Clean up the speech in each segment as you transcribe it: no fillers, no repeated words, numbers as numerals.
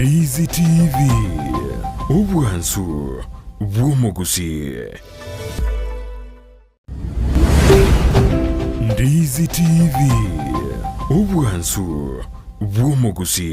Ndizi TV, obwansu bw'omugusi. Ndizi TV, obwansu bw'omugusi.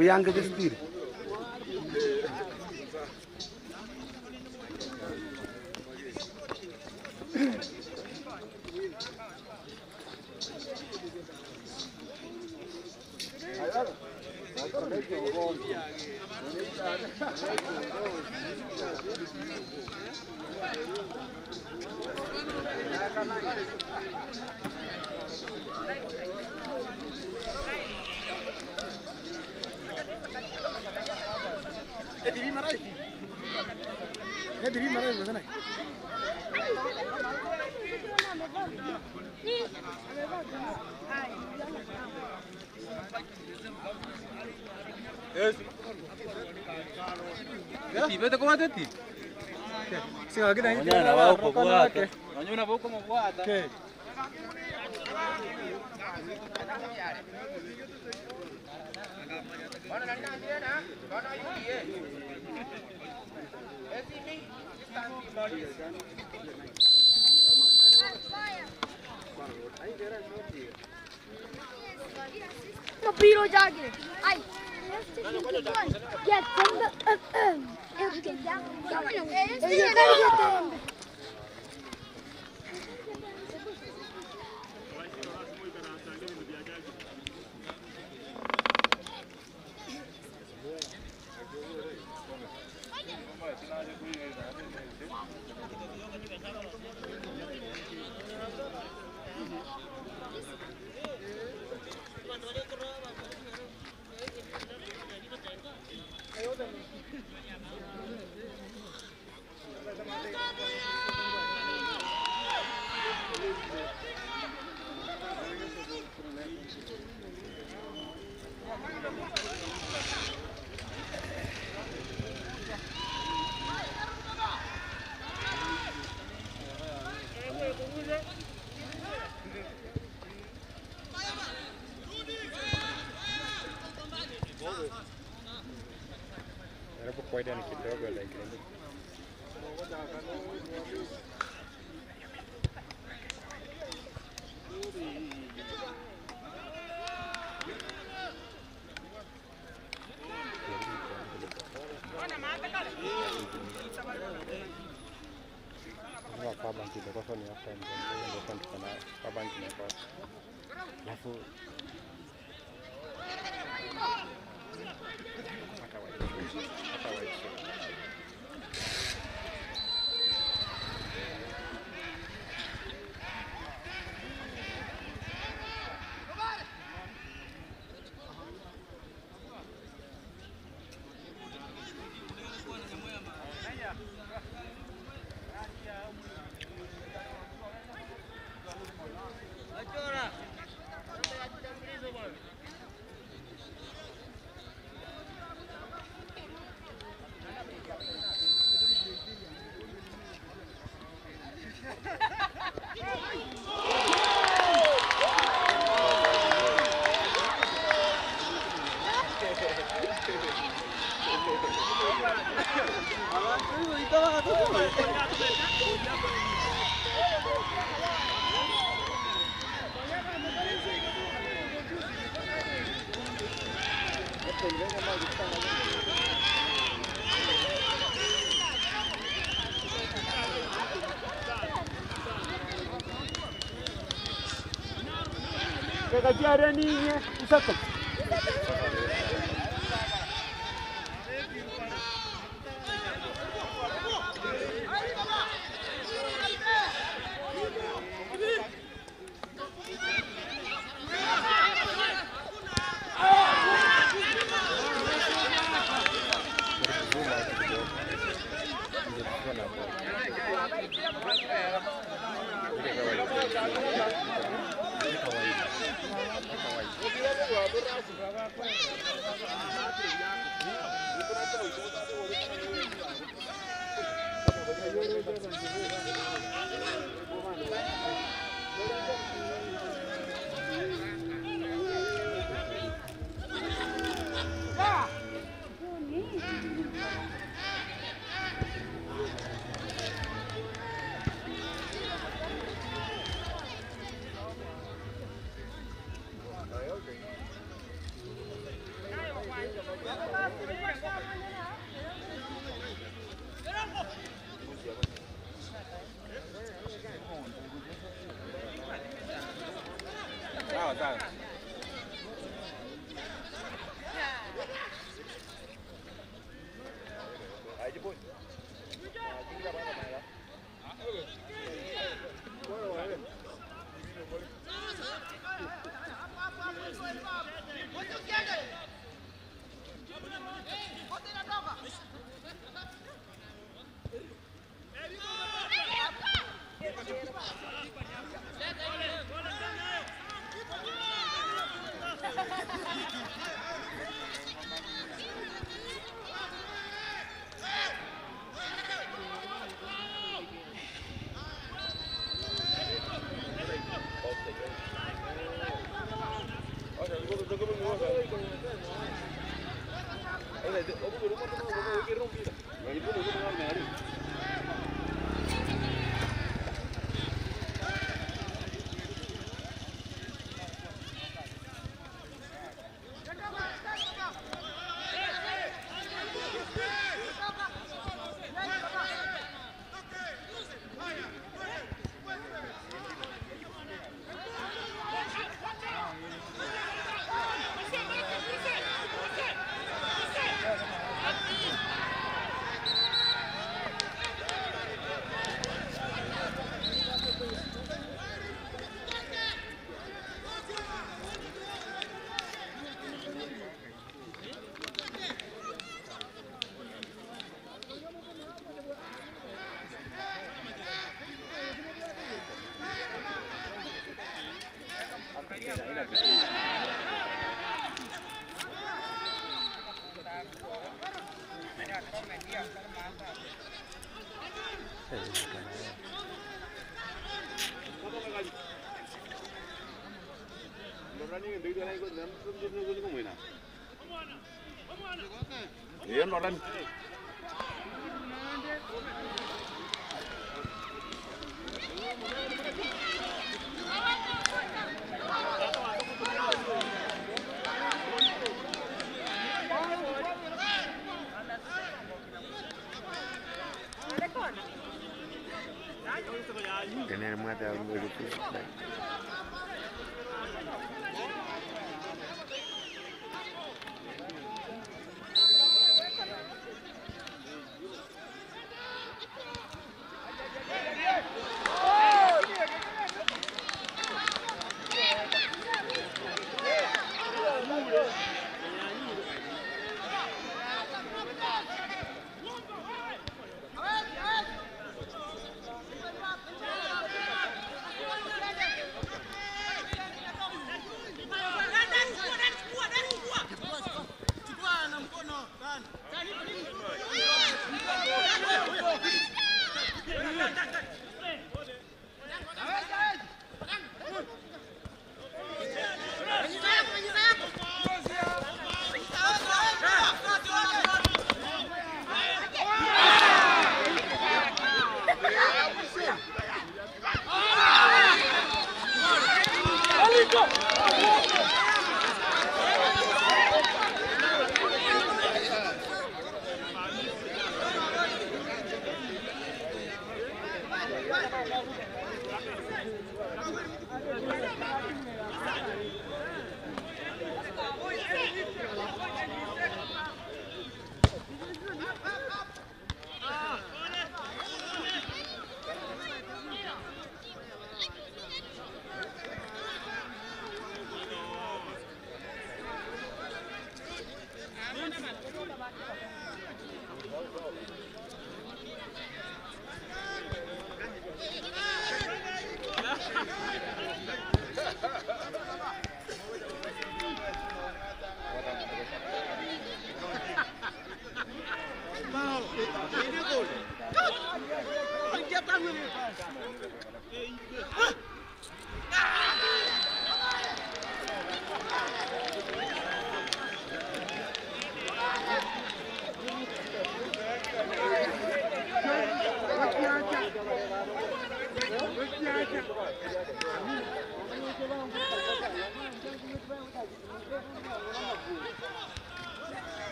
Uyanga vestire. No piro जाके आई get Kawaida ni kidogo like nini. Kwa banki ndio ni hapa ndio tuko na kwa banki na kwa. Alafu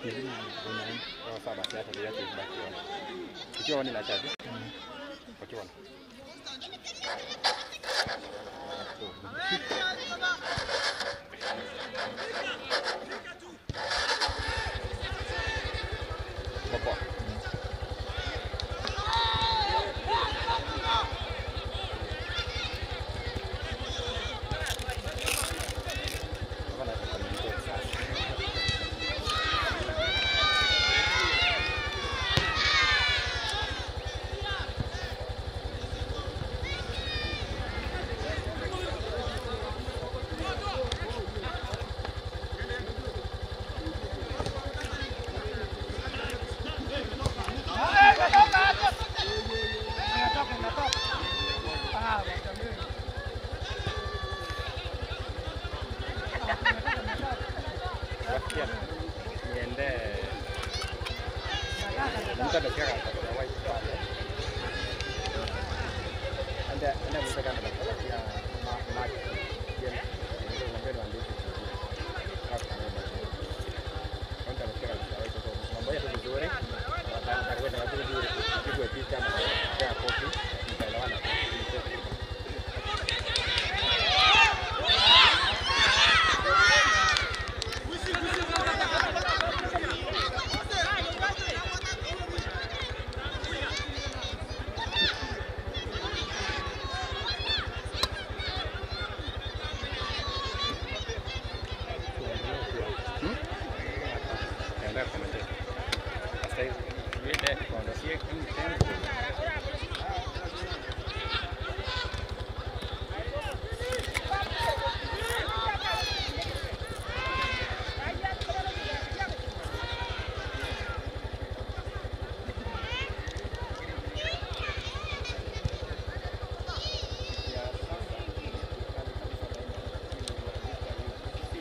Oh, sawa basi, acha tuache ibaki on. Ikiwa on ina charge. Wakiwa on. Poa. Hapa naweza communicate sasa. Wakia niende mtu amefika karatasi ya white pale. Ende ende mtu kama karatasi ya mark. Ndio mwambie niandike vizuri. Hapo na basi. Mtu amefika karatasi ya white, so mambo yake vizuri. Atakwenda na vizuri kupigwa picha na kwa kopi mtaelewana. Naenda commentate. Sasa hivi ile kuondoshia kitu. Ya sasa ni kali kabisa baina ya timu ya Victory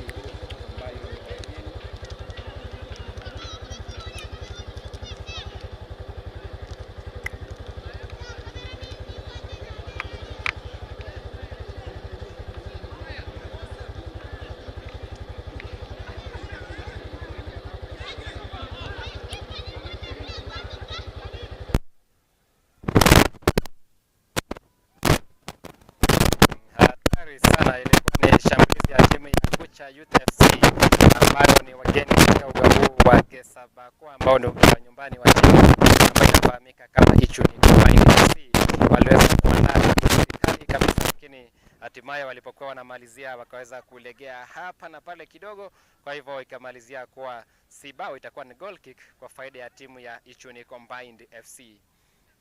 FC ambayo ni wageni. Hatari sana, ilikuwa ni shambulizi ya timu ya Gucha Youth FC ambayo ni wageni katika uga huu wa Gesabakwa ambao ni uga wa nyumbani wa timu ambayo inafahamika kama Ichuni Combined FC. Waliweza kuandaa shambulizi kali kabisa, lakini hatimaye walipokuwa wanamalizia wakaweza kulegea hapa na pale kidogo, kwa hivyo ikamalizia kuwa si bao, itakuwa ni goal kick kwa faida ya timu ya Ichuni Combined FC.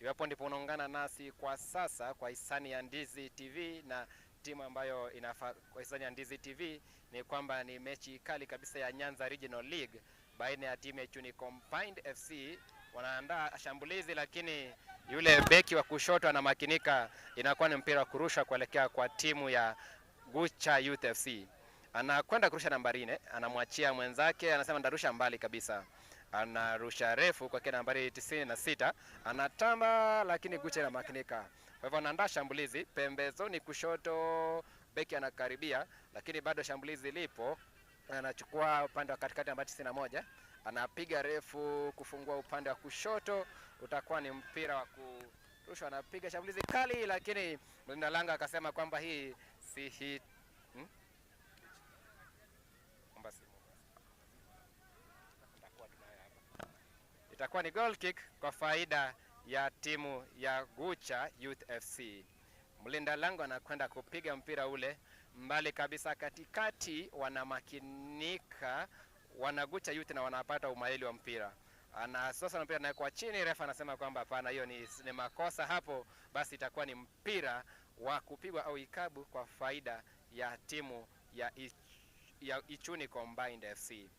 Iwapo ndipo unaungana nasi kwa sasa kwa hisani ya Ndizi TV na timu ambayo inafa kwa hisani ya Ndizi TV ni kwamba ni mechi kali kabisa ya Nyanza Regional League baina ya timu ya Ichuni Combined FC. Wanaandaa shambulizi, lakini yule beki wa kushoto anamakinika, inakuwa ni mpira wa kurusha kuelekea kwa timu ya Gucha Youth FC. Anakwenda kurusha nambari 4, anamwachia mwenzake, anasema ndarusha mbali kabisa, anarusha refu kwa nambari 96, anatamba lakini Gucha inamakinika. Kwa hivyo anaandaa shambulizi pembezoni kushoto, beki anakaribia, lakini bado shambulizi lipo. Anachukua upande wa katikati nambari 91, anapiga refu kufungua upande wa kushoto, utakuwa ni mpira wa kurushwa. Anapiga shambulizi kali, lakini mlinda lango akasema kwamba hii si hit. Omba simu. Itakuwa tunayo hapa. Itakuwa ni goal kick kwa faida ya timu ya Gucha Youth FC. Mlinda lango anakwenda kupiga mpira ule mbali kabisa katikati, wanamakinika wanagucha Youth na wanapata umaili wa mpira. Ana sasa mpira anawekwa chini, refa anasema kwamba hapana, hiyo ni makosa hapo, basi itakuwa ni mpira wa kupigwa au ikabu kwa faida ya timu ya Ichuni Combined FC.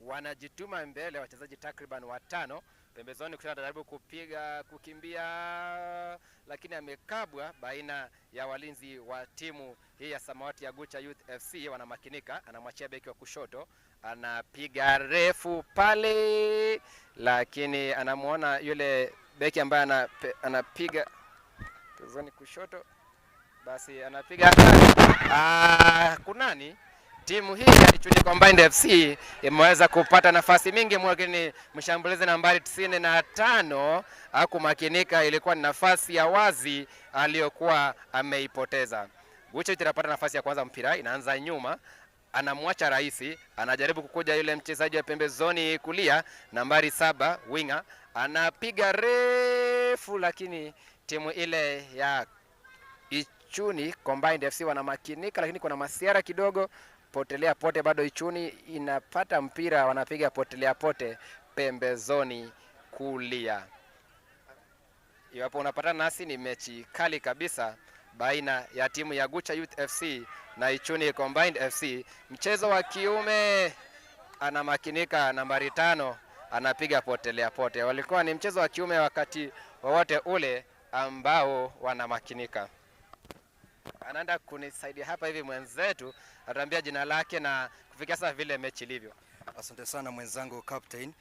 Wanajituma mbele wachezaji takriban watano pembezoni kushoto, anajaribu kupiga kukimbia, lakini amekabwa baina ya walinzi wa timu hii ya samawati ya Gucha Youth FC. Wanamakinika, anamwachia beki wa kushoto, anapiga refu pale, lakini anamuona yule beki ambaye anapiga pembezoni kushoto, basi anapiga kunani Timu hii ya Ichuni Combined FC imeweza kupata nafasi mingi, lakini mshambulizi nambari 95 hakumakinika. Ilikuwa ni nafasi ya wazi aliyokuwa ameipoteza. Gucha inapata nafasi ya kwanza, mpira inaanza nyuma, anamwacha rahisi, anajaribu kukuja yule mchezaji wa pembezoni kulia, nambari 7 winger, anapiga refu, lakini timu ile ya Ichuni Combined FC wanamakinika, lakini kuna masiara kidogo, potelea pote, bado Ichuni inapata mpira, wanapiga potelea pote pembezoni kulia. Iwapo unapatana nasi, ni mechi kali kabisa baina ya timu ya Gucha Youth FC na Ichuni Combined FC. Mchezo wa kiume, anamakinika nambari 5 anapiga potelea pote. Walikuwa ni mchezo wa kiume wakati wowote ule ambao wanamakinika. Anaenda kunisaidia hapa hivi mwenzetu, ataambia jina lake na kufikia sasa vile mechi ilivyo. Asante sana mwenzangu captain.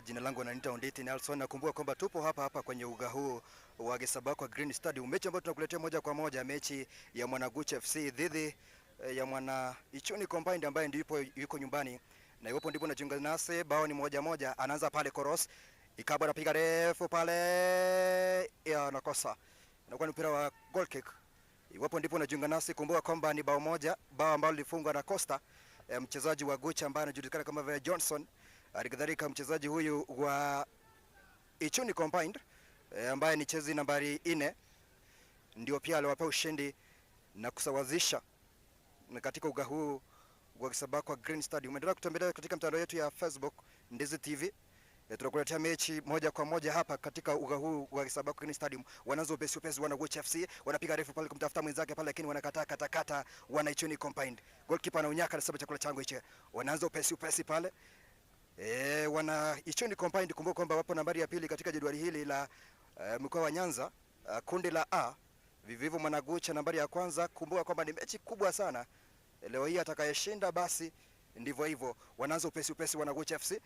Jina langu ananiita Onditi Nelson. Nakumbuka kwamba tupo hapa hapa kwenye uga huu wa Gesabakwa Green Stadium, mechi ambayo tunakuletea moja kwa moja, mechi ya Mwanagucha FC dhidi ya Mwana Ichuni Combined ambaye ndipo yuko nyumbani, na iwapo ndipo unajiunga nasi, bao ni 1-1. Anaanza pale Koros Ikabo, anapiga refu pale, ya anakosa, inakuwa ni mpira wa goal kick. Iwapo ndipo unajiunga nasi, kumbuka kwamba ni bao moja, bao ambalo lilifungwa na Costa, mchezaji wa Gucha ambaye anajulikana kama vile Johnson. Halikadhalika mchezaji huyu wa Ichuni Combined ambaye ni chezi nambari 4 ndio pia aliwapa ushindi na kusawazisha katika uga huu wa Kisabakwa Green Stadium. Endelea kutembelea katika mtandao yetu ya Facebook Ndizi TV. Tunakuletea mechi moja kwa moja hapa katika uga huu wa Kisabakwa Green Stadium. Wanaanza upesi upesi, wana Gucha FC wanapiga refu pale kumtafuta mwenzake pale, lakini wanakataa kata kata, wana Ichuni Combined. Goalkeeper anaunyaka, anasema chakula changu hicho. Wanaanza upesi upesi pale. Wana Ichuni Combined, kumbuka kwamba wapo nambari ya pili katika jedwali hili la mkoa wa Nyanza, kundi la A. Vivivu Mwanagucha nambari ya kwanza. Kumbuka kwamba ni mechi kubwa sana leo hii, atakayeshinda basi ndivyo hivyo. Wanaanza upesi upesi Wanagucha FC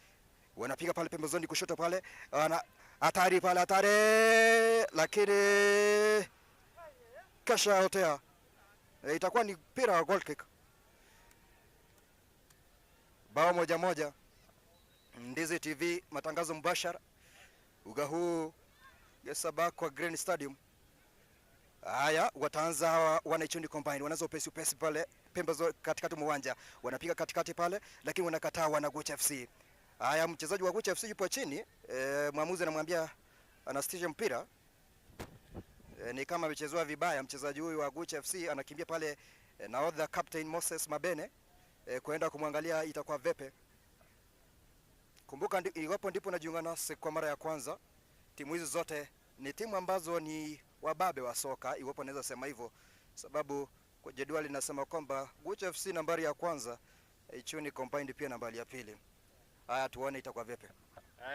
wanapiga pale pembezoni kushoto pale, wana hatari pale, hatari, lakini kesha hotea. Itakuwa ni mpira wa goal kick. Bao 1-1. Ndizi TV, matangazo mubashara uga huu Gesabakwa Green Stadium. Haya, wataanza hawa wana Ichuni Combined, wanaanza upesi upesi pale pembezo katikati mwa uwanja, wanapiga katikati pale, lakini wanakataa Wanagucha FC. Haya, mchezaji wa Gucha FC yupo chini, mwamuzi anamwambia anasitisha mpira. Ni kama amechezewa vibaya mchezaji huyu wa Gucha FC, anakimbia pale, nahodha captain Moses Mabene kwenda kumwangalia itakuwa vipi. Kumbuka iwapo ndipo unajiunga nasi kwa mara ya kwanza, timu hizi zote ni timu ambazo ni wababe wa soka, iwapo naweza sema hivyo, sababu kwa jedwali linasema kwamba Gucha FC nambari ya kwanza, Ichuni Combined pia nambari ya pili. Haya, tuone itakuwa vipi.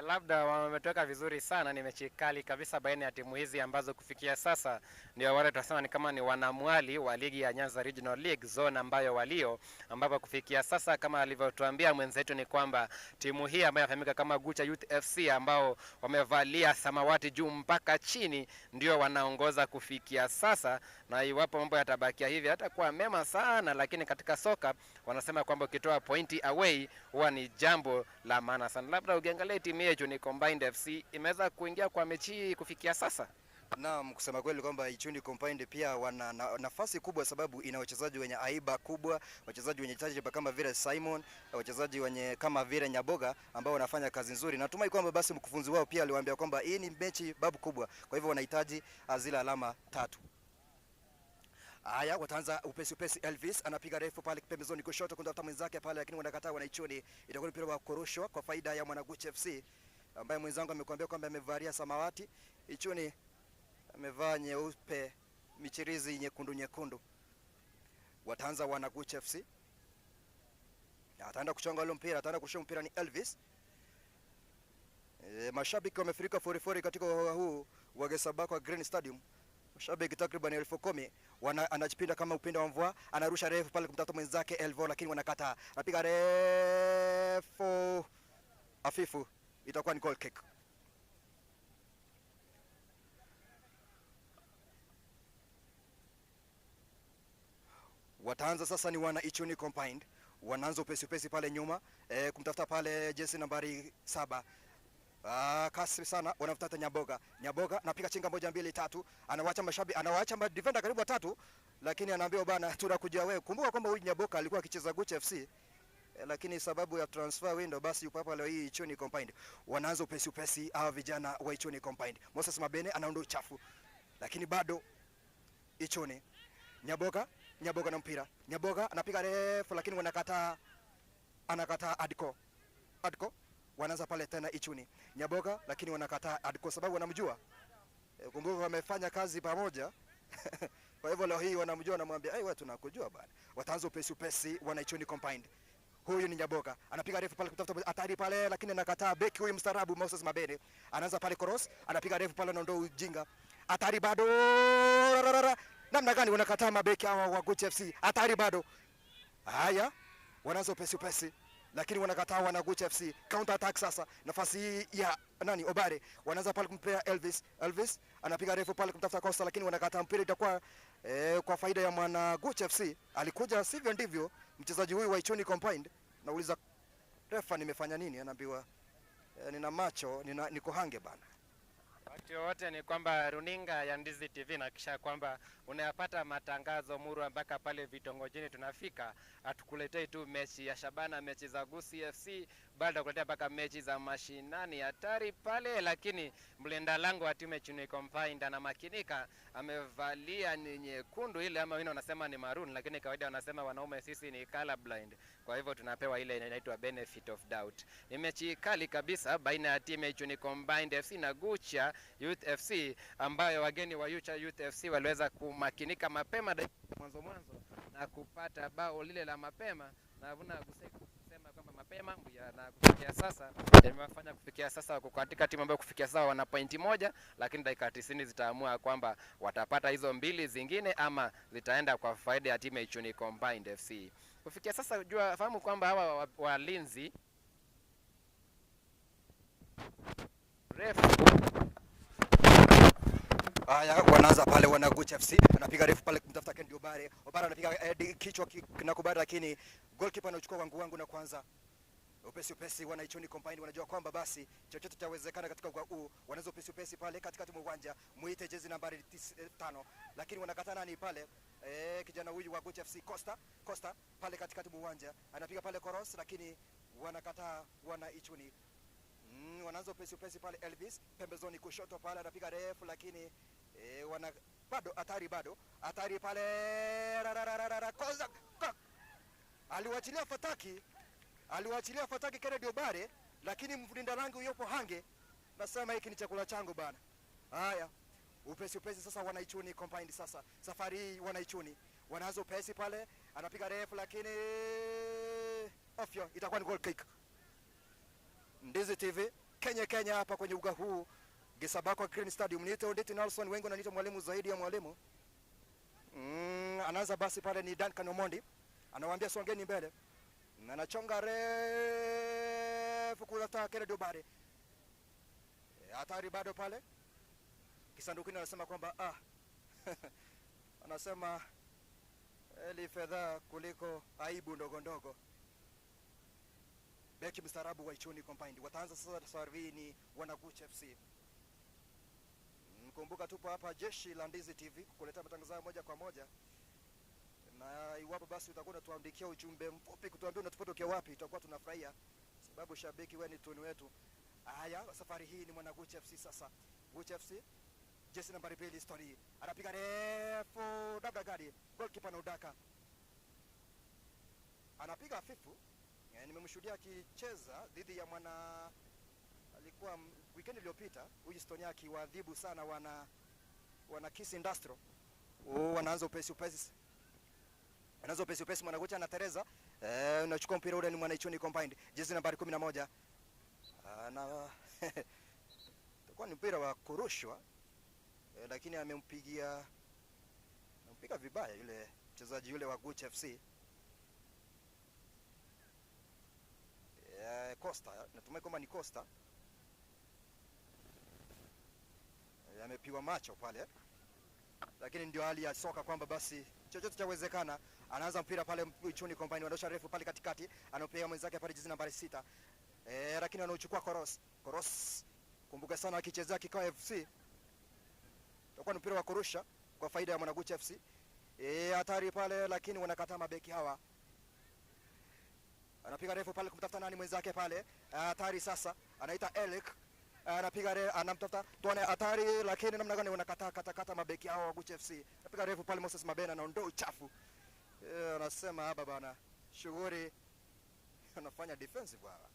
Labda wametoka vizuri sana. Ni mechi kali kabisa baina ya timu hizi ambazo kufikia sasa ndio wale tunasema ni kama ni wanamwali wa ligi ya Nyanza Regional League zone ambayo walio, ambapo kufikia sasa kama alivyotuambia mwenzetu ni kwamba timu hii ambayo inafahamika kama Gucha Youth FC ambao wamevalia samawati juu mpaka chini ndio wanaongoza kufikia sasa, na iwapo mambo yatabakia hivi hatakuwa mema sana, lakini katika soka wanasema kwamba ukitoa pointi away huwa ni jambo la maana sana. Labda ukiangalia timu yetu ni Combined FC imeweza kuingia kwa mechi hii kufikia sasa. Naam, kusema kweli kwamba Ichuni Combined pia wana nafasi kubwa, sababu ina wachezaji wenye aiba kubwa, wachezaji wenye tajriba kama vile Simon, wachezaji wenye kama vile Nyaboga ambao wanafanya kazi nzuri. Natumai kwamba basi mkufunzi wao pia aliwaambia kwamba hii ni mechi babu kubwa, kwa hivyo wanahitaji zile alama 3. Haya, wataanza upesi upesi. Elvis anapiga refu pale pembezoni kushoto kumtafuta mwenzake pale, lakini wanakataa Wanaichuni. Itakuwa mpira wa kurushwa kwa faida ya Mwanagucha FC ambaye mwenzangu amekuambia kwamba amevalia samawati, Ichuni amevaa nyeupe, michirizi nyekundu nyekundu. Wataanza Wanagucha FC. Ataenda kuchonga ule mpira, ataenda kurusha mpira ni Elvis. Mashabiki wamefurika forifori katika uwanja huu wa Gesabakwa Green Stadium. Mashabiki takriban 10,000. Anajipinda kama upinde wa mvua, anarusha refu pale kumtafuta mwenzake Elvo, lakini wanakataa. Anapiga refu afifu, itakuwa ni goal kick. Wataanza sasa ni wana Ichuni Combined. Wanaanza upesi upesi pale nyuma kumtafuta pale jezi nambari 7. Kasi sana wanamtafuta Nyaboga. Nyaboga anapiga chenga 1 2 3, anawacha mashabiki, anawacha defender karibu watatu, lakini anaambiwa bana, tunakuja wewe. Kumbuka kwamba huyu Nyaboga alikuwa akicheza Gucha FC, lakini sababu ya transfer window basi yupo hapa leo hii Ichuni Combined. Wanaanza upesi upesi hawa vijana wa Ichuni Combined. Moses Mabene anaondoa uchafu, lakini bado Ichuni. Nyaboga, Nyaboga na mpira. Nyaboga anapiga refu lakini wanakataa, anakataa Adko. Adko wanaanza pale tena Ichuni. Nyaboga lakini wanakataa Adko sababu wanamjua. Kumbuka wamefanya kazi pamoja. Kwa hivyo leo hii wanamjua, wanamwambia, "Hey, wewe tunakujua bana." Wataanza upesi upesi wana Ichuni Combined. Huyu ni Nyaboga. Anapiga refu pale kutafuta hatari pale lakini anakataa beki huyu mstaarabu Moses Mabene. Anaanza pale cross, anapiga refu pale anaondoa ujinga. Hatari bado. Namna gani wanakataa mabeki hawa wa Gucha FC? Hatari bado. Haya, wanaanza upesi upesi lakini wanakataa wana Gucha FC. Counter attack sasa. Nafasi hii ya nani? Obare. Wanaanza pale kumpea Elvis. Elvis anapiga refu pale kumtafuta Costa lakini wanakataa mpira, itakuwa kwa faida ya mwana Gucha FC. Alikuja sivyo ndivyo mchezaji huyu wa Ichuni Combined. Nauliza refa, nimefanya nini? Anaambiwa nina macho, niko hange bana. Wakati wote ni kwamba runinga ya Ndizi TV inahakikisha kwamba unayapata matangazo murwa mpaka pale vitongojini tunafika. Hatukuletei tu mechi ya Shabana, mechi za Gusii FC, bali tunakuletea mpaka mechi za mashinani hatari pale. Lakini mlinda lango wa timu ya Ichuni Combined anamakinika, amevalia ni nyekundu ile, ama wengine wanasema ni maroon, lakini kawaida wanasema wanaume sisi ni color blind, kwa hivyo tunapewa ile inaitwa benefit of doubt. Ni mechi kali kabisa baina ya timu ya Ichuni Combined FC na Gucha Youth FC, ambayo wageni wa Gucha Youth FC waliweza kumakinika mapema mwanzo mwanzo na kupata bao lile la mapema, na vuna kusema kwamba mapema na kufikia sasa imewafanya kufikia sasa wako katika timu ambayo kufikia sasa wana pointi 1, lakini dakika 90 zitaamua kwamba watapata hizo 2 zingine ama zitaenda kwa faida ya timu ya Ichuni Combined FC. Kufikia sasa jua fahamu kwamba hawa walinzi refu. Haya, wanaanza pale wana Gucha FC, anapiga refu pale kumtafuta Kendi Obare. Obare anapiga kichwa kinakubali, lakini goalkeeper anachukua wangu wangu na kwanza upesi upesi wana Ichuni Combined wanajua kwamba basi chochote chawezekana katika uga huu. Wanaanza upesi upesi pale katikati mwa uwanja, muite jezi nambari 5, lakini wanakataa nani pale? Kijana huyu wa Gucha FC Costa, Costa pale katikati mwa uwanja anapiga pale cross, lakini wanakataa wana Ichuni. Wanaanza upesi upesi pale Elvis pembezoni kushoto pale anapiga refu, lakini wana bado hatari, bado hatari pale. Koza aliwachilia fataki, aliwachilia fataki Kennedy Obare, lakini mlinda lango yupo hange. Nasema hiki ni chakula changu bana. Haya, upesi upesi sasa wana Ichuni Combined sasa. Safari hii wana Ichuni wanaanza upesi pale, anapiga refu lakini ofyo, itakuwa ni goal kick. Ndizi TV Kenya Kenya hapa kwenye uga huu Gesabakwa Green Stadium. Niite Onditi Nelson, wengi wananiita mwalimu zaidi ya mwalimu. Anaanza basi pale ni Duncan Omondi. Anawaambia songeni mbele. Na anachonga refu kutafuta Kennedy Obare. Hatari bado pale. Kisandukuni anasema kwamba anasema eli fedha kuliko aibu ndogo ndogo. Beki mstaarabu wa Ichuni Combined. Wataanza sasa safari ni wana Gucha FC. Kumbuka tupo hapa jeshi la Ndizi TV kukuletea matangazo haya moja kwa moja. Na iwapo basi utakuwa unatuandikia ujumbe mfupi kutuambia unatupata ukiwa wapi, tutakuwa tunafurahia sababu shabiki wewe ni tuni wetu. Haya, safari hii ni mwana Gucha FC sasa. Gucha FC jezi nambari 2 story. Anapiga refu dabda gadi. Goalkeeper anaudaka. Anapiga hafifu. Nimemshuhudia akicheza dhidi ya mwana, alikuwa weekend iliyopita, huyu Stonia akiwaadhibu sana wana Kisii Industrial. Wanaanza upesi upesi. Anaanza upesi upesi mwana Gucha anatereza. Unachukua mpira ule ni mwana Ichuni Combined. Jezi nambari 11. Na itakuwa ni mpira wa kurushwa. Lakini amempiga vibaya yule mchezaji yule wa Gucha FC. Costa, natumai kwamba ni Costa. Amepigwa macho pale. Lakini ndio hali ya soka kwamba basi chochote chawezekana. Anaanza mpira pale Ichuni Combine, wanaosha refu pale katikati, anampea mwenzake pale jezi nambari 6. Lakini anauchukua Koros. Koros kumbuka sana akichezea Kikao FC. Itakuwa ni mpira wa kurusha kwa faida ya Mwanagucha FC. Hatari pale lakini wanakataa mabeki hawa. Anapiga refu pale kumtafuta nani mwenzake pale. Hatari sasa, anaita Eric. Anapiga anamtafuta tuone hatari lakini namna gani wanakataa kata kata mabeki hawa wa Gucha FC. Anapiga refu pale Moses Mabena anaondoa uchafu. Anasema hapa bana, shughuli anafanya defensive hawa.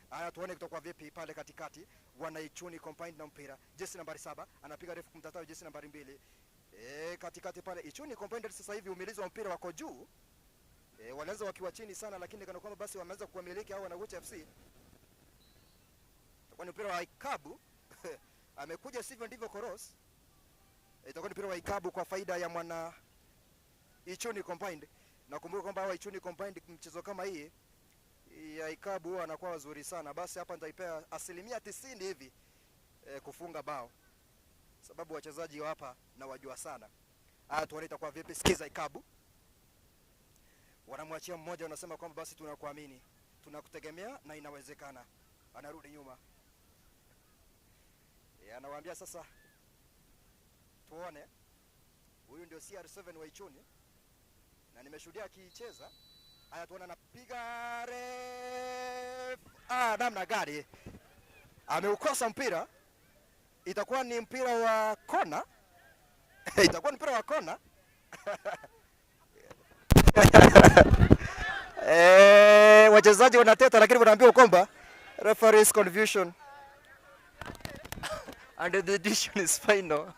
Haya, tuone kutakuwa vipi pale katikati. Wanaichuni Combined na mpira. Jesi nambari 7 anapiga refu kumtafuta jesi nambari 2. Katikati pale Ichuni Combined sasa hivi umilizi wa mpira wako juu. Walianza wakiwa chini sana lakini kana kwamba basi wameanza kuwamiliki hao Wanagucha FC. Itakuwa ni mpira wa ikabu. Amekuja sivyo ndivyo Koros. Itakuwa ni mpira wa ikabu kwa faida ya mwana Ichuni Combined. Nakumbuka kwamba hawa Ichuni Combined mchezo kama hii ya ikabu huwa anakuwa wazuri sana. Basi hapa nitaipea 90% hivi kufunga bao. Sababu wachezaji hapa na wajua sana. Haya, tuone itakuwa vipi. Sikiza ikabu. Wanamwachia mmoja, wanasema kwamba basi tunakuamini, tunakutegemea na inawezekana. Anarudi nyuma. Anawaambia sasa tuone. Huyu ndio CR7 wa Ichuni na nimeshuhudia akicheza. Haya, tuone anapiga ref. Namna gani ameukosa mpira. Itakuwa ni mpira wa kona. Itakuwa ni mpira wa kona. Wachezaji wanateta lakini wanaambiwa kwamba referee's confusion and the decision is final.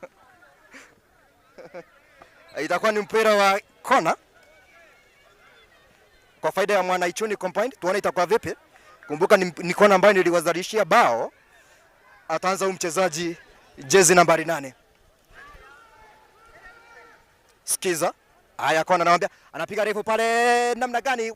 Itakuwa ni mpira wa kona kwa faida ya mwana Ichuni Combined. Tuone itakuwa vipi. Kumbuka ni kona ambayo niliwazalishia bao. Ataanza huyu mchezaji jezi nambari 8. Sikiza. Haya, kona anamwambia, anapiga refu pale namna gani?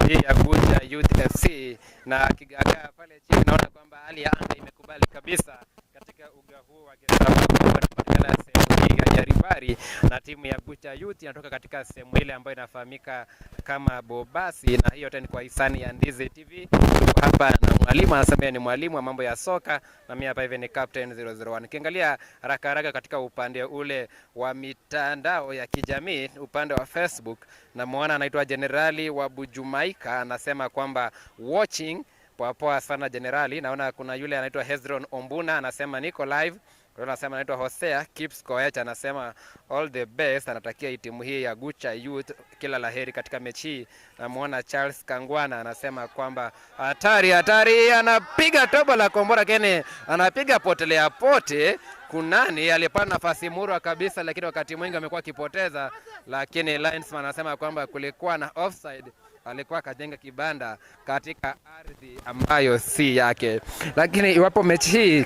Ya Gucha Youth FC na kigagaa pale chini, naona kwamba hali ya anga imekubali kabisa katika uga huu wa Gesabako unapatikana sehemu hii ya Jaribari, na timu ya Gucha Youth inatoka katika sehemu ile ambayo inafahamika kama Bobasi, na hiyo yote ni kwa hisani ya Ndizi TV. Tuko hapa na mwalimu, anasema yeye ni mwalimu wa mambo ya soka, na mimi hapa hivi ni Captain 001. Nikiangalia haraka haraka katika upande ule wa mitandao ya kijamii, upande wa Facebook, na muona anaitwa Generali wa Bujumaika, anasema kwamba watching. Poa poa sana Generali. Naona kuna yule anaitwa Hezron Ombuna anasema niko live. Kuna anasema anaitwa Hosea Kips Koech anasema all the best, anatakia timu hii ya Gucha Youth kila laheri katika mechi hii. Namuona Charles Kangwana anasema kwamba hatari hatari, anapiga tobo la kombora kene, anapiga potelea pote. Kunani alipata nafasi murwa kabisa, lakini wakati mwingi amekuwa akipoteza, lakini linesman anasema kwamba kulikuwa na offside, alikuwa akajenga kibanda katika ardhi ambayo si yake. Lakini iwapo mechi hii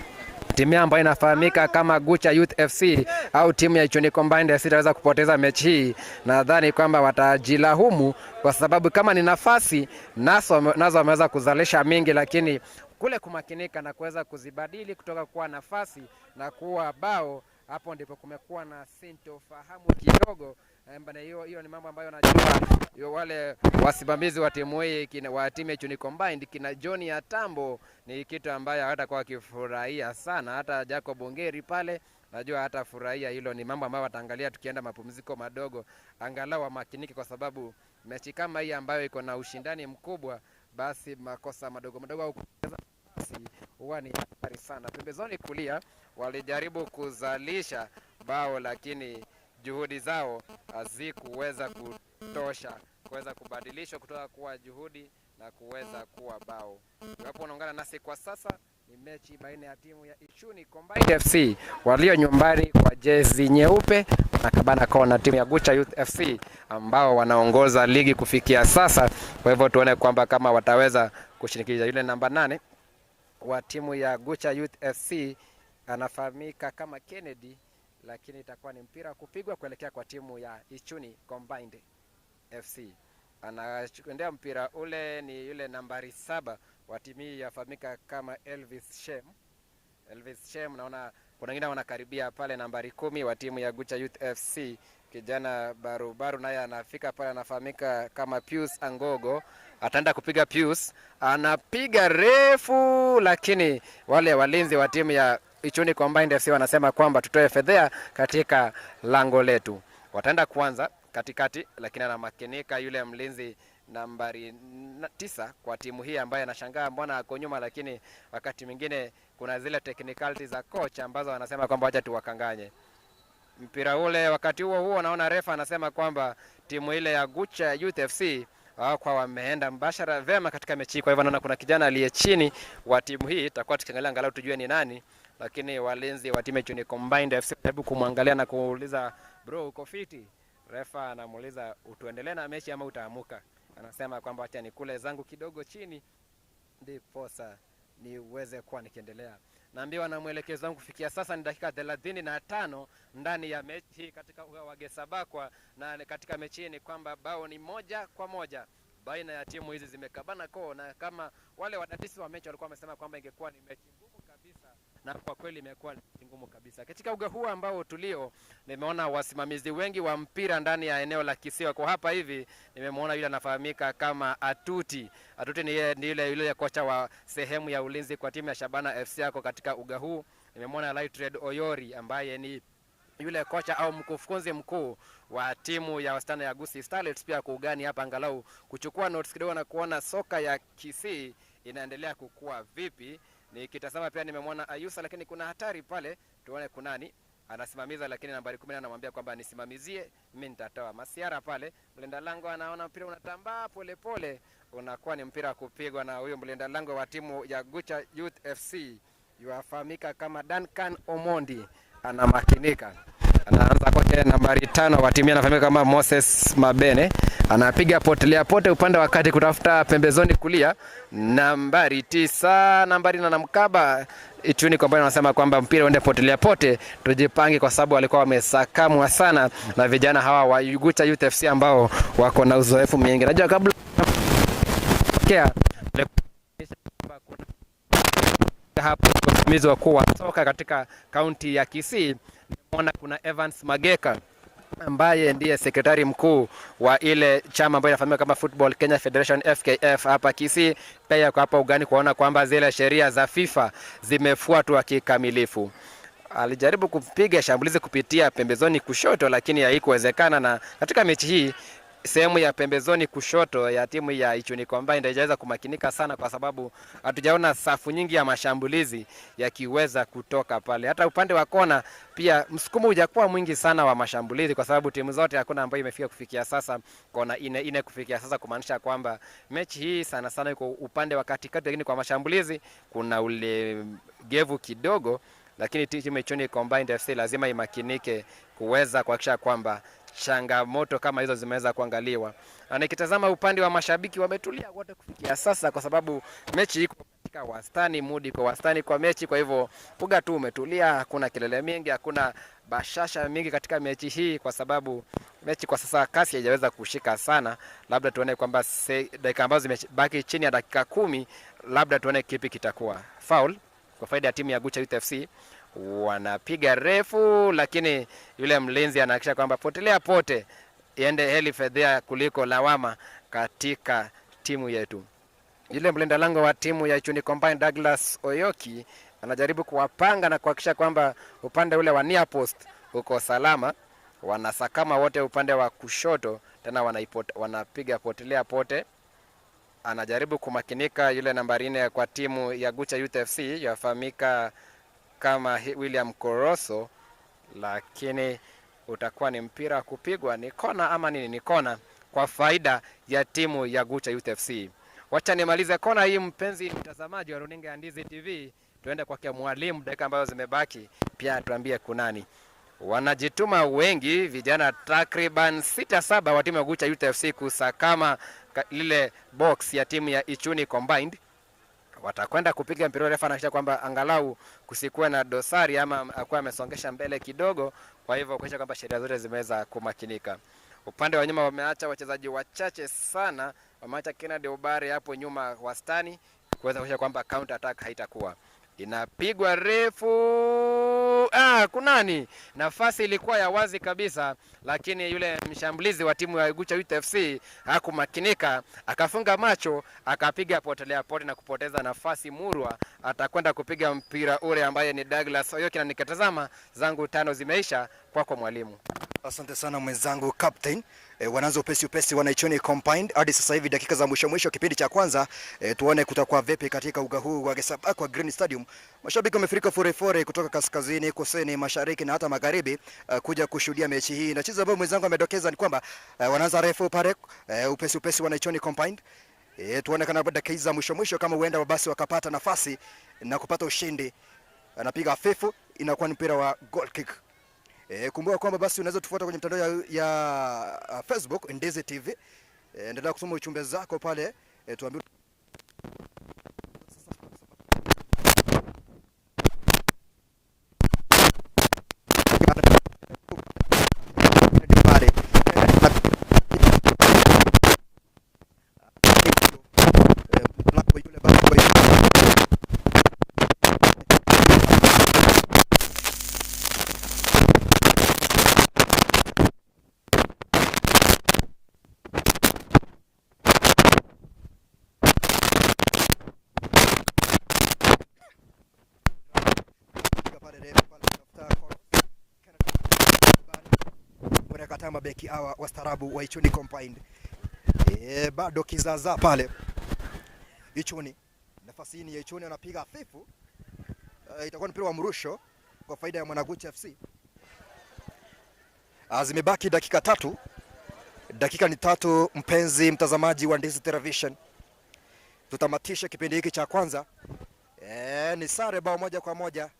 timu ambayo inafahamika kama Gucha Youth FC au timu ya Ichuni Combined FC itaweza kupoteza mechi hii, nadhani kwamba watajilahumu kwa sababu kama ni nafasi nazo wameweza kuzalisha mingi, lakini kule kumakinika na kuweza kuzibadili kutoka kuwa nafasi na kuwa bao, hapo ndipo kumekuwa na sintofahamu kidogo. Hiyo ni mambo ambayo najua wale wasimamizi wa timu hii wa timu ya Ichuni Combined kina John Atambo ni kitu ambayo hawatakuwa wakifurahia sana. Hata Jacob Ongeri pale najua hatafurahia hilo. Ni mambo ambayo wataangalia tukienda mapumziko madogo, angalau wamakinike, kwa sababu mechi kama hii ambayo iko na ushindani mkubwa, basi makosa madogo madogo au kupoteza nafasi huwa ni hatari sana. Pembezoni kulia walijaribu kuzalisha bao, lakini juhudi zao hazikuweza kutosha kuweza kubadilishwa kutoka kuwa juhudi na kuweza kuwa bao. Iwapo unaungana nasi kwa sasa, ni mechi baina ya timu ya Ichuni Combined FC walio nyumbani kwa jezi nyeupe na kabana kona timu ya Gucha Youth FC ambao wanaongoza ligi kufikia sasa. Kwa hivyo tuone kwamba kama wataweza kushinikiza. Yule namba 8 wa timu ya Gucha Youth FC anafahamika kama Kennedy, lakini itakuwa ni mpira kupigwa kuelekea kwa timu ya Ichuni Combined. FC. Anaendea mpira ule ni yule nambari 7 wa timu hii yafahamika kama Elvis Shem. Elvis Shem, naona kuna wengine wanakaribia pale, nambari 10 wa timu ya Gucha Youth FC kijana barubaru naye anafika pale, anafahamika kama Pius Angogo. Ataenda kupiga Pius, anapiga refu, lakini wale walinzi wa timu ya Ichuni Combined FC wanasema kwamba tutoe fedhea katika lango letu. Wataenda kuanza katikati, lakini anamakinika yule mlinzi nambari 9 kwa timu hii ambaye anashangaa mbona ako nyuma, lakini wakati mwingine kuna zile technicalities za coach ambazo wanasema kwamba wacha tuwakanganye mpira ule. Wakati huo huo, naona refa anasema kwamba timu ile ya Gucha Youth FC kwa wameenda mbashara vema katika mechi. Kwa hivyo naona kuna kijana aliye chini wa timu hii, tutakuwa tukiangalia angalau tujue ni nani, lakini walinzi wa timu ya Combined FC jaribu kumwangalia na kuuliza, bro, uko fiti? Refa anamuuliza utuendelee na mechi ama utaamuka? Anasema kwamba acha nikule zangu kidogo chini ndiposa niweze kuwa nikiendelea. Naambiwa na mwelekezo wangu kufikia sasa ni dakika 35 ndani ya mechi hii katika uga wa Gesabakwa, na katika mechi hii ni kwamba bao ni 1-1 baina ya timu hizi zimekabana koo, na kama wale wadadisi wa mechi walikuwa wamesema kwamba ingekuwa ni mechi ngumu kabisa, na kwa kweli imekuwa ngumu kabisa. Katika uga huu ambao tulio, nimeona wasimamizi wengi wa mpira ndani ya eneo la Kisiwa. Kwa hapa hivi nimemwona yule anafahamika kama Atuti. Atuti ni yule kocha wa sehemu ya ulinzi kwa timu ya Shabana FC yako katika uga huu. Nimemwona Lightred Oyori ambaye ni yule kocha au mkufunzi mkuu wa timu ya wasichana ya Gusii Starlets pia kuugani hapa angalau kuchukua notes kidogo na kuona soka ya Kisii inaendelea kukua vipi. Nikitazama pia nimemwona Ayusa, lakini kuna hatari pale, tuone kunani anasimamiza, lakini nambari 10 anamwambia kwamba nisimamizie mimi nitatoa masiara pale. Mlinda lango anaona mpira unatambaa pole pole, unakuwa ni mpira kupigwa na huyo mlinda lango wa timu ya Gucha Youth FC yuafahamika kama Duncan Omondi, anamakinika. Anaanza kwake nambari 5 wa timu anafahamika kama Moses Mabene, anapiga potelea pote upande wa kati kutafuta pembezoni kulia nambari 9, nambari na mkaba Ichuni kwa anasema kwamba mpira uende potelea pote, tujipange kwa sababu walikuwa wamesakamwa sana na vijana hawa wa Gucha Youth FC ambao wako na uzoefu mwingi. Najua kabla hapo wasimamizi wakuu wa soka katika kaunti ya Kisii, nimeona kuna Evans Mageka ambaye ndiye sekretari mkuu wa ile chama ambayo inafahamika kama Football Kenya Federation FKF hapa Kisii, pia kwa hapa ugani kuona kwamba zile sheria za FIFA zimefuatwa kikamilifu. Alijaribu kupiga shambulizi kupitia pembezoni kushoto, lakini haikuwezekana, na katika mechi hii sehemu ya pembezoni kushoto ya timu ya Ichuni Combined haijaweza kumakinika sana, kwa sababu hatujaona safu nyingi ya mashambulizi yakiweza kutoka pale. Hata upande wa kona pia msukumo hujakuwa mwingi sana wa mashambulizi, kwa sababu timu zote hakuna ambayo imefika kufikia sasa kona ine kufikia sasa, kumaanisha kwamba mechi hii sana sana iko upande wa katikati, lakini kwa mashambulizi kuna ulegevu kidogo. Lakini timu Ichuni Combined FC lazima imakinike kuweza kuhakikisha kwamba changamoto kama hizo zimeweza kuangaliwa. Na nikitazama upande wa mashabiki wametulia wote kufikia sasa, kwa sababu mechi iko katika wastani, mudi kwa wastani kwa mechi. Kwa hivyo uga tu umetulia, hakuna kelele mingi, hakuna bashasha mingi katika mechi hii, kwa sababu mechi kwa sasa kasi haijaweza kushika sana. Labda tuone kwamba dakika ambazo zimebaki chini ya dakika 10, labda tuone kipi kitakuwa. Foul kwa faida ya timu ya Gucha Youth FC. Wanapiga refu, lakini yule mlinzi anahakikisha kwamba potelea pote iende heli fedhea kuliko lawama katika timu yetu. Yule mlinda lango wa timu ya Ichuni Combined Douglas Oyoki anajaribu kuwapanga na kuhakikisha kwamba upande ule wa near post uko salama. Wanasakama wote upande wa kushoto, tena wanapiga potelea pote. Anajaribu kumakinika yule nambari 4 kwa timu ya Gucha Youth FC yafahamika kama William Koroso, lakini utakuwa ni mpira kupigwa, ni kona ama nini? Ni kona kwa faida ya timu ya Gucha Youth FC. Wacha nimalize kona hii, mpenzi mtazamaji wa runinga ya Ndizi TV, tuende kwake mwalimu dakika ambazo zimebaki, pia tuambie kunani. Wanajituma wengi vijana takriban 6-7 wa timu ya Gucha Youth FC kusakama lile box ya timu ya Ichuni Combined. Watakwenda kupiga mpira, refa anahakikisha kwamba angalau kusikuwe na dosari ama akuwa amesongesha mbele kidogo, kwa hivyo kuhakikisha kwamba sheria zote zimeweza kumakinika. Upande wa nyuma wameacha wachezaji wachache sana, wameacha Kennedy Obare hapo nyuma wastani kuweza kuhakikisha kwamba counter attack haitakuwa inapigwa refu. Kunani, nafasi ilikuwa ya wazi kabisa, lakini yule mshambulizi wa timu ya Gucha Youth FC hakumakinika, akafunga macho, akapiga potelea pote na kupoteza nafasi murwa. Atakwenda kupiga mpira ule ambaye ni Douglas Oyoki, na nikatazama zangu 5 zimeisha. Kwako mwalimu. Asante sana mwenzangu captain. Wanaanza upesi upesi Wanaichoni Combined hadi sasa hivi dakika za mwisho mwisho kipindi cha kwanza. Tuone kutakuwa vipi katika uga huu wa Gesabakwa Green Stadium. Mashabiki wamefurika fore kutoka kaskazini, kusini, mashariki na hata magharibi kuja kushuhudia mechi hii. Na chizo ambayo mwenzangu amedokeza ni kwamba wanaanza refu pale, upesi upesi Wanaichoni Combined. Tuone kana dakika hizi za mwisho mwisho kama huenda basi wakapata nafasi na kupata ushindi. Anapiga hafifu, inakuwa ni mpira wa goal kick. Kumbuka kwamba basi unaweza tufuata kwenye mtandao ya Facebook Ndizi TV. Endelea kusoma ujumbe zako pale, tuambie pale. Mlango yule basi kwa Piga pale refu pale kutafuta wanakataa mabeki hawa wastaarabu wa Ichuni Combined. Bado kizaazaa pale Ichuni, nafasi hii ni ya Ichuni, anapiga hafifu. Itakuwa ni mpira wa mrusho kwa faida ya Mwanaguchi FC. Zimebaki dakika 3, dakika ni 3, mpenzi mtazamaji wa Ndizi Television, tutamatisha kipindi hiki cha kwanza. Ni sare bao 1-1,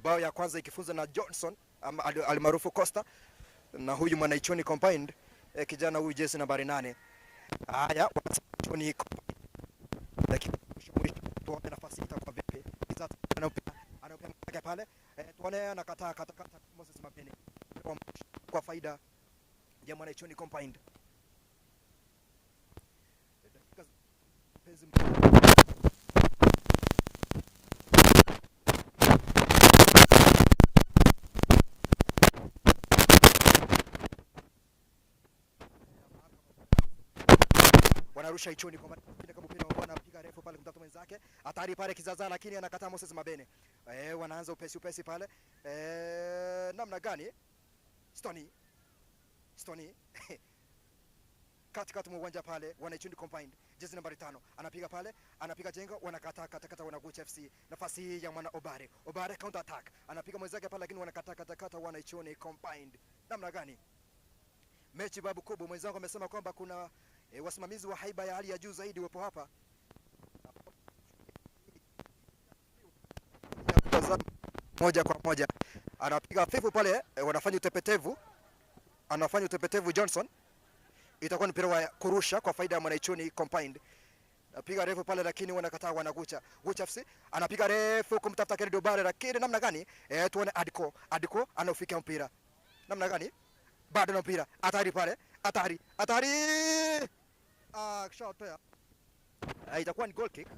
bao ya kwanza ikifunzwa na Johnson almaarufu Costa na huyu Mwanaichoni Combined, kijana huyu jezi nambari 8. Haya, Mwanaichoni Combined, dakika mwisho mwisho, tuone nafasi itakuwa vipi. Anampia mpaka pale, tuone anakataa kata kata Moses Mapene kwa faida ya Mwanaichoni Combined. Dakika mpenzi wanarusha Ichuni kwa mpira kama mpira wa anapiga refu pale kumtafuta mwenzake, hatari pale kizaza, lakini anakataa Moses Mabene. Wanaanza upesi upesi pale. Namna gani? Stony katikati mwa uwanja pale Wanaichuni Combined, jezi nambari 5 anapiga pale, anapiga jengo, wanakataa kata kata Wanaguchi FC. Nafasi hii ya mwana Obare, Obare counter attack, anapiga mwenzake pale, lakini wanakataa kata kata Wanaichuni Combined. Namna gani? Mechi babu kubwa, mwenzangu amesema kwamba kuna wasimamizi wa haiba ya hali ya juu zaidi wapo hapa. Moja kwa moja anapiga hafifu pale, wanafanya utepetevu, anafanya utepetevu Johnson. Itakuwa ni mpira wa kurusha kwa faida ya Mwanaichuni Combined. Anapiga refu pale lakini wanakataa Wanagucha. Gucha FC anapiga refu kumtafuta Kennedy Obare, lakini namna gani? Tuone Adiko. Adiko anaufikia mpira. Namna gani? Bado na mpira. Hatari pale. Hatari. Hatari. Shot ya. Itakuwa ni goal kick.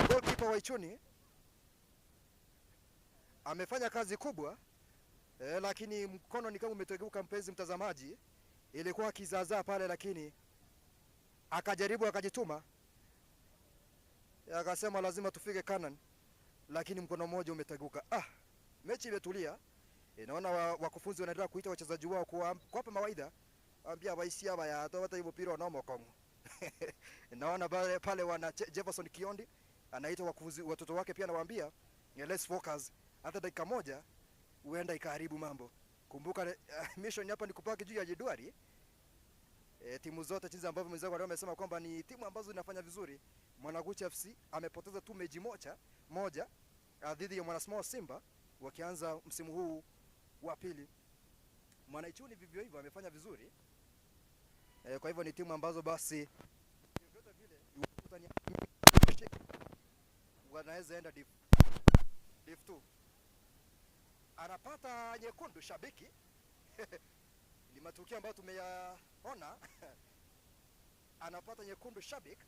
Goalkeeper wa Ichuni amefanya kazi kubwa, lakini mkono ni kama umetegeuka, mpenzi mtazamaji. Ilikuwa kizaazaa pale, lakini akajaribu akajituma, akasema lazima tufike Canaan, lakini mkono mmoja umeteguka. Mechi imetulia. Naona wakufunzi wanaendelea kuita wachezaji wao kuwapa mawaidha, ambia waisia baya hata hivyo mpira wanaoma Kongo. Naona pale wana Jefferson Kiondi anaita wakufunzi watoto wake pia, anawaambia let's focus, hata dakika moja huenda ikaharibu mambo. Kumbuka mission hapa ni kupaki juu ya jedwali. Timu zote jinsi ambavyo mwenzangu alikuwa amesema kwamba ni timu ambazo zinafanya vizuri. Mwanaguchi FC amepoteza tu mechi moja dhidi ya Mwana Small Simba wakianza msimu huu wa pili. Mwanaichuni vivyo hivyo amefanya vizuri. Kwa hivyo ni timu ambazo basi vyovyote vile wanaweza enda div 2. Anapata nyekundu shabiki. Ni matukio ambayo tumeyaona. Anapata nyekundu shabiki.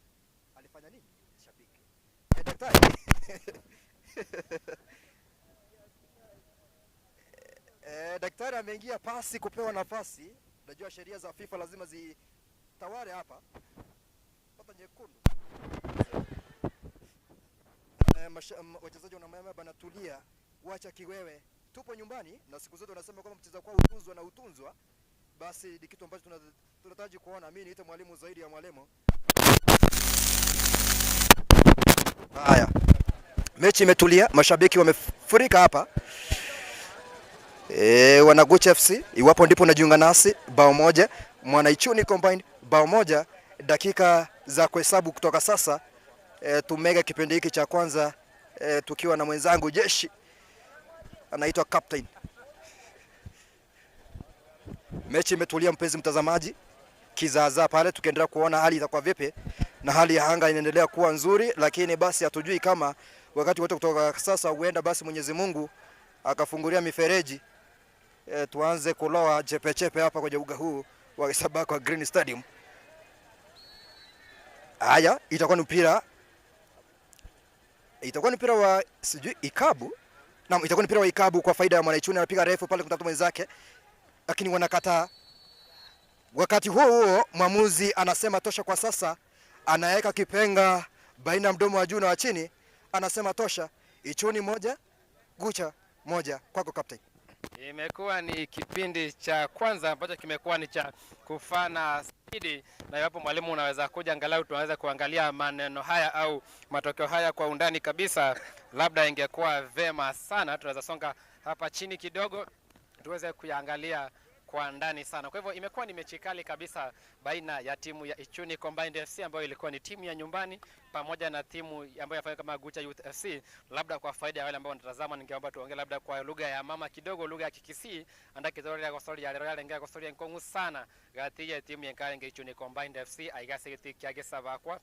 Alifanya nini shabiki? Daktari. Daktari ameingia pasi kupewa nafasi. Najua sheria za FIFA lazima zitawale hapa. Pata nyekundu. Wachezaji wanamwambia bana, tulia, wacha kiwewe. Tupo nyumbani na siku zote wanasema kwamba mcheza kwao hutunzwa na hutunzwa. Basi ni kitu ambacho tunataraji kuona. Mimi niite mwalimu zaidi ya mwalimu. Haya. Mechi imetulia, mashabiki wamefurika hapa. Wanagucha FC, iwapo ndipo unajiunga nasi, bao 1, Mwanaichuni Combined bao 1, dakika za kuhesabu kutoka sasa. Tumega kipindi hiki cha kwanza, tukiwa na mwenzangu jeshi anaitwa Captain. Mechi imetulia mpenzi mtazamaji, kizaazaa pale tukiendelea kuona hali itakuwa vipi, na hali ya anga inaendelea kuwa nzuri, lakini basi hatujui kama wakati wote kutoka sasa huenda basi Mwenyezi Mungu akafungulia mifereji, tuanze kuloa chepechepe hapa kwenye uga huu wa Sabakwa Green Stadium. Haya, itakuwa ni mpira, itakuwa ni mpira wa sijui ikabu. Naam, itakuwa ni mpira wa ikabu kwa faida ya Mwanaichuni. Anapiga refu pale kumtafuta mwenzake, lakini wanakataa. Wakati huo huo mwamuzi anasema tosha kwa sasa, anaweka kipenga baina ya mdomo wa juu na wa chini, anasema tosha. Ichuni 1 Gucha 1. Kwako Captain. Imekuwa ni kipindi cha kwanza ambacho kimekuwa ni cha kufana zaidi, na iwapo mwalimu unaweza kuja angalau tunaweza kuangalia maneno haya au matokeo haya kwa undani kabisa, labda ingekuwa vema sana. Tunaweza songa hapa chini kidogo tuweze kuyaangalia kwa ndani sana. Kwa hivyo imekuwa ni mechi kali kabisa baina ya timu ya Ichuni Combined FC ambayo ilikuwa ni timu ya nyumbani pamoja na timu ambayo inafanya kama Gucha Youth FC. Labda kwa faida ya wale ambao wanatazama, ningeomba tuongee labda kwa lugha ya mama kidogo, lugha ya Kikisii andakitolea kwa sori ya lero yale kwa sori nkongu sana gati ya timu ya Nkarenge Ichuni Combined FC aigasegeti kyage Sabakwa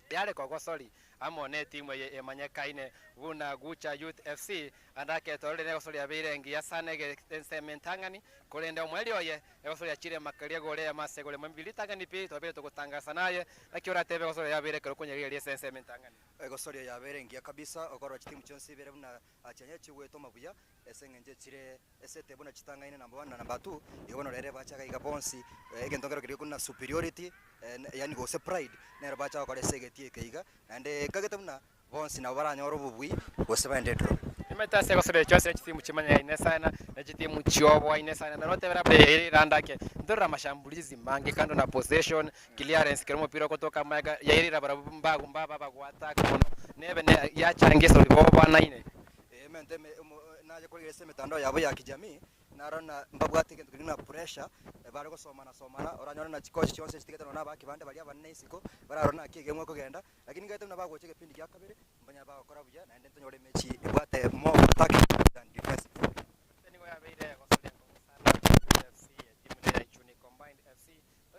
yale kwa gosori amone timu ye emanyekaine buna Gucha Youth FC andake torere ne gosori abirengi yasanege ensementangani kurenda omweli oye egosori achire makaria gore ya masegore mwembili tangani pi tobere tugutangasa naye nakio ratebe gosori yabire kero kunyegeria ensementangani egosori yaberengia kabisa okorwa timu chonsi bere buna achenye chigweto mabuya esengenje chire esete buna chitangaine number 1 na number 2 ibono rere bachaga iga bonsi egentongero kiri kuna superiority, yani gose pride nero bachaga kore segetie keiga nande kagete buna bonsi na baranyoro bubui gose baende draw. Imetase gosore chose chitimu chimanya ine sana na chitimu chiobo ine sana na note bera randake ndora mashambulizi mangi kando na possession clearance kirimo pira kutoka maga yairira bara mbago mbaba bagwata kono nebe ne yachangisa riboba naine mente naje kuregesa mitandao yabo ya kijamii narona mbabwate kintu kiri na pressure bari gusomana somana oranyona na chikochi chonse chitigete nona bakibande bari abanene isiko bararona kigemwe kugenda, lakini ngaite mna bagoche kipindi kya kabiri mbanya bagokora buya naende ntonyore mechi ibwate more attack than defense. Nigo yabeire gosoria sana FC timu ya Ichuni Combined FC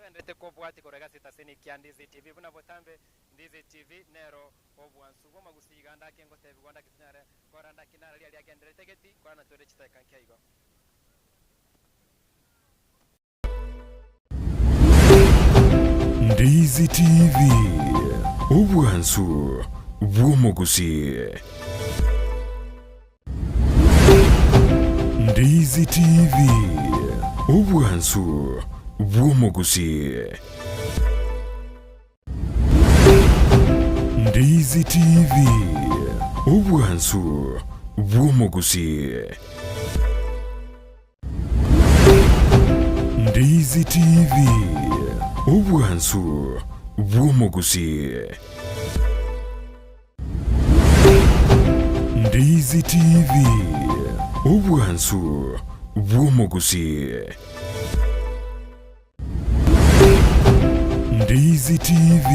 oyendete kobwati korega sitaseni kya Ndizi TV buna botambe Ndizi TV nero obwansu boma gusiga ndake ngotebi gwanda kitinyare koranda kinara ria ryagenderete geti kwana tore chitaka nkyaigo. Ndizi TV, obwansu bw'omuguzi. Ndizi TV, obwansu bw'omuguzi. Ndizi TV, obwansu bw'omuguzi. Ndizi TV, obwansu bw'omuguzi. Ndizi TV, obwansu bw'omuguzi. Ndizi TV,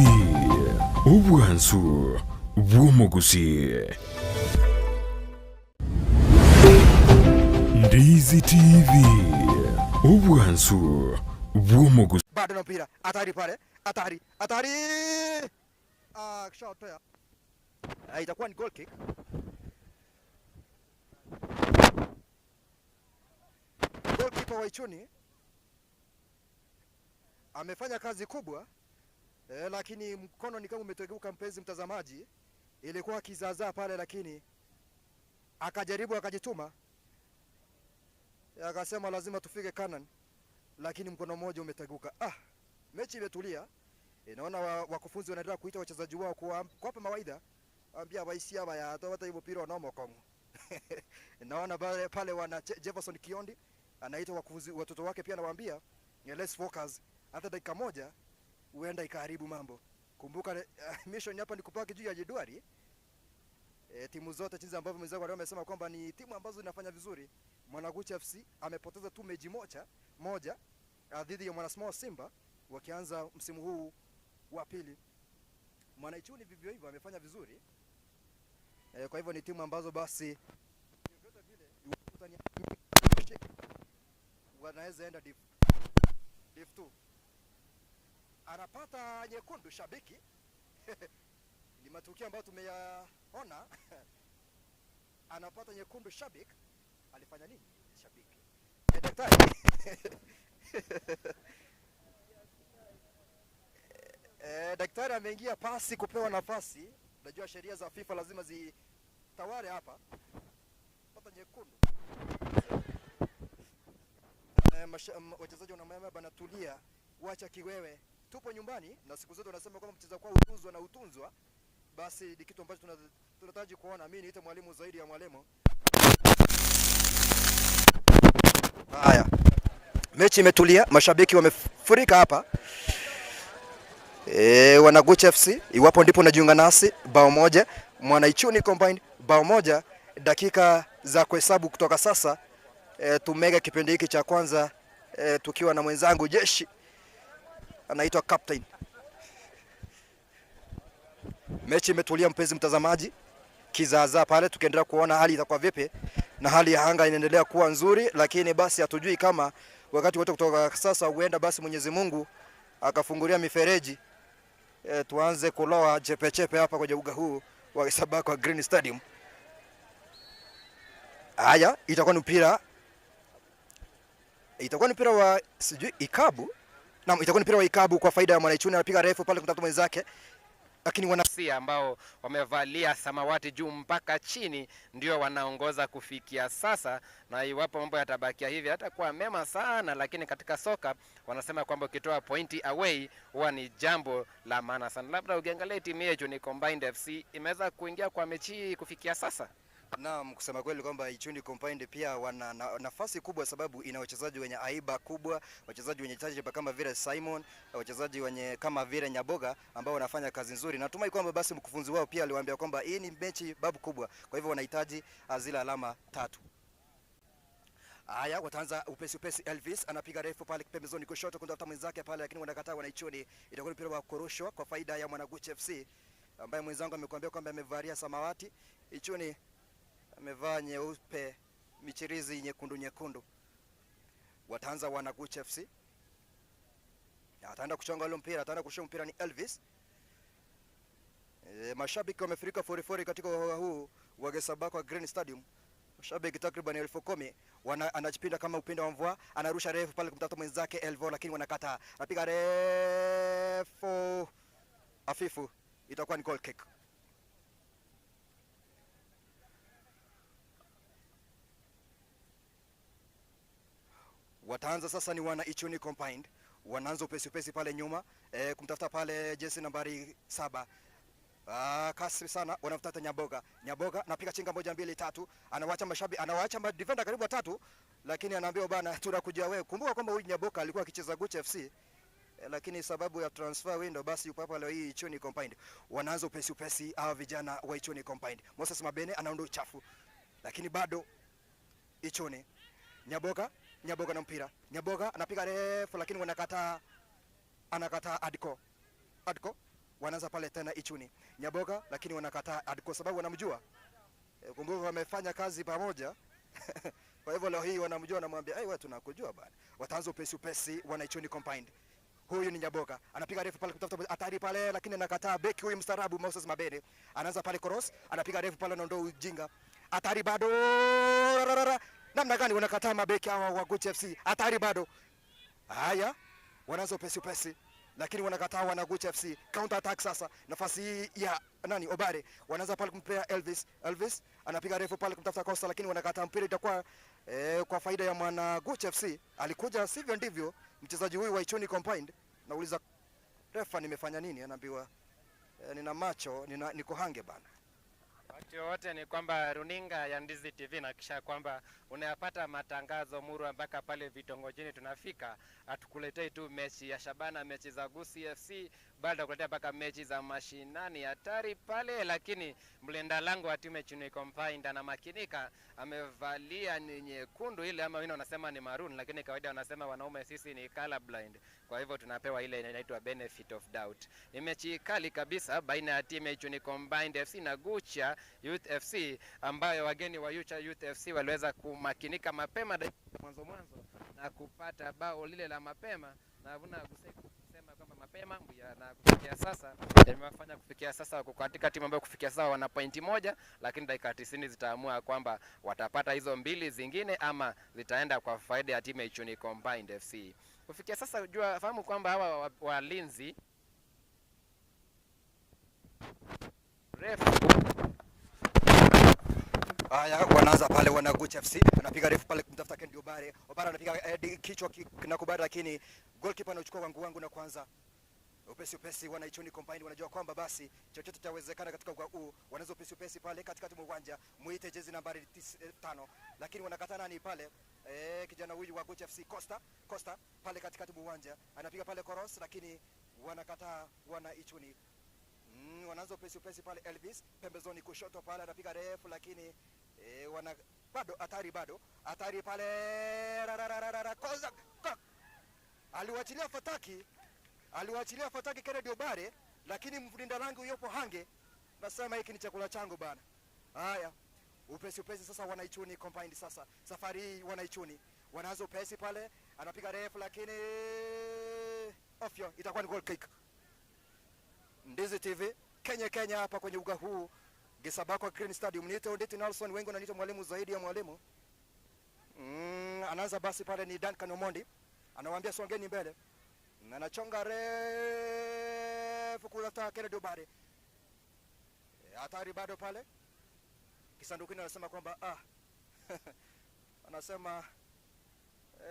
obwansu bw'omuguzi. Ndizi TV, obwansu bw'omuguzi. Bado na mpira hatari pale, hatari hatari, shot ya itakuwa ni goal kick. Golikipa wa Ichuni amefanya kazi kubwa lakini mkono ni kama umetegeuka, mpenzi mtazamaji. Ilikuwa kizaazaa pale, lakini akajaribu akajituma, akasema lazima tufike Canaan, lakini mkono mmoja umeteguka. Mechi imetulia. Naona wakufunzi wanaendelea kuita wachezaji wao kuwapa mawaidha, ambia waisi hapa ya hata hiyo mpira wanaomo kongo. Naona pale wana Jefferson Kiondi anaita wakufunzi watoto wake pia, anawaambia let's focus, hata dakika moja huenda ikaharibu mambo. Kumbuka mission hapa ni kupaki juu ya jedwali. Timu zote jinsi ambavyo mwenzangu amesema kwamba ni timu ambazo zinafanya vizuri. Mwanaguchi FC amepoteza tu mechi moja dhidi ya Mwana Small Simba wakianza msimu huu wa pili. Mwanaichuni vivyo hivyo amefanya vizuri. Kwa hivyo ni timu ambazo basi vyovyote vile wanaweza enda div 2. Anapata nyekundu shabiki. Ni matukio ambayo tumeyaona. Anapata nyekundu shabiki. Alifanya nini shabiki? Daktari. Daktari ameingia pasi kupewa nafasi. Najua sheria za FIFA lazima zitawale hapa. Pata nyekundu. Wachezaji wanamwambia bana, tulia, wacha kiwewe. Tupo nyumbani na siku zote wanasema kwamba mcheza kwao hutunzwa na utunzwa. Basi ni kitu ambacho tunataraji kuona. Mimi niite mwalimu zaidi ya mwalimu. Haya. Mechi imetulia, mashabiki wamefurika hapa. Wanaguchi FC, iwapo ndipo unajiunga nasi, bao moja, Mwanaichuni Combined bao moja, dakika za kuhesabu kutoka sasa. Tumega kipindi hiki cha kwanza tukiwa na mwenzangu jeshi anaitwa Captain. Mechi imetulia mpenzi mtazamaji, kizaazaa pale, tukiendelea kuona hali itakuwa vipi, na hali ya anga inaendelea kuwa nzuri, lakini basi hatujui kama wakati wote kutoka sasa huenda basi Mwenyezi Mungu akafungulia mifereji tuanze kuloa chepechepe hapa kwenye uga huu wa Sabakwa Green Stadium. Haya, itakuwa ni mpira, itakuwa ni mpira wa sijui ikabu. Naam, itakuwa ni mpira wa ikabu kwa faida ya Mwanaichuni. Anapiga refu pale kumtafuta mwenzake, lakini wana ambao wamevalia samawati juu mpaka chini ndio wanaongoza kufikia sasa, na iwapo mambo yatabakia hivi hatakuwa mema sana, lakini katika soka wanasema kwamba ukitoa pointi away huwa ni jambo la maana sana. Labda ukiangalia timu yetu ni Combined FC imeweza kuingia kwa mechi kufikia sasa. Naam, kusema kweli kwamba Ichuni Combined pia wana nafasi kubwa, sababu ina wachezaji wenye aiba kubwa, wachezaji wenye tajriba kama vile Simon, wachezaji wenye kama vile Nyaboga ambao wanafanya kazi nzuri. Natumai kwamba basi mkufunzi wao pia aliwaambia kwamba hii ni mechi babu kubwa, kwa hivyo wanahitaji zile alama tatu. Haya, wataanza upesi upesi. Elvis anapiga refu pale pembezoni kushoto kumtafuta mwenzake pale, lakini wanakataa Wanaichuni. Itakuwa mpira wa kurushwa kwa faida ya Mwanaguchi FC ambaye mwenzangu amekuambia kwamba amevalia samawati, Ichuni amevaa nyeupe michirizi nyekundu nyekundu. Wataanza Wanaguchi FC. Ataenda kuchonga ule mpira, ataenda kushika mpira ni Elvis. Mashabiki wamefurika forifori katika uwanja huu wa Gesabakwa Green Stadium. Mashabiki takriban 10,000. Anajipinda kama upinde wa mvua, anarusha refu pale kumtafuta mwenzake Elvo, lakini wanakataa. Anapiga refu afifu, itakuwa ni goal kick. Wataanza sasa ni wana Ichuni Combined. Wanaanza upesi upesi pale nyuma, kumtafuta pale jezi nambari 7. Kasi sana wanamtafuta Nyaboga. Nyaboga napiga chinga 1 2 3, anawacha mashabi, anawacha defender karibu watatu, lakini anaambiwa bana tunakuja wewe. Kumbuka kwamba huyu Nyaboga alikuwa akicheza Guchi FC, lakini sababu ya transfer window basi yupo hapa leo hii Ichuni Combined. Wanaanza upesi upesi hawa vijana wa Ichuni Combined. Moses Mabene anaondoa uchafu, lakini bado Ichuni. Nyaboga, Nyaboga na mpira. Nyaboga anapiga refu lakini wanakataa, anakataa Adko. Adko wanaanza pale tena Ichuni. Nyaboga lakini wanakataa Adko sababu wanamjua. Kumbuka wamefanya kazi pamoja. Kwa hivyo leo hii wanamjua, wanamwambia, "Hey, wewe tunakujua bana." Wataanza upesi upesi wana Ichuni Combined. Huyu ni Nyaboga. Anapiga refu pale kutafuta hatari pale lakini anakataa beki huyu mstaarabu Moses Mabene. Anaanza pale cross, anapiga refu pale anaondoa ujinga. Hatari bado. Namna gani wanakataa mabeki hawa wa Gucha FC? Hatari bado. Haya, wanaanza upesi upesi, lakini wanakataa wana Gucha FC. Counter attack sasa, nafasi hii ya nani? Obare wanaanza pale kumpea Elvis. Elvis anapiga refu pale kumtafuta Costa, lakini wanakataa mpira, itakuwa kwa faida ya mwana Gucha FC. Alikuja sivyo ndivyo mchezaji huyu wa Ichuni Combined. Nauliza refa, nimefanya nini? Anaambiwa nina macho, niko hange bana. Wakati wowote ni kwamba runinga ya Ndizi TV inahakikisha kwamba unayapata matangazo murwa mpaka pale vitongojini tunafika. Hatukuletei tu mechi ya Shabana, mechi za Gusii FC, bali tunakuletea mpaka mechi za mashinani hatari pale. Lakini mlinda lango wa timu ya Ichuni Combined anamakinika, amevalia ni nyekundu ile, ama wengine wanasema ni maroon, lakini kawaida wanasema wanaume sisi ni color blind, kwa hivyo tunapewa ile inaitwa benefit of doubt. Ni mechi kali kabisa baina ya timu ya Ichuni Combined FC na Gucha Youth FC, ambayo wageni wa Gucha Youth FC waliweza kumakinika mapema dakika mwanzo mwanzo na kupata bao lile la mapema, na vuna kusema kwamba mapema mbuya, na kufikia sasa imewafanya kufikia sasa wako katika timu ambayo kufikia sasa wana pointi moja, lakini dakika 90 zitaamua kwamba watapata hizo mbili zingine ama zitaenda kwa faida ya timu ya Ichuni Combined FC. Kufikia sasa jua fahamu kwamba hawa walinzi refu. Haya, wanaanza pale wana Gucha FC, anapiga refu pale kumtafuta Kennedy Obare. Obare anapiga kichwa kinakubali, lakini goalkeeper anachukua wangu wangu na kwanza upesi upesi wana Ichuni Combined wanajua kwamba basi chochote chawezekana katika uga huu. Wanaanza upesi upesi pale katikati mwa uwanja, muite jezi nambari 5, lakini wanakataa nani pale? Kijana huyu wa Gucha FC Costa pale katikati mwa uwanja anapiga pale cross, lakini wanakataa wana Ichuni. Wanaanza upesi upesi pale Elvis pembezoni kushoto pale anapiga refu, lakini wana bado hatari, bado hatari pale Koza aliwachilia fataki, aliwachilia fataki Kennedy Obare, lakini mlinda lango yupo hange, nasema hiki ni chakula changu bana. Haya, upesi upesi sasa wanaichuni Combined sasa. Safari hii wanaichuni wanaanza upesi pale, anapiga refu lakini ofyo, itakuwa ni goal kick. Ndizi TV Kenya Kenya hapa kwenye uga huu Gesabakwa Green Stadium. Niite Onditi Nelson, wengi wananiita mwalimu zaidi ya mwalimu. Anaanza basi pale ni Duncan Omondi. Anawaambia songeni mbele. Na anachonga refu kuleta Kennedy Obare. Hatari bado pale. Kisandukuni anasema kwamba anasema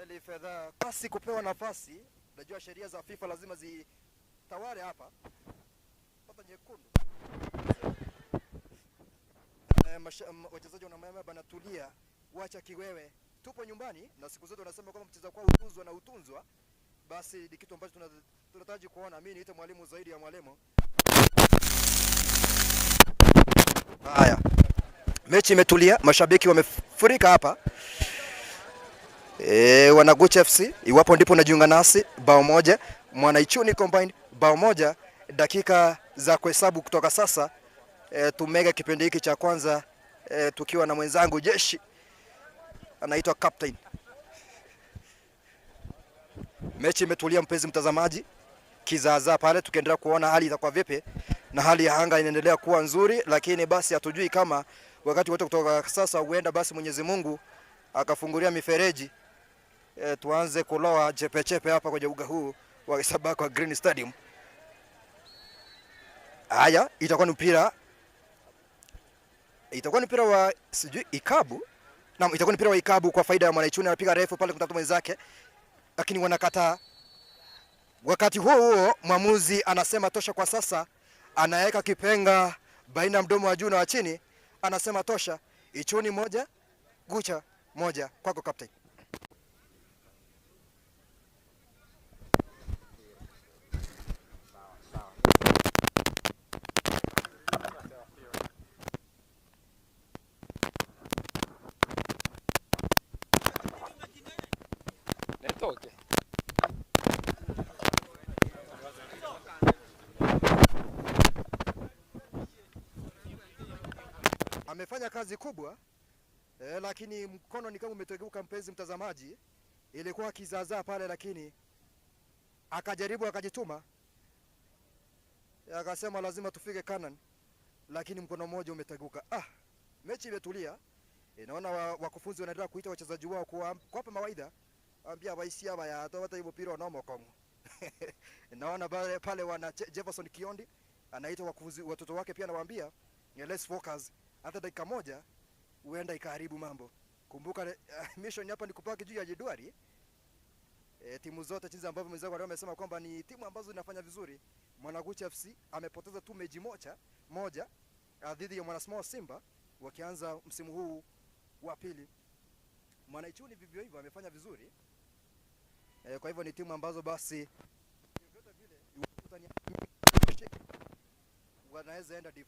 eli fedha basi kupewa nafasi. Najua sheria za FIFA lazima zitawale hapa. Pata nyekundu. Wachezaji wanamwambia bana, tulia, wacha kiwewe, tupo nyumbani. Na siku zote wanasema kwamba mcheza kwao hutunzwa na hutunzwa, basi ni kitu ambacho tunataraji kuona. Mimi niite mwalimu zaidi ya mwalimu. Haya, mechi imetulia, mashabiki wamefurika hapa. Wanagucha FC, iwapo ndipo unajiunga nasi, bao moja Mwanaichuni Combined, bao moja, dakika za kuhesabu kutoka sasa. Tumega kipindi hiki cha kwanza tukiwa na mwenzangu jeshi anaitwa Captain. Mechi imetulia mpenzi mtazamaji, kizaazaa pale, tukiendelea kuona hali itakuwa vipi, na hali ya anga inaendelea kuwa nzuri, lakini basi hatujui kama wakati wote kutoka sasa huenda basi Mwenyezi Mungu akafungulia mifereji tuanze kuloa chepechepe hapa kwenye uga huu wa Gesabakwa Green Stadium. Haya, itakuwa ni mpira, itakuwa ni mpira wa sijui ikabu. Naam, itakuwa ni mpira wa ikabu kwa faida ya Mwanaichuni. Anapiga refu pale kumtafuta mwenzake, lakini wanakataa. Wakati huo huo mwamuzi anasema tosha kwa sasa, anaweka kipenga baina mdomo wa juu na wa chini, anasema tosha. Ichuni moja, Gucha moja. Kwako Captain. Netoke. Amefanya kazi kubwa lakini mkono ni kama umetegeuka, mpenzi mtazamaji. Ilikuwa kizaazaa pale, lakini akajaribu akajituma, akasema lazima tufike Canaan, lakini mkono mmoja umeteguka. Mechi imetulia. Naona wakufunzi wanaendelea kuita wachezaji wao kuwapa mawaidha, ambia waisia baya hata hiyo mpira wanaomokongo. Naona pale wana Jefferson Kiondi anaita wakufunzi watoto wake pia, anawaambia let's focus, hata dakika moja huenda ikaharibu mambo. Kumbuka mission hapa ni kupaki juu ya jedwali. Timu zote jinsi ambavyo mwenzangu amesema kwamba ni timu ambazo zinafanya vizuri. Mwanaguchi FC amepoteza tu mechi moja dhidi ya Mwanasmall Simba wakianza msimu huu wa pili. Mwanaichuni vivyo hivyo amefanya vizuri. Kwa hivyo ni timu ambazo basi vyote vile wanaweza enda div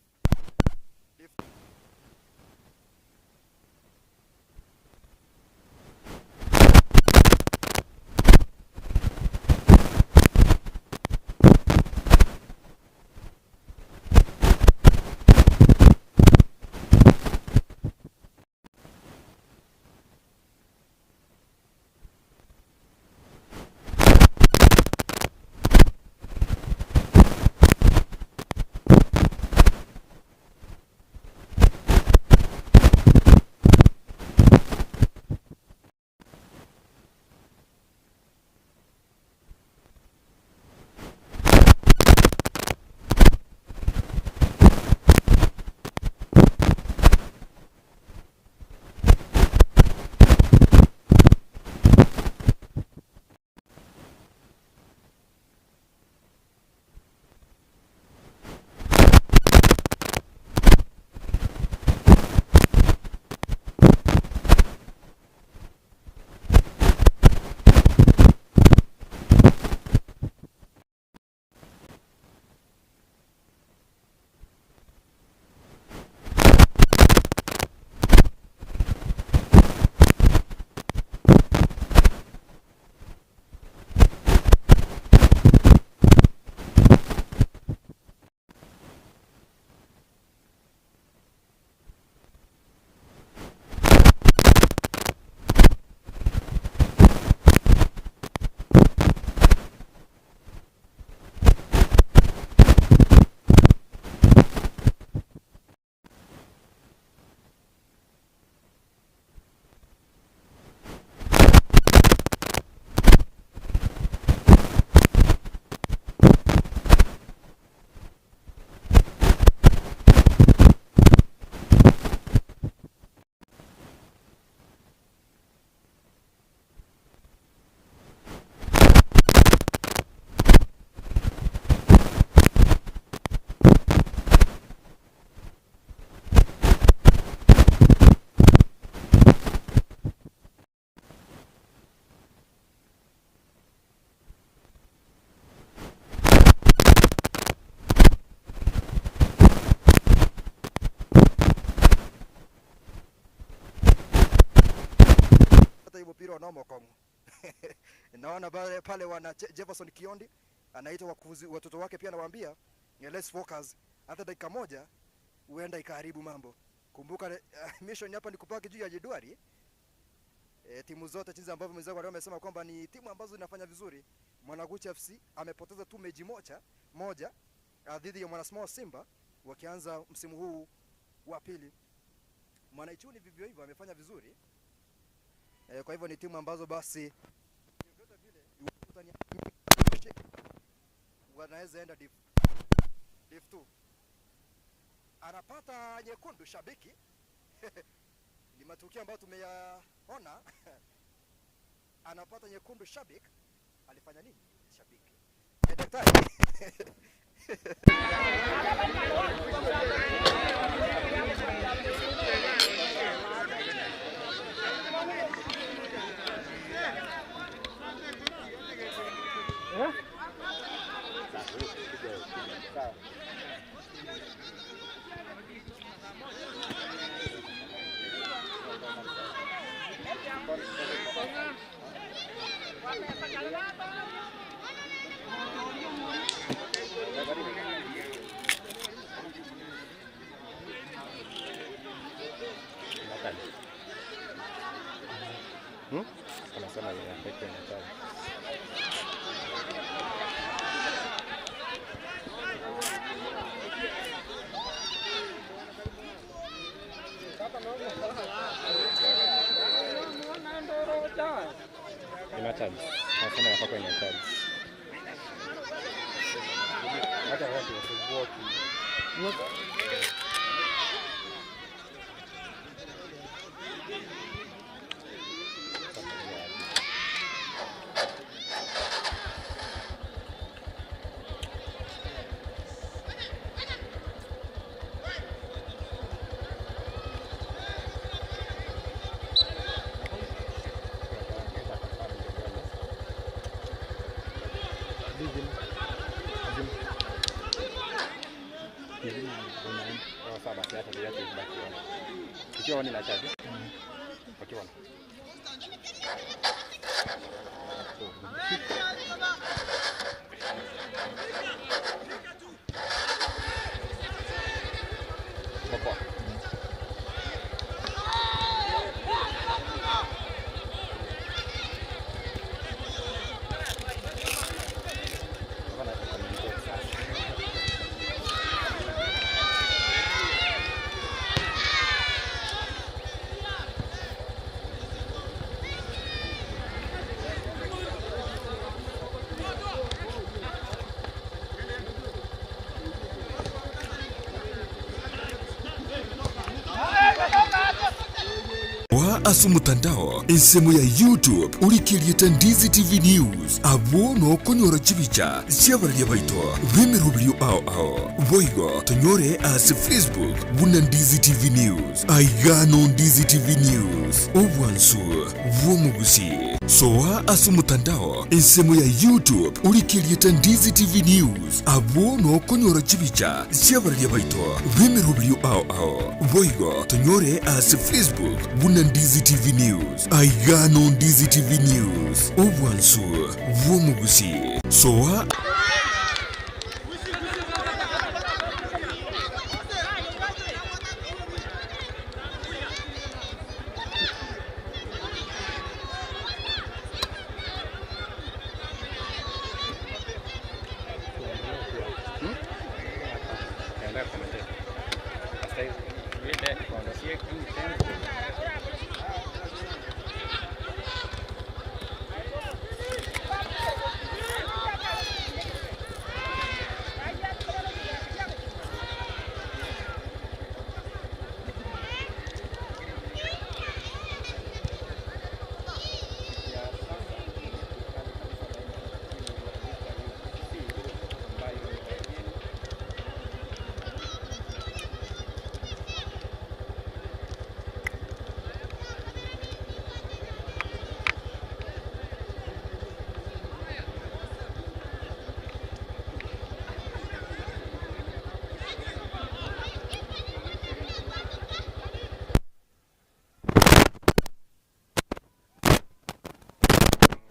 mpira wanaomokongo. Naona pale wana Jefferson Kiondi anaita watoto wake pia, anawaambia let's focus, hata dakika moja huenda ikaharibu mambo. Kumbuka mission hapa ni kupaki juu ya jedwali. Timu zote jinsi ambavyo mwenzangu amesema kwamba ni timu ambazo zinafanya vizuri. Mwanaguchi FC amepoteza tu mechi moja dhidi ya Mwanasmall Simba wakianza msimu huu wa pili. Mwanaichuni vivyo hivyo amefanya vizuri. Kwa hivyo ni timu ambazo basi vyote vile wanaweza enda div 2. Anapata nyekundu shabiki. Ni matukio ambayo tumeyaona. Anapata nyekundu shabiki. Alifanya nini shabiki? Daktari. Anasema yeye peke yake. charge. Nasema inafaa kuwa ina charge. Hata watu wasikuwa. Sawa basi, acha tuache ibaki on. Ikiwa on ina charge. Wakiwa on. Poa. Hapa na communicate sasa. Wa ase omotandao ensemo ya YouTube orikeriete Ndizi TV News abwo nokonyora chibicha chiabararia baito b'emeroberio ao ao boigo tonyore ase Facebook buna Ndizi TV News aigano Ndizi TV News obwansu bw'omugusi soa ase omotandao ensemo ya YouTube orikeriete Ndizi TV News abwo nokonyora chibicha chiabararia baito b'emeroberio ao ao boigo tonyore ase Facebook buna Ndizi TV News aigano Ndizi TV News obwansu bw'omugusi soa. Naendelea kucommentate. Sasa hivi ile kuangalia juu tena.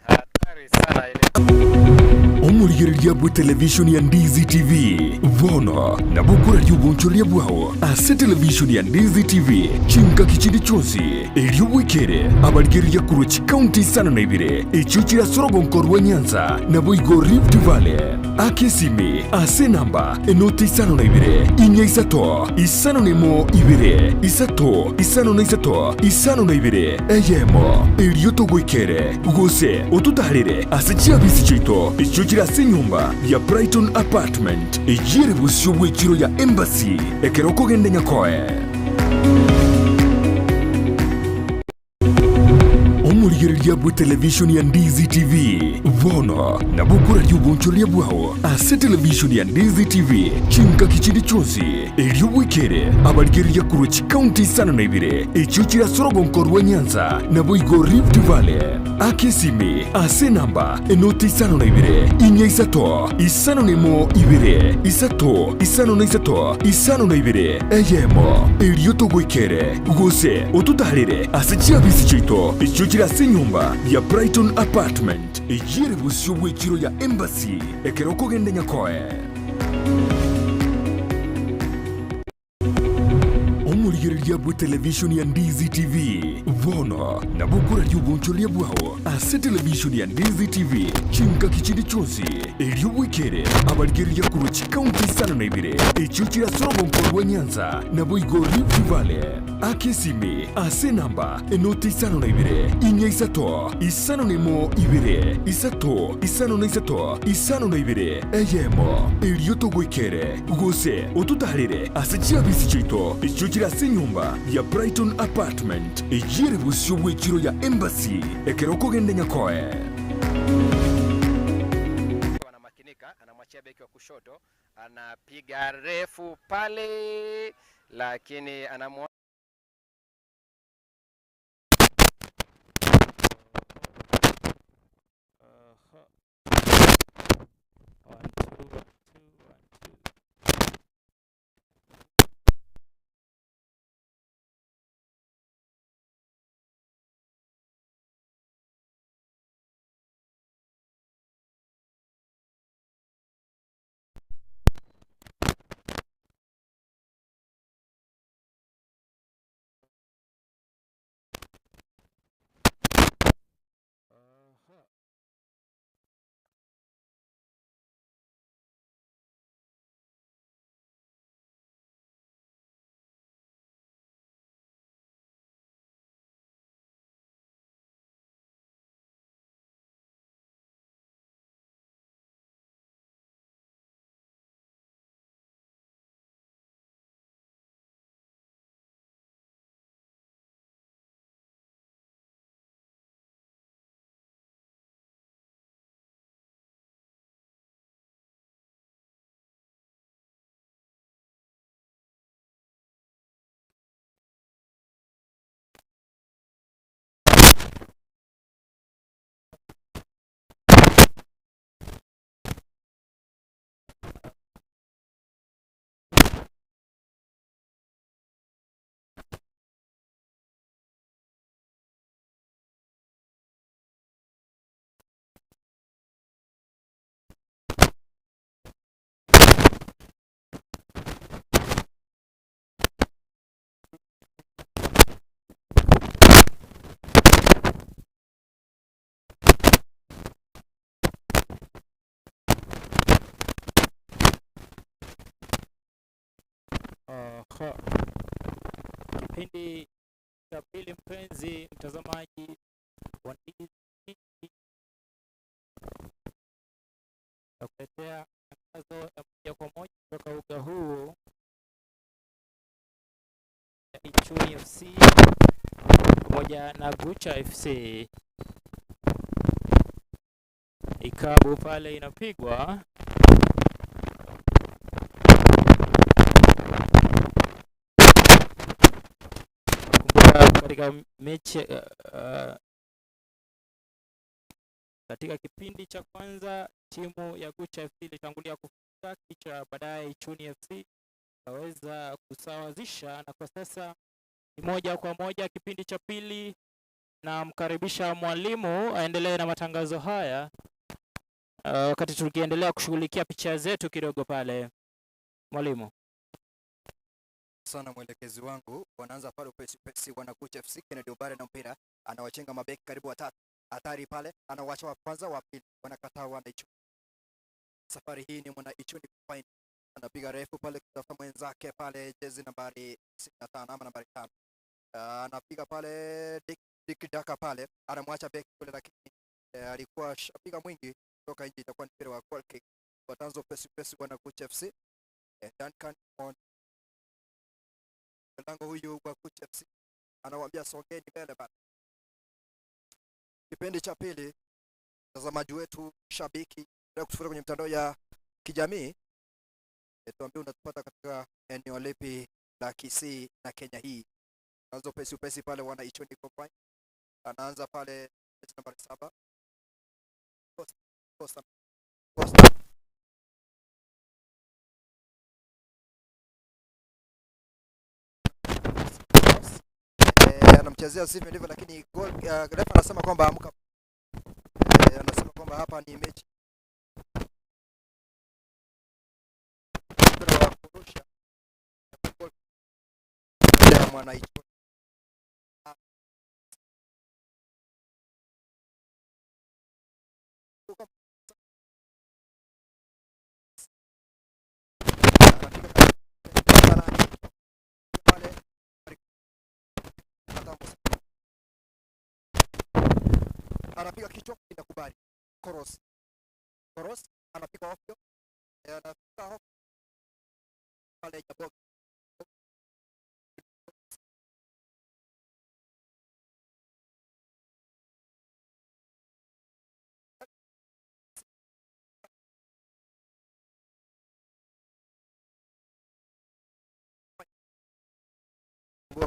Hatari sana ile. Omurigereria bwe televishoni ya Ndizi TV bono nabukura ry'ubunchoria bwawo ase televishoni ya Ndizi TV chinka kichindi chonsi eryobwekere abarigereria kurwa chikaunti isano na ibere ekyo kirasorogonko rwa Nyanza naboigo Rift Valley akesimi ase namba enoti isano na ibere inya isato isano nemo ibere isato isano na isato isano na ibere eyemo eryo togwekere gose otutarire ase chiabisi chiito ekyo kirase nyumba ya Brighton Apartment ejire busyo bw'ekiro ya Embassy ekero okogenda nyakoe. Omurigereria bwe televishoni ya Ndizi TV bono nabukura ry'ubunchoria bwawo ase televishoni ya Ndizi TV chinka kichindi chonsi eryobwekere abarigereria kurwa chikaunti isano na ibere ekyo kirasorogonko rwa Nyanza naboigo Rift Valley akesimi ase namba enoti isano na ibere inya isato isano nemo ibere isato isano na isato isano na ibere eyemo eryo togwekere gose otutarire ase chiabisi chiito ekyo kirase nyumba ya Brighton Apartment ejire busyo bw'ekiro ya Embassy ekero okogenda nyakoe. Oborigereria bwe television ya Ndizi TV bono nabo okoraria obonchoria bwao ase television ya Ndizi TV chingaki chinde chionsi erio bwekere abarigereria korwa chikaunti isano na ibere echio chirasora obonko rwa Nyanza nabo igo Rift Valley akesimi ase namba enoti isano na ibere inya isato isano na emo ibere isato isano na isato isano na ibere eyemo erio togwekere gose otutarire ase chiabisi chiaito echio chiri ase enyomba ya Brighton Apartment ejire bosio bwa echiro ya Embassy ekero okogenda Nyakoe. Anamakinika, anamwachia beki wa kushoto, anapiga refu pale, lakini anamu One, two, one, two, one, two. Aha. Aha. Kipindi cha pili, mpenzi mtazamaji wa Ndizi, nakuletea matangazo ya moja kwa moja kutoka uga huu ya Ichuni FC pamoja na Gucha FC. Ikabu pale inapigwa. Kumbuka katika mechi katika kipindi cha kwanza timu ya Gucha FC ilitangulia kufunga, kisha baadaye Ichuni FC ikaweza kusawazisha, na kwa sasa ni 1-1 kipindi cha pili. Namkaribisha mwalimu aendelee na matangazo haya wakati tukiendelea kushughulikia picha zetu kidogo pale. Mwalimu. Sana mwelekezi wangu, wanaanza pale upesi upesi, wanakucha FC. Kennedy Obare na mpira anawachenga mabeki karibu watatu, hatari pale, anawacha wa kwanza, wa pili, wanakataa wana Ichuni. Safari hii ni mwana Ichuni Combine, anapiga refu pale kutafuta mwenzake pale, jezi nambari 65 ama nambari 5, anapiga pale Dick Daka pale, anamwacha beki kule, lakini alikuwa apiga mwingi kutoka nje, itakuwa ni mpira wa goal kick. Wataanza upesi upesi wana Gucha FC. Duncan on lango huyu wa Gucha FC anawaambia songeni mbele bana. Kipindi cha pili, mtazamaji wetu shabiki, endelea kutufuata kwenye mitandao ya kijamii, tuambie unatupata katika eneo lipi la Kisii na Kenya hii. Anaanza upesi upesi pale wana Ichuni Combine. Anaanza pale nambari 7. Costa, Costa, Costa. Anamchezea sivyo ndivyo, lakini goal, refa anasema kwamba amka. Anasema kwamba hapa ni mechi mpira wa kurusha. Mwanaichuni. Anapiga kichwa, inakubali. Koros. Koros anapiga ovyo. Anapiga ovyo pale Jabogo.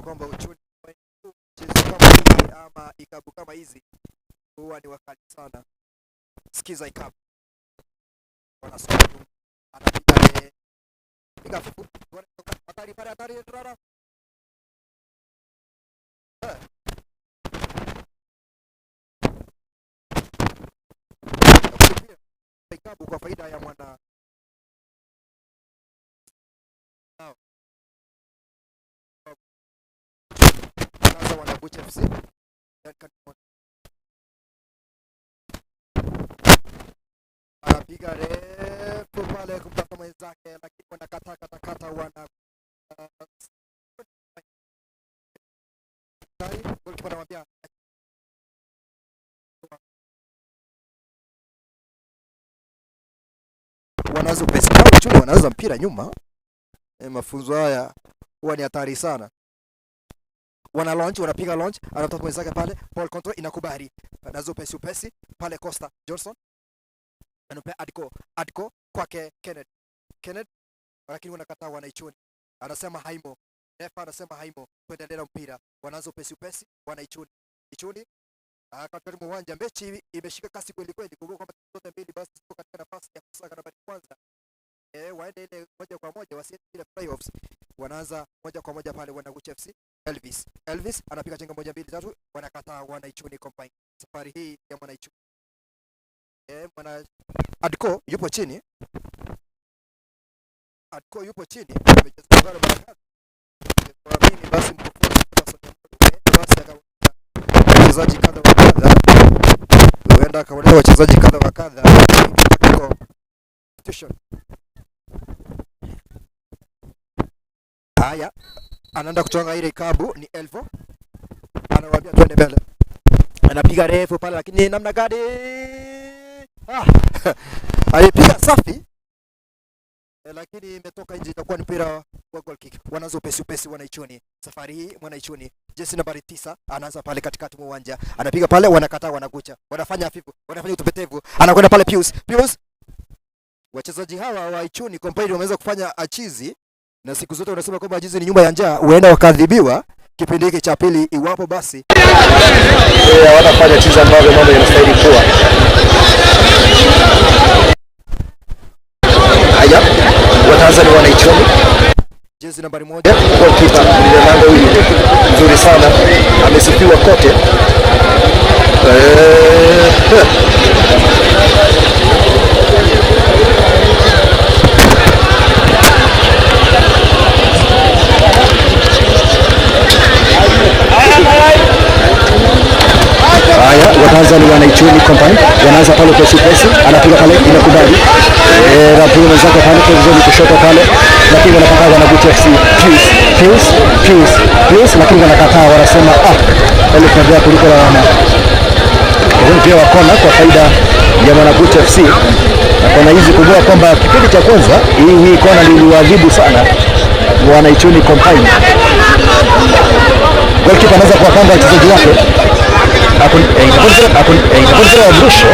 Kwamba uchuni mchezo kama hii ama ikabu kama hizi huwa ni wakali sana. Sikiza ikabu. Wanasoma anapiga piga fuku. Hatari pale, hatari rara. Ikabu kwa faida ya mwana Wanagucha FC. Anapiga refu pale kumtaka mwenzake, lakini wanakata kata kata, wana goalkeeper anamwambia wanazo pesa chuni, wanaweza mpira nyuma. Mafunzo haya huwa ni hatari sana. Wana launch, wanapiga launch, anatoka mwenzake pale, ball control inakubali. Nazo pesi upesi pale Costa Johnson. Anapea Adko, Adko kwake Kenneth. Kenneth lakini wanakataa Wanaichuni. Anasema haimo. Refa anasema haimo. Kuendelea mpira. Wanaanza upesi upesi Wanaichuni. Ichuni katikati mwa uwanja, mechi imeshika kasi kweli kweli. Kumbuka kwamba zote mbili basi ziko katika nafasi ya kusaka nambari kwanza. Waende ile moja kwa moja, wasiende ile playoffs. Wanaanza moja kwa moja pale Wanagucha FC. Elvis. Elvis anapiga chenga 1 2 3, wanakataa Wanaichuni Combine. Safari hii ya Mwanaichuni. Mwana Adko yupo chini. Adko yupo chini. Amecheza bado baraka. Kwa mimi basi mkufunzi basi akaweka wachezaji kadha wa kadha. Huenda akawaleta wachezaji kadha wa kadha. Competition. Haya, anaenda kuchonga ile ikabu ni Elvo. Anawaambia twende mbele. Anapiga refu pale lakini namna gani? Alipiga safi. Lakini imetoka nje, itakuwa ni mpira wa goal kick. Wanaanza upesi upesi Wanaichuni. Safari hii Mwanaichuni, jezi nambari 9 anaanza pale katikati mwa uwanja. Anapiga pale, wanakataa Wanagucha. Wanafanya hafifu, wanafanya utepetevu. Anakwenda pale Pius. Pius. Wachezaji hawa wa Ichuni Combined wameweza kufanya achizi, na siku zote wanasema kwamba achizi ni nyumba ya njaa, huenda wakaadhibiwa kipindi hiki cha pili iwapo basi hawatafanya chizi ambavyo mambo yanastahili kuwa. Haya, wataanza ni Wanaichuni. Jezi nambari 1, goalkeeper mlinda lango huyu mzuri sana, amesifiwa kote. Haya, wataanza ni Wanaichuni Company. Wanaanza pale kwa pesi, anapiga pale inakubali. Anapiga mwenzake pale kwa zoni kushoto pale, lakini wanakataa Wanagucha FC. Pius, Pius, Pius, Pius, lakini wanakataa, wanasema ile kadhaa kuliko laana. Kwa pia wakona kwa faida ya Wanagucha FC. Na kona hizi kumbuka kwamba kipindi cha kwanza hii kona iliwaadhibu sana Wanaichuni Company. Goalkeeper anaweza kuwapanga wachezaji wake. Mpira wa mrusho.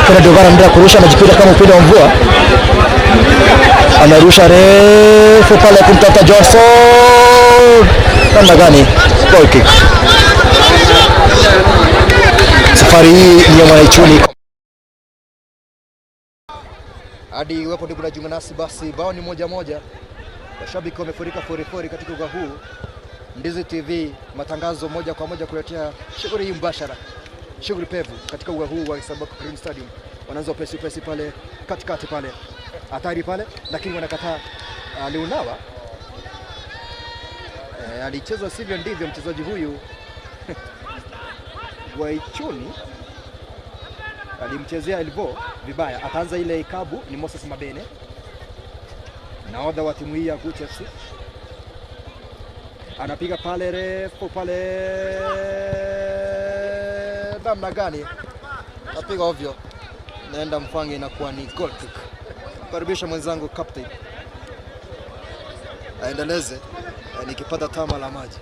Kennedy Ovara anaendelea kurusha, anajipinda kama upinde wa mvua. Anarusha refu pale kumtafuta Johnson. Namna gani? Goal kick. Safari hii ni ya Mwanaichuni. Hadi iwapo ndipo najiunga nasi basi bao ni 1-1. Mashabiki wamefurika forifori katika uga huu. Ndizi TV matangazo moja kwa moja kuletea shughuli hii mbashara. Shughuli pevu katika uga huu wa Sabako Green Stadium. Wanaanza upesi upesi pale katikati pale. Hatari pale lakini wanakataa. Liunawa. Alichezwa sivyo ndivyo mchezaji huyu wa Ichuni alimchezea Elvo vibaya, akaanza ile ikabu. Ni Moses Mabene, nahodha wa timu hii ya Gucha FC, anapiga pale refu pale, namna gani apiga ovyo, naenda Mfange, inakuwa ni goal kick. Karibisha mwenzangu captain aendeleze nikipata tama la maji.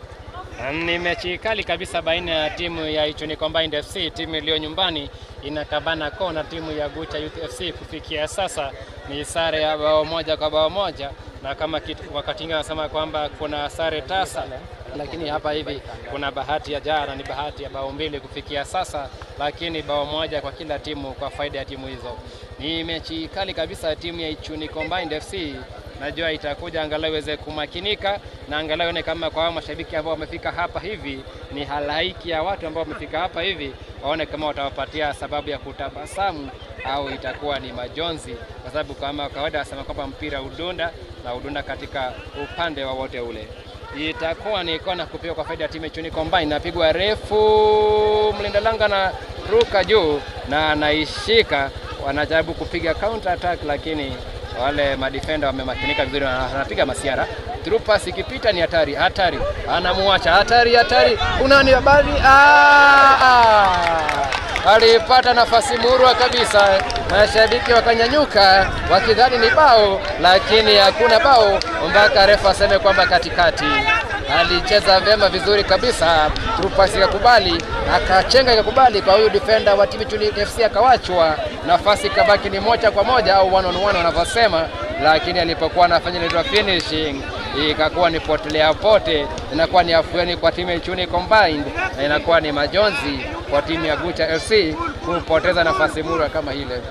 Ni mechi kali kabisa baina ya timu ya Ichuni Combined FC, timu iliyo nyumbani inakabana kona timu ya Gucha Youth FC. Kufikia sasa ni sare ya bao 1-1, na kama wakati mwingine wanasema kwamba kuna sare tasa, lakini hapa hivi kuna bahati ya jana, ni bahati ya bao 2 kufikia sasa, lakini bao 1 kwa kila timu kwa faida ya timu hizo. Ni mechi kali kabisa. Timu ya Ichuni Combined FC najua itakuja angalau iweze kumakinika na angalau ione kama kwa mashabiki ambao wamefika hapa hivi ni halaiki ya watu ambao wamefika hapa hivi, waone kama watawapatia sababu ya kutabasamu au itakuwa ni majonzi, kwa sababu kama kawaida wasema kwamba mpira udunda na udunda katika upande wowote ule. Itakuwa ni kona kupigwa kwa faida ya timu ya Ichuni Combined, inapigwa refu, mlinda lango anaruka juu na anaishika, wanajaribu kupiga counter attack, lakini wale madefender wamemakinika vizuri, wanapiga masiara. Through pass ikipita ni hatari, hatari, anamuacha hatari, hatari, unani habari, alipata nafasi murwa kabisa, mashabiki wakanyanyuka wakidhani ni bao, lakini hakuna bao mpaka refa aseme kwamba katikati. Alicheza vyema vizuri kabisa, through pass ikakubali, akachenga ikakubali kwa huyu defender wa timu Ichuni FC, akawachwa nafasi kabaki ni 1-1 au 1-on-1 wanavyosema, lakini alipokuwa anafanya ile finishing ikakuwa ni potelea pote, inakuwa ni afueni kwa timu ya Ichuni Combined na inakuwa ni majonzi kwa timu ya Gucha FC kupoteza nafasi murwa kama ile.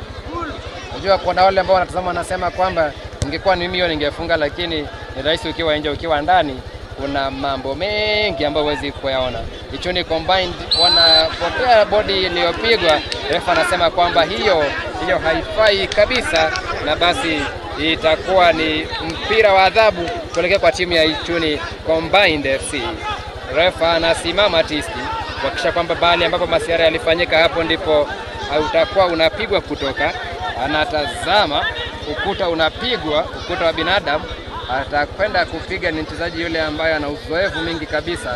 Unajua kuna wale ambao wanatazama wanasema kwamba ingekuwa ni mimi hiyo ningefunga, lakini ni rahisi ukiwa nje, ukiwa ndani kuna mambo mengi ambayo huwezi kuyaona. Ichuni Combined wanapokea bodi iliyopigwa, refa anasema kwamba hiyo haifai kabisa, na basi itakuwa ni mpira wa adhabu kuelekea kwa timu ya Ichuni Combined FC. Refa anasimama tisti kuhakikisha kwamba bali ambapo masiara yalifanyika hapo ndipo utakuwa unapigwa kutoka. Anatazama ukuta unapigwa, ukuta wa binadamu. Atakwenda kupiga ni mchezaji yule ambaye ana uzoefu mingi kabisa.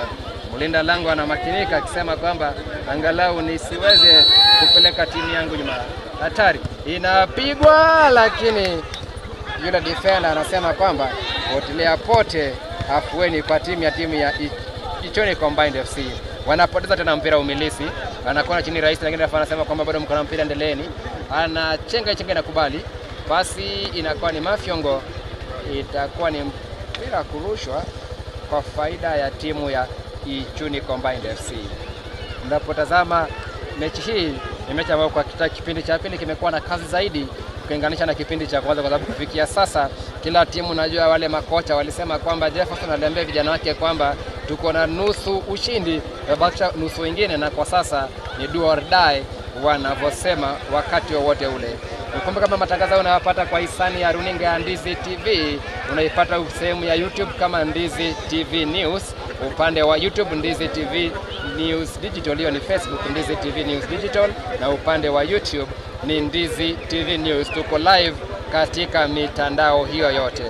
Mlinda lango anamakinika akisema kwamba angalau nisiweze kupeleka timu yangu nyuma. Hatari inapigwa, lakini yule defender anasema kwamba potelea pote, afueni kwa timu ya Ichuni Combined FC. Wanapoteza tena mpira umilisi, anakuwa chini rahisi, lakini refa anasema kwamba bado mko na mpira, endeleeni. Anachenga chenga na kubali, pasi inakuwa ni mafyongo, itakuwa ni mpira kurushwa kwa faida ya timu ya Ichuni Combined FC. Mnapotazama mechi hii ni mechi ambayo kwa kipindi cha pili kimekuwa na kazi zaidi ukilinganisha na kipindi cha kwanza, kwa sababu kufikia sasa kila timu, najua wale makocha walisema kwamba Jefferson aliambia vijana wake kwamba tuko na nusu ushindi, tumebakisha nusu nyingine, na kwa sasa ni do or die wanavyosema wakati wowote ule. Ukumbuke kama matangazo hayo unayapata kwa hisani ya runinga ya Ndizi TV, unaipata sehemu ya YouTube kama Ndizi TV News, upande wa YouTube Ndizi TV News Digital, hiyo ni Facebook Ndizi TV News Digital, na upande wa YouTube ni Ndizi TV News. Tuko live katika mitandao hiyo yote.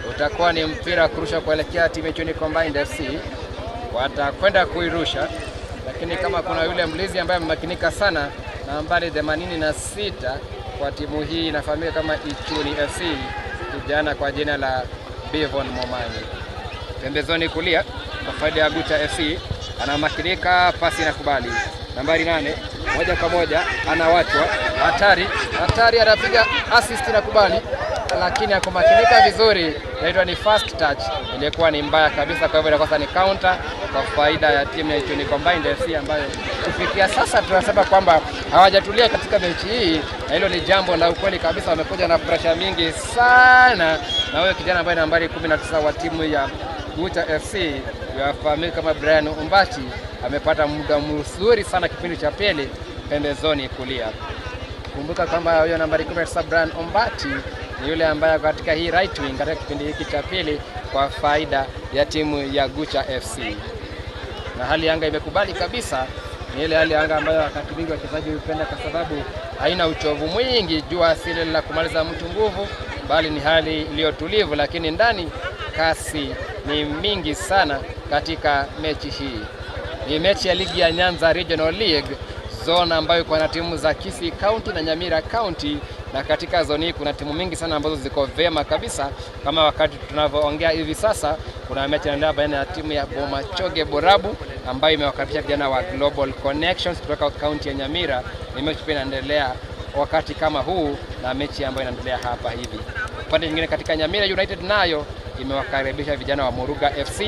Utakuwa ni mpira kurusha kuelekea timu ya Ichuni Combined FC, watakwenda kuirusha, lakini kama kuna yule mlinzi ambaye amemakinika sana, nambari 86 kwa timu hii inafahamika kama Ichuni FC, kijana kwa jina la Bivon Momanyi. Pembezoni kulia kwa faida ya Gucha FC, anamakinika, pasi inakubali. Nambari 8 moja kwa moja anawachwa, hatari hatari, anapiga assist inakubali, lakini akumakinika vizuri, inaitwa ni first touch, ilikuwa ni mbaya kabisa. Kwa hivyo inakosa ni counter kwa faida ya timu ya Ichuni Combined FC ambayo kufikia sasa tunasema kwamba hawajatulia katika mechi hii, na hilo ni jambo la ukweli kabisa. Wamekuja na pressure mingi sana, na huyo kijana ambaye nambari 19 wa timu ya Gucha FC yafahamika kama Brian Umbati amepata muda mzuri sana kipindi cha pili pembezoni kulia. Kumbuka kwamba huyo nambari 19 Brian Umbati ni yule ambaye katika hii right wing katika kipindi hiki cha pili kwa faida ya timu ya Gucha FC, na hali ya anga imekubali kabisa. Ni ile hali ya anga ambayo wakati mwingi wachezaji hupenda kwa sababu haina uchovu mwingi, jua si lile la kumaliza mtu nguvu, bali ni hali iliyotulivu, lakini ndani kasi ni mingi sana katika mechi hii. Ni mechi ya ligi ya Nyanza Regional League zone ambayo iko na timu za Kisii County na Nyamira County, na katika zone hii kuna timu mingi sana ambazo ziko vyema kabisa. Kama wakati tunavyoongea hivi sasa, kuna mechi inaendelea baina ya timu ya Bomachoge Borabu ambayo imewakaribisha vijana wa Global Connections kutoka kaunti ya Nyamira. Ni mechi pia inaendelea wakati kama huu na mechi ambayo inaendelea hapa hivi. Upande nyingine katika Nyamira United nayo imewakaribisha vijana wa Muruga FC,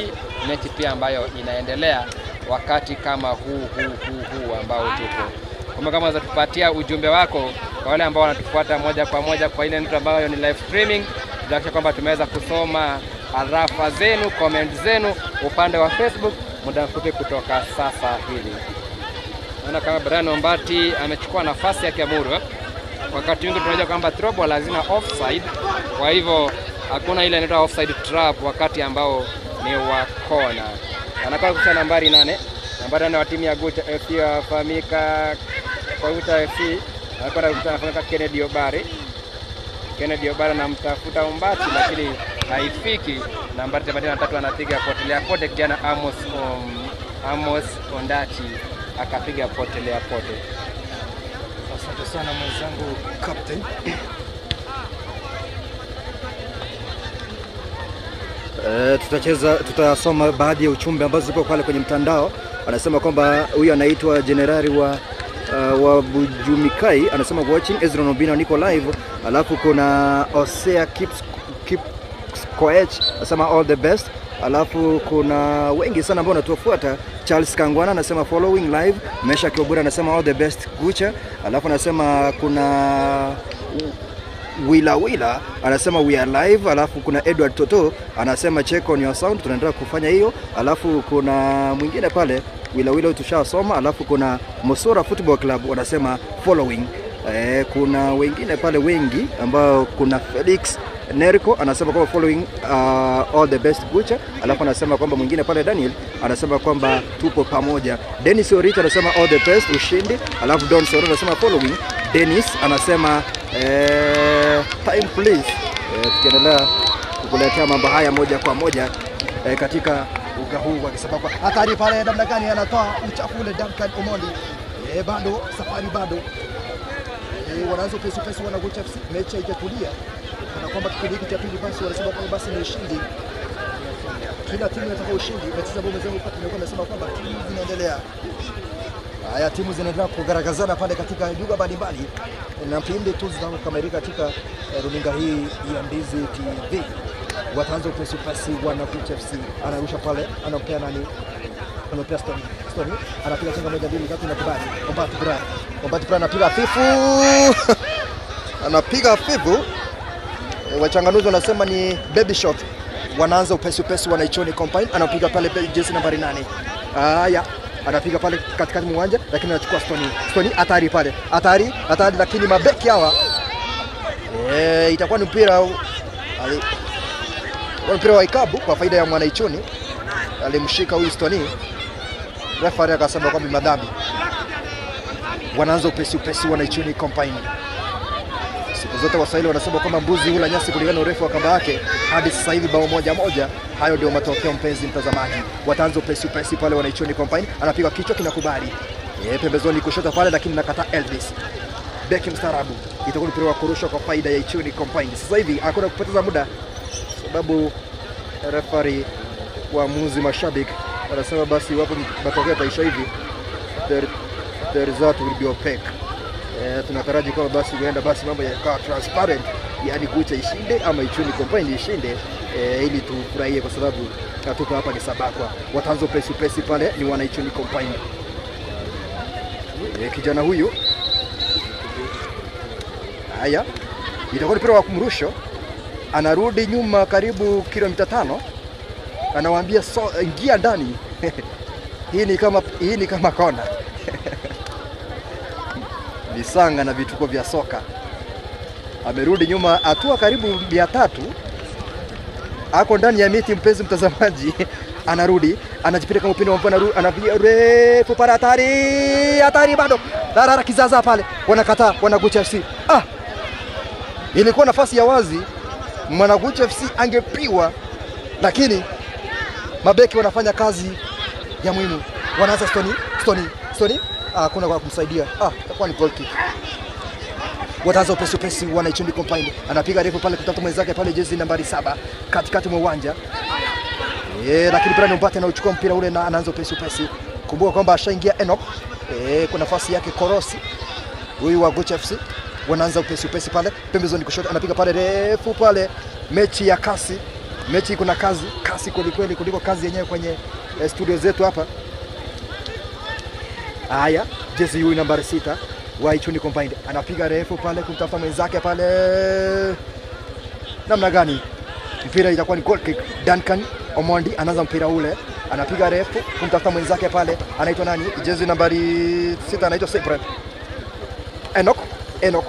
mechi pia ambayo inaendelea wakati kama huu huu huu huu ambao tupo. Kama unaweza tupatia ujumbe wako kwa wale ambao wanatufuata moja kwa moja kwa ile ntu ambayo ni live streaming, tutahakikisha kwamba tumeweza kusoma arafa zenu, comment zenu upande wa Facebook muda mfupi kutoka sasa hivi. Naona kama Brian Ombati amechukua nafasi ya Kiamuru. Wakati mwingi tunajua kwamba throw ball hazina offside, kwa hivyo hakuna ile inaitwa offside trap wakati ambao ni wa kona. Anakuwa kusa nambari 8, nambari 8 wa timu ya Gucha FC wafahamika kwa Gucha FC, anakuwa anafahamika Kennedy Obari. Kennedy Obari anamtafuta Ombati lakini haifiki. Nambari 83 anapiga potelea pote, kijana Amos Ondati akapiga potelea pote. Asante sana mwenzangu captain. Tutasoma baadhi ya ujumbe ambazo ziko pale kwenye mtandao. Anasema kwamba huyu anaitwa Jenerali wa Bujumikai, anasema watching Ezra Nobina niko live. Alafu kuna Osea Keeps Koech anasema all the best. Alafu kuna wengi sana ambao wanatufuata. Charles Kangwana anasema following live. Mesha Kiobura anasema all the best Gucha. Alafu anasema kuna Wila Wila anasema we are live. Alafu kuna Edward Toto anasema check on your sound, tunaendelea kufanya hiyo. Alafu kuna mwingine pale Wila Wila tushasoma. Alafu kuna Mosora Football Club wanasema following. Kuna wengine pale wengi ambao kuna Felix Neriko anasema kwamba following all the best Gucha. Alafu anasema kwamba mwingine pale Daniel anasema kwamba tupo pamoja. Dennis Orito anasema all the best ushindi. Alafu Don Soro anasema following. Dennis anasema time please. Tukiendelea kukuletea mambo haya moja kwa moja katika uga huu wa Kisabakwa. Hatari pale namna gani anatoa uchafu ule Duncan Omondi. Bado safari bado. Wanaanza upesi upesi wana Gucha FC, mechi haijatulia. Kana kwamba kipindi hiki cha pili basi wanasema kwamba basi ni ushindi. Kila timu inataka ushindi. Mechi za mwenzangu Patrick alikuwa amesema kwamba timu zinaendelea. Haya, timu zinaendelea kugaragazana pale katika lugha mbalimbali na pindi tu zinapokamilika katika runinga hii ya Ndizi TV. Wataanza upesi upesi wana Gucha FC. Anarusha pale, anampea nani? Anampea Stone. Stone anapiga chenga 1 2 3 na kubali. Ombati Brian. Ombati Brian anapiga fifu. Anapiga fifu. Wachanganuzi wanasema ni baby shot. Wanaanza upesi upesi wanaichoni Combine, anapiga pale jezi nambari 8. Haya, anapiga pale katikati mwa uwanja lakini anachukua Stone. Stone hatari pale. Hatari, hatari lakini mabeki hawa itakuwa ni mpira mpira wa ikabu kwa faida ya Mwanaichoni. Alimshika huyu Stone. Referee akasema kwamba madhambi. Wanaanza upesi upesi Wanaichoni Combine. Siku zote Waswahili wanasema kwamba mbuzi hula nyasi kulingana na urefu wa kamba yake. Hadi sasa hivi bao 1-1. Hayo ndio matokeo mpenzi mtazamaji. Wataanza upesi upesi pale Wanaichoni Combine, anapiga kichwa kinakubali. Pembezoni kushoto pale lakini nakataa Elvis. Beki mstaarabu. Itakuwa mpira wa kurusha kwa faida ya Ichuni Combine. Sasa hivi hakuna kupoteza muda sababu referee, waamuzi, mashabiki wanasema basi iwapo matokeo yataisha hivi the result will be opaque. Tunataraji kwamba basi huenda basi mambo yakawa transparent, yani Gucha ishinde ama Ichuni Combine ishinde, ili tufurahie kwa sababu tuko hapa ni Sabakwa. Wataanza upesi upesi pale ni wana Ichuni Combine. Kijana huyu haya, itakuwa ni mpira wa kumrusho, anarudi nyuma karibu kilomita 5, anawaambia so, ingia ndani. Hii ni kama kona. Misanga na vituko vya soka. Amerudi nyuma hatua karibu 300, ako ndani ya miti, mpenzi mtazamaji. Anarudi, anajipita kama upinde wa mvua, anapiga refu pale, hatari, hatari bado. Darara kizaza pale, wanakataa Mwanaguchi FC. Ah, ilikuwa nafasi ya wazi, Mwanaguchi FC angepiwa, lakini mabeki wanafanya kazi ya muhimu. Wanaanza Stoni, Stoni, Stoni, ah, kuna kwa kumsaidia. Ah, itakuwa ni goal kick. Wataanza upesi upesi, wanaichundi Combined, anapiga refu pale kutafuta mwenzake pale, jezi nambari 7 katikati mwa uwanja. Lakini Brian Ombati anauchukua mpira ule na anaanza upesi upesi. Kumbuka kwamba ashaingia Enoch. Kuna nafasi yake Korosi huyu wa Gucha FC. Wanaanza upesi upesi pale pembezoni kushoto, anapiga pale refu pale. Mechi ya kasi, mechi kuna kazi kasi kweli kweli kuliko kazi yenyewe kwenye studio zetu hapa. Haya, jezi huyu nambari 6 wa Ichuni Combined anapiga refu pale kumtafuta mwenzake pale, namna gani mpira itakuwa ni goal kick. Duncan Omondi anaanza mpira ule, anapiga refu kumtafuta mwenzake pale, anaitwa nani? Jezi nambari 6 anaitwa Cyprian Enoch. Enoch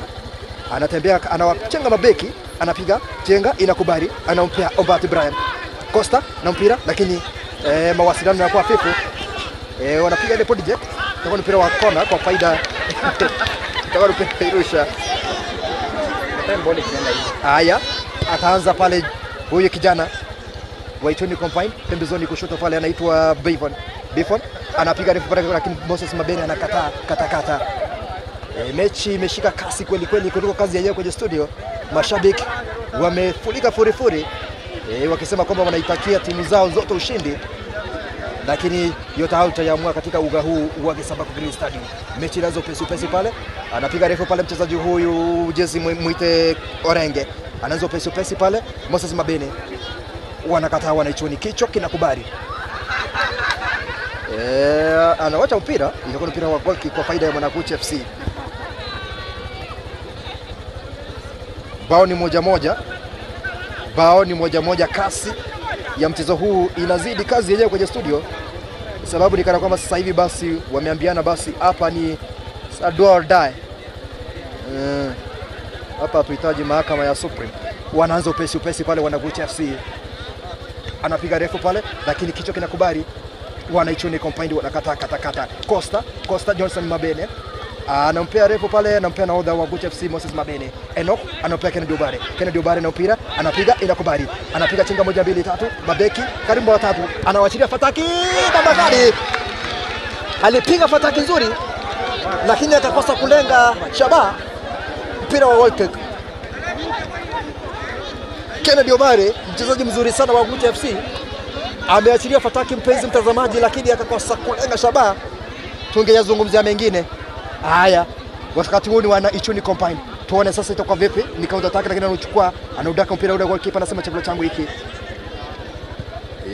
anatembea, anawachenga mabeki, anapiga chenga, inakubali, anampea Ombati Brian Costa na mpira, lakini mawasiliano yanakuwa hafifu. Wanapiga ile body jack, itakuwa ni mpira wa kona kwa faida itakuwa ni mpira irusha. Haya, ataanza pale huyu kijana wa Ichuni Combined pembezoni kushoto pale, anaitwa Bifon. Bifon anapiga refu pale, lakini Moses Mabene anakataa katakata. Mechi imeshika kasi kweli kweli kuliko kazi yenyewe kwenye studio. Mashabiki wamefurika furifuri, wakisema kwamba wanaitakia timu zao zote ushindi, lakini yote hayo tutayaamua katika uga huu wa Gesabako Green Stadium. Mechi inaanza upesi upesi pale, anapiga refu pale mchezaji huyu jezi mwite Orenge, anaanza upesi upesi pale, Moses Mabene wanakataa, wanaichuni kichwa kinakubali. Anawacha mpira, itakuwa ni mpira wa goal kick kwa faida ya Mwanaguchi FC. Bao ni 1-1, bao ni 1-1. Kasi ya mchezo huu inazidi kazi yenyewe kwenye studio, sababu ni kana kwamba sasa hivi basi wameambiana basi hapa ni do or die. Hapa hatuhitaji mahakama ya Supreme. Wanaanza upesi upesi pale Mwanaguchi FC, anapiga refu pale, lakini kichwa kinakubali. Wanaichuni Combined wanakata kata kata. Costa Johnson Mabene anampea refu pale, anampea nahodha wa Gucha FC Moses Mabene. Enoch anampea Kennedy Obare. Kennedy Obare na mpira anapiga, inakubali, anapiga chenga 1 2 3, mabeki karibu watatu, anawachilia fataki Bakari. Alipiga fataki nzuri, lakini akakosa kulenga shabaha. Mpira wa goal kick. Kennedy Obare, mchezaji mzuri sana wa Gucha FC, ameachilia fataki mpenzi mtazamaji, lakini akakosa kulenga shabaha. Tungeyazungumzia mengine haya. Wakati huu ni wana Ichuni Combined, tuone sasa itakuwa vipi. Ni counter attack, lakini anachukua, anaudaka mpira ule, goalkeeper anasema chakula changu hiki.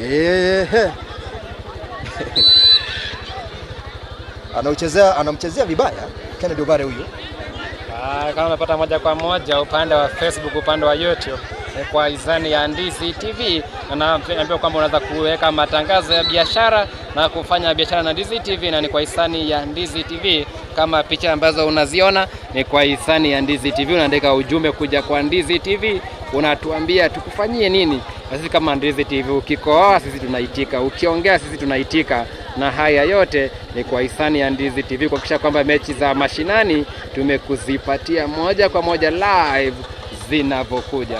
Ehe, anauchezea, anamchezea vibaya Kennedy Obare huyu. Kama umepata moja kwa moja upande wa Facebook, upande wa YouTube kwa hisani ya Ndizi TV, na naambiwa kwamba unaweza kuweka matangazo ya biashara na kufanya biashara na Ndizi TV, na ni kwa hisani ya Ndizi TV. Kama picha ambazo unaziona ni kwa hisani ya Ndizi TV. Unaandika ujumbe kuja kwa Ndizi TV, unatuambia tukufanyie nini, na sisi kama Ndizi TV, ukikohoa sisi tunaitika, ukiongea sisi tunaitika, na haya yote ni kwa hisani ya Ndizi TV kuhakikisha kwamba mechi za mashinani tumekuzipatia moja kwa moja live zinavyokuja.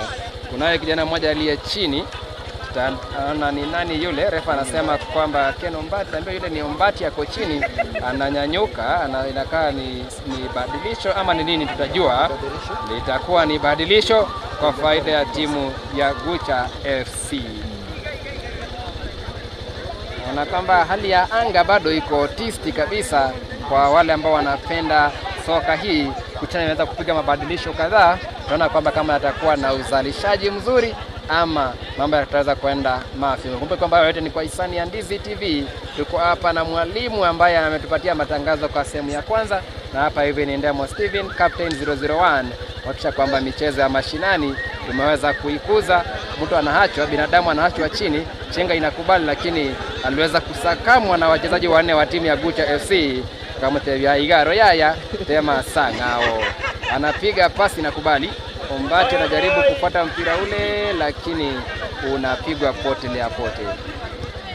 Kunaye kijana mmoja aliye chini, tutaona ni nani yule. Refa anasema kwamba Ken Ombati, ambaye yule ni Ombati, ako chini, ananyanyuka, inakaa ni badilisho ama ni nini, tutajua. Litakuwa ni badilisho kwa faida ya timu ya Gucha FC. Naona kwamba hali ya anga bado iko tisti kabisa kwa wale ambao wanapenda soka hii. Kuchana inaweza kupiga mabadilisho kadhaa. Tunaona kwamba kama atakuwa na uzalishaji mzuri ama mambo yataweza kwenda mafi. Kumbuka kwamba yote ni kwa hisani ya Ndizi TV. Tuko hapa na mwalimu ambaye ametupatia matangazo kwa sehemu ya kwanza, na hapa hivi ni Ndemo Steven, Captain 001, kuhakikisha kwamba michezo ya mashinani tumeweza kuikuza. Mtu anahachwa, binadamu anahachwa chini, chenga inakubali, lakini aliweza kusakamwa na wachezaji wanne wa timu ya Gucha FC kama Tevya Igaro Yaya Tema Sangao anapiga pasi inakubali. Ombati anajaribu kupata mpira ule, lakini unapigwa potelea pote.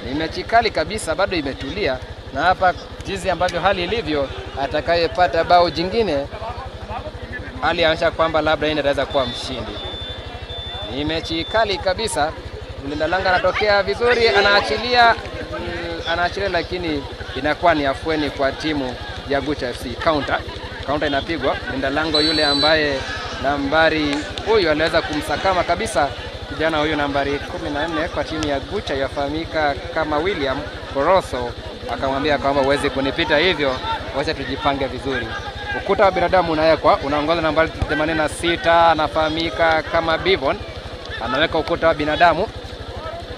Ni mechi kali kabisa, bado imetulia, na hapa jinsi ambavyo hali ilivyo, atakayepata bao jingine hali inaonyesha kwamba labda yeye ataweza kuwa mshindi. Ni mechi kali kabisa. Mlinda lango anatokea vizuri, anaachilia anaachilia, lakini inakuwa ni afueni kwa timu ya Gucha FC. Counter inapigwa. Mlinda lango yule ambaye nambari huyu aliweza kumsakama kabisa kijana huyu nambari 14 kwa timu ya Gucha yafahamika kama William Koroso, akamwambia kwamba huwezi kunipita hivyo, wacha tujipange vizuri. Ukuta wa binadamu unawekwa, unaongoza nambari 86 anafahamika kama Bivon, anaweka ukuta wa binadamu.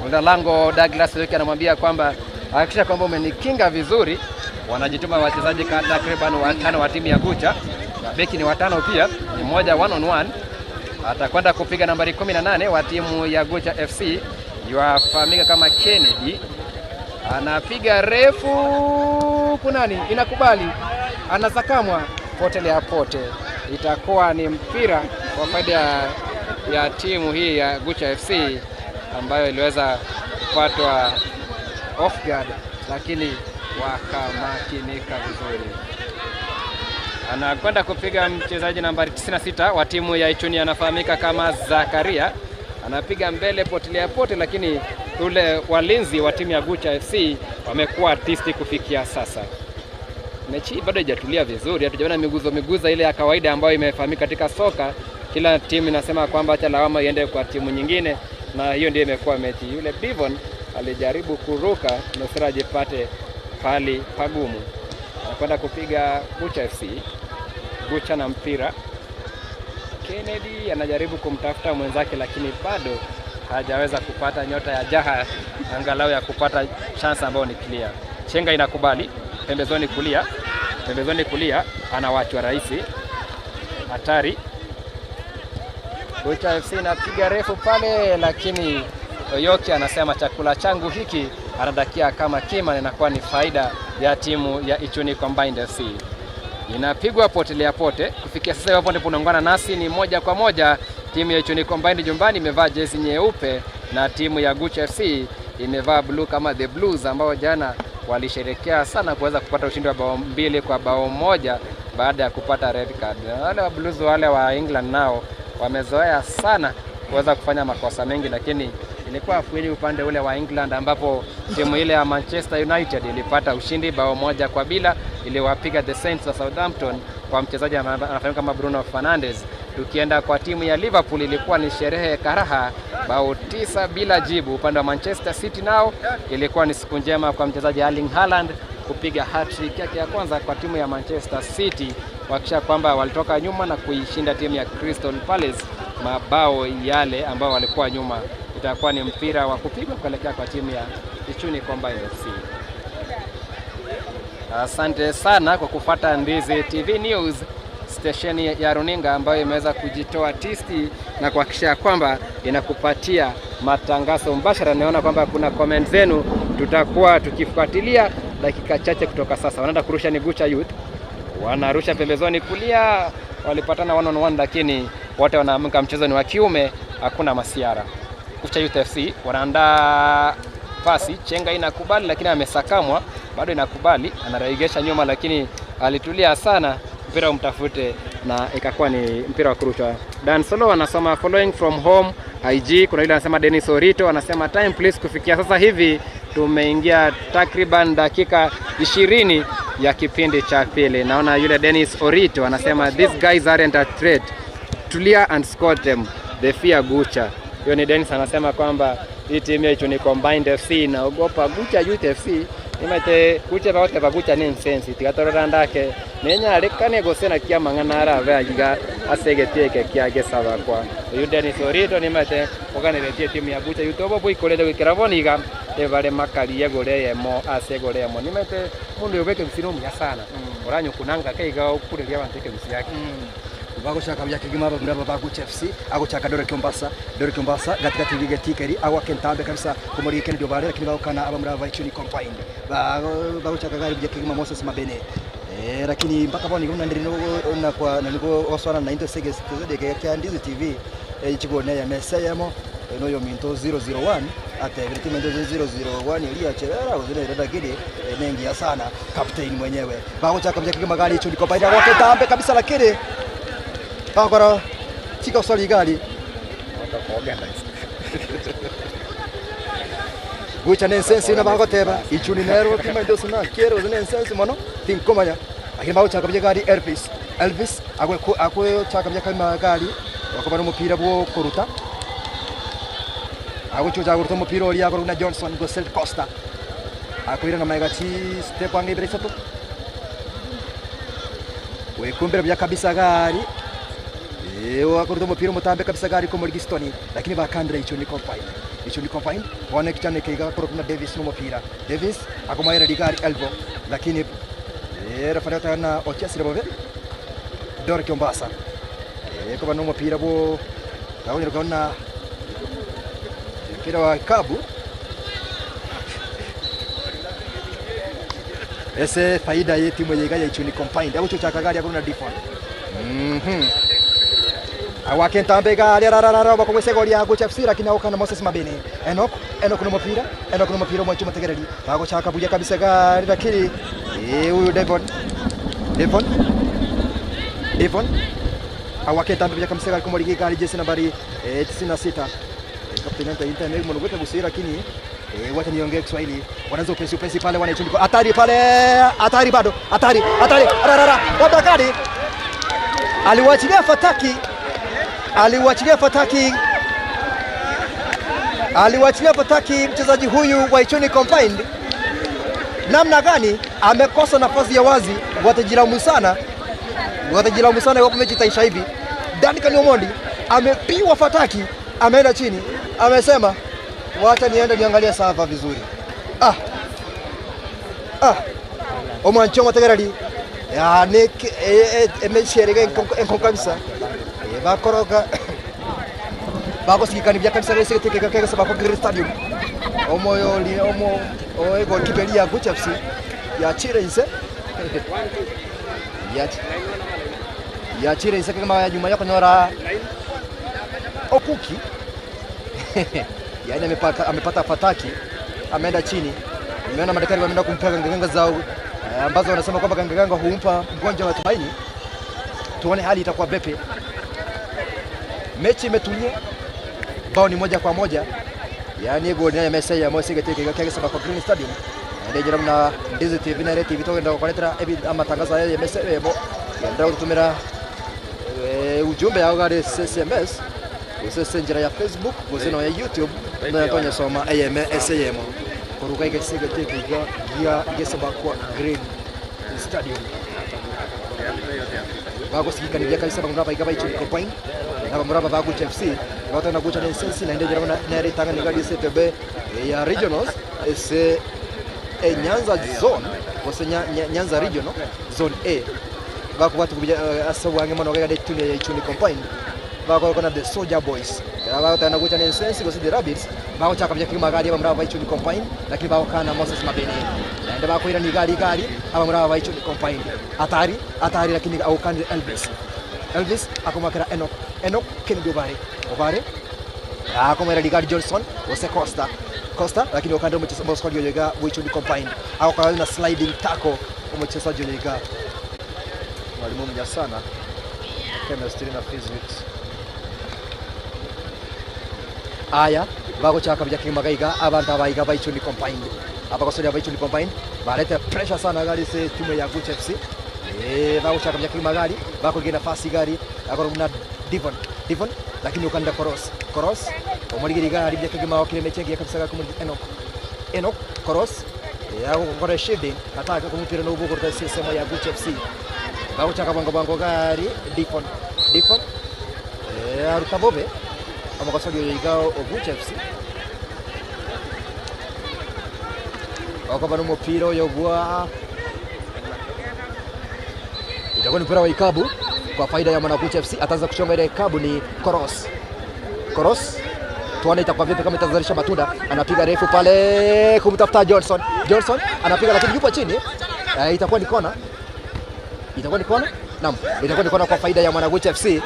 Mlinda lango Douglas Weke anamwambia kwamba hakikisha kwamba umenikinga vizuri. Wanajituma wachezaji takriban watano wa timu ya Gucha, na beki ni watano pia, ni mmoja one on one. Atakwenda kupiga nambari 18 wa timu ya Gucha FC yuafahamika kama Kennedy, anapiga refu kunani, inakubali, anasakamwa potelea pote, itakuwa ni mpira kwa faida ya timu hii ya Gucha FC ambayo iliweza kupatwa off guard, lakini wakamakinika vizuri. Anakwenda kupiga mchezaji nambari 96 wa timu ya Ichuni, anafahamika kama Zakaria, anapiga mbele potelea pote, lakini ule walinzi wa timu ya Gucha FC wamekuwa tisti kufikia sasa. Mechi bado haijatulia vizuri, hatujaona miguzo ile ya kawaida ambayo imefahamika katika soka. Kila timu inasema kwamba acha lawama iende kwa timu nyingine, na hiyo ndio imekuwa mechi. Yule Bivon alijaribu kuruka nusura ajipate pali pagumu. Anakwenda kupiga Gucha FC. Gucha na mpira. Kennedy anajaribu kumtafuta mwenzake, lakini bado hajaweza kupata nyota ya jaha angalau ya kupata chance ambayo ni clear. Chenga inakubali pembezoni kulia, pembezoni kulia, anawachwa rahisi, hatari. Gucha FC inapiga refu pale, lakini Oyoki anasema chakula changu hiki, anadakia kama kima, inakuwa ni faida ya timu ya Ichuni Combined FC. Inapigwa potelea pote. Kufikia sasa, hapo ndipo unaungana nasi, ni moja kwa moja. Timu ya Ichuni Combined nyumbani imevaa jezi nyeupe na timu ya Gucha FC imevaa blue kama the Blues, ambao jana walisherekea sana kuweza kupata ushindi wa bao 2-1 baada ya kupata red card. Wale wa Blues wale wa England nao wamezoea sana kuweza kufanya makosa mengi, lakini ilikuwa afueni upande ule wa England ambapo timu ile ya Manchester United ilipata ushindi bao 1-0, iliwapiga the Saints wa Southampton kwa mchezaji anafahamika kama Bruno Fernandes. Tukienda kwa timu ya Liverpool ilikuwa ni sherehe karaha, bao 9-0. Upande wa Manchester City nao ilikuwa ni siku njema kwa mchezaji Erling Haaland kupiga hat-trick yake ya kwanza kwa timu ya Manchester City, kuhakikisha kwamba walitoka nyuma na kuishinda timu ya Crystal Palace mabao yale ambao walikuwa nyuma. Itakuwa ni mpira wa kupigwa kuelekea kwa timu ya Ichuni Combined FC. Asante sana kwa kufuata Ndizi TV News, stesheni ya runinga ambayo imeweza kujitoa tisti na kuhakikisha kwamba inakupatia matangazo mbashara. Naona kwamba kuna comment zenu, tutakuwa tukifuatilia dakika chache kutoka sasa. Wanaenda kurusha ni Gucha Youth, wanarusha pembezoni kulia, walipatana 1 on 1, lakini wote wanaamka, mchezo ni wa kiume, hakuna masiara. Gucha Youth FC wanaandaa pasi, chenga inakubali, lakini amesakamwa, bado inakubali, anaraigesha nyuma, lakini alitulia sana, mpira umtafute na ikakuwa ni mpira wa kurushwa. Dan Solo anasoma following from home IG. Kuna yule anasema Dennis Orito anasema time please. Kufikia sasa hivi tumeingia takriban dakika 20 ya kipindi cha pili. Naona yule Dennis Orito anasema these guys aren't a threat, tulia and score them, they fear Gucha. Hiyo ni Dennis anasema kwamba hii timu yetu ni Combined FC inaogopa Gucha Youth FC. Nimate kuche baote bagucha ni nsensi tigatorora ndake nenyarikane gose na kia mang'ana arabe agiga asegetieke kiage sabakwa. Uyu Dennis Orito nimate oganeretie timu ya Gucha Youth obo boikorete gwikira boniga ebare makarie gore yemo ase gore yemo nimate mundu yobeke msino muya sana oranyokunanga keiga okureria abantu ekemisi yake. Bagoshaka bya kigima ndaba ba Gucha FC agochaka Dore Kiombasa, Dore Kiombasa gatikati bigetikeri awa kentambe kabisa kumuri Kennedy Obare, lakini bakana aba muri aba Ichuni Combined bagochaka gari bya kigima Moses Mabene Lakini mpaka pano nikuna ndiri na kwa niko oswana na into seges tezede kya Ndizi TV chigone ya meseyemo noyo minto 001 ate timu ndio 001 iliachelewa zile rada gidi nengi sana captain mwenyewe bagochaka mjaki magari icho ndiko baida wake tambe kabisa lakini bakora chika usali gari gucha nensensi na bagoteba icho ni nero timu ndio sana kero zine nensensi mono tinkomanya lakini bagochaka mjaki gari Elvis Elvis akwe akwe chaka mjaki magari wakobana umupira bwo kuruta aguchuja guruta umupira ori agoro na Johnson Gosel Costa akwira na maiga chi step ange ibere isatu wekumbira bya kabisa gari ewo akoruta umupira umutambe kabisa gari ko muri Gistoni lakini bakandira icho ni combine icho ni combine one kichane kiga akoro na Davis n'umupira Davis akomaira ligari elbow lakini refa na Ochesire bobe Dor Kiombasa ko bano umupira bo gahonye rukabona mpira wa kabu ese faida ye timu yega ya Ichuni combined abo cyo kagari agona default awake ntambe gari rarara bakomwese goli ya Gucha FC lakini aokana Moses Mabene Enoch Enoch no mupira Enoch no mupira mwacho mategereri bago chaka buja kabisa gari lakini huyu Devon Devon Devon awake ntambe buja kabisa gari kumuriki gari jesi nambari 96 kapteni anta mwana gusira lakini wacha niongee Kiswahili. Wanaanza upesi upesi pale wanaichundiko hatari pale hatari bado hatari hatari rarara Bakari aliwachilia fataki aliwachilia fataki aliwachilia fataki mchezaji huyu wa Ichuni Combined. Namna gani amekosa nafasi ya wazi, watajilaumu sana watajilaumu sana iwapo mechi itaisha hivi. Duncan Omondi amepigwa fataki, ameenda chini, amesema wacha niende niangalie safa vizuri. Omwancho mategereri ya ne emesherege enko kabisa bakoroka bagosikikani bya kabisa rese tekeka kega bako Green Stadium omoyo li omo oe goalkeeper ya Gucha FC ya Chirense ya Chirense kama ya nyuma yako nyora Okuki yaani amepata fataki, ameenda chini. Nimeona madaktari wameenda kumpa gangaganga zao ambazo wanasema kwamba gangaganga humpa mgonjwa matumaini. Tuone hali itakuwa vipi. Mechi imetulia, bao ni 1-1. Yaani goli ya Messi ya Mosi geteke kake saba kwa Green Stadium. Ndejera na Ndizi TV na TV togenda kuletera amatangazo ya Messi yebo. Yenda kutumira ujumbe yao gari SMS usese njira ya Facebook gose no ya YouTube na tonya soma AMSAM kuruka ikisiga teke ya gesaba kwa Green Stadium bagosikika ni byakabisa banguraba igaba icho combine na banguraba ba Gucha FC batana Gucha na sensi na ndejera na retanga ni gadi CTB ya regionals ese Nyanza zone gose Nyanza regional zone A bakubatu asawange mono gade tune ya Ichuni combine bakora the Soldier Boys batana Gucha na sensi gose the Rabbits bagochaka bya kimagari abamuraba ba Ichuni combine lakini bagokana Moses Mabene naende bakoira ni gari gari abamuraba ba Ichuni combine atari atari lakini aukandi Elvis Elvis akomakera Enoch Enoch Kennedy Obare Obare akomera ligari Johnson gose Costa Costa lakini okandi mchezaji yoyega Ichuni combine akokana na sliding tackle mchezaji yoyega mwalimu mja sana chemistry na physics aya bagochaka bya kimagaiga abantu abayiga ba Ichuni combined abakosoja ba Ichuni combined baleta pressure sana gari se timu ya Gucha FC bagochaka bya kimagari bakogena nafasi gari akoruna Devon Devon lakini ukanda Koros Koros omurigiri gari bya kigima kile mechengi kabisa kumuri Enoch Enoch Koros ya ngore shielding ataka kumupira no bugurta sema ya Gucha FC bagochaka bango bango gari Devon Devon arutabobe amakosogi yoyiga Gucha FC wakaba n'umupira yogwa itakuwa ni mpira wa ikabu kwa faida ya mwana Gucha FC. Ataanza kuchonga ile ikabu ni Koros Koros, tuone itakuwa vipi kama itazalisha matunda. Anapiga refu pale kumtafuta Johnson Johnson anapiga lakini yupo chini. Itakuwa ni kona. Itakuwa ni kona? Naam, itakuwa ni kona kwa faida ya Mwanaguchi FC.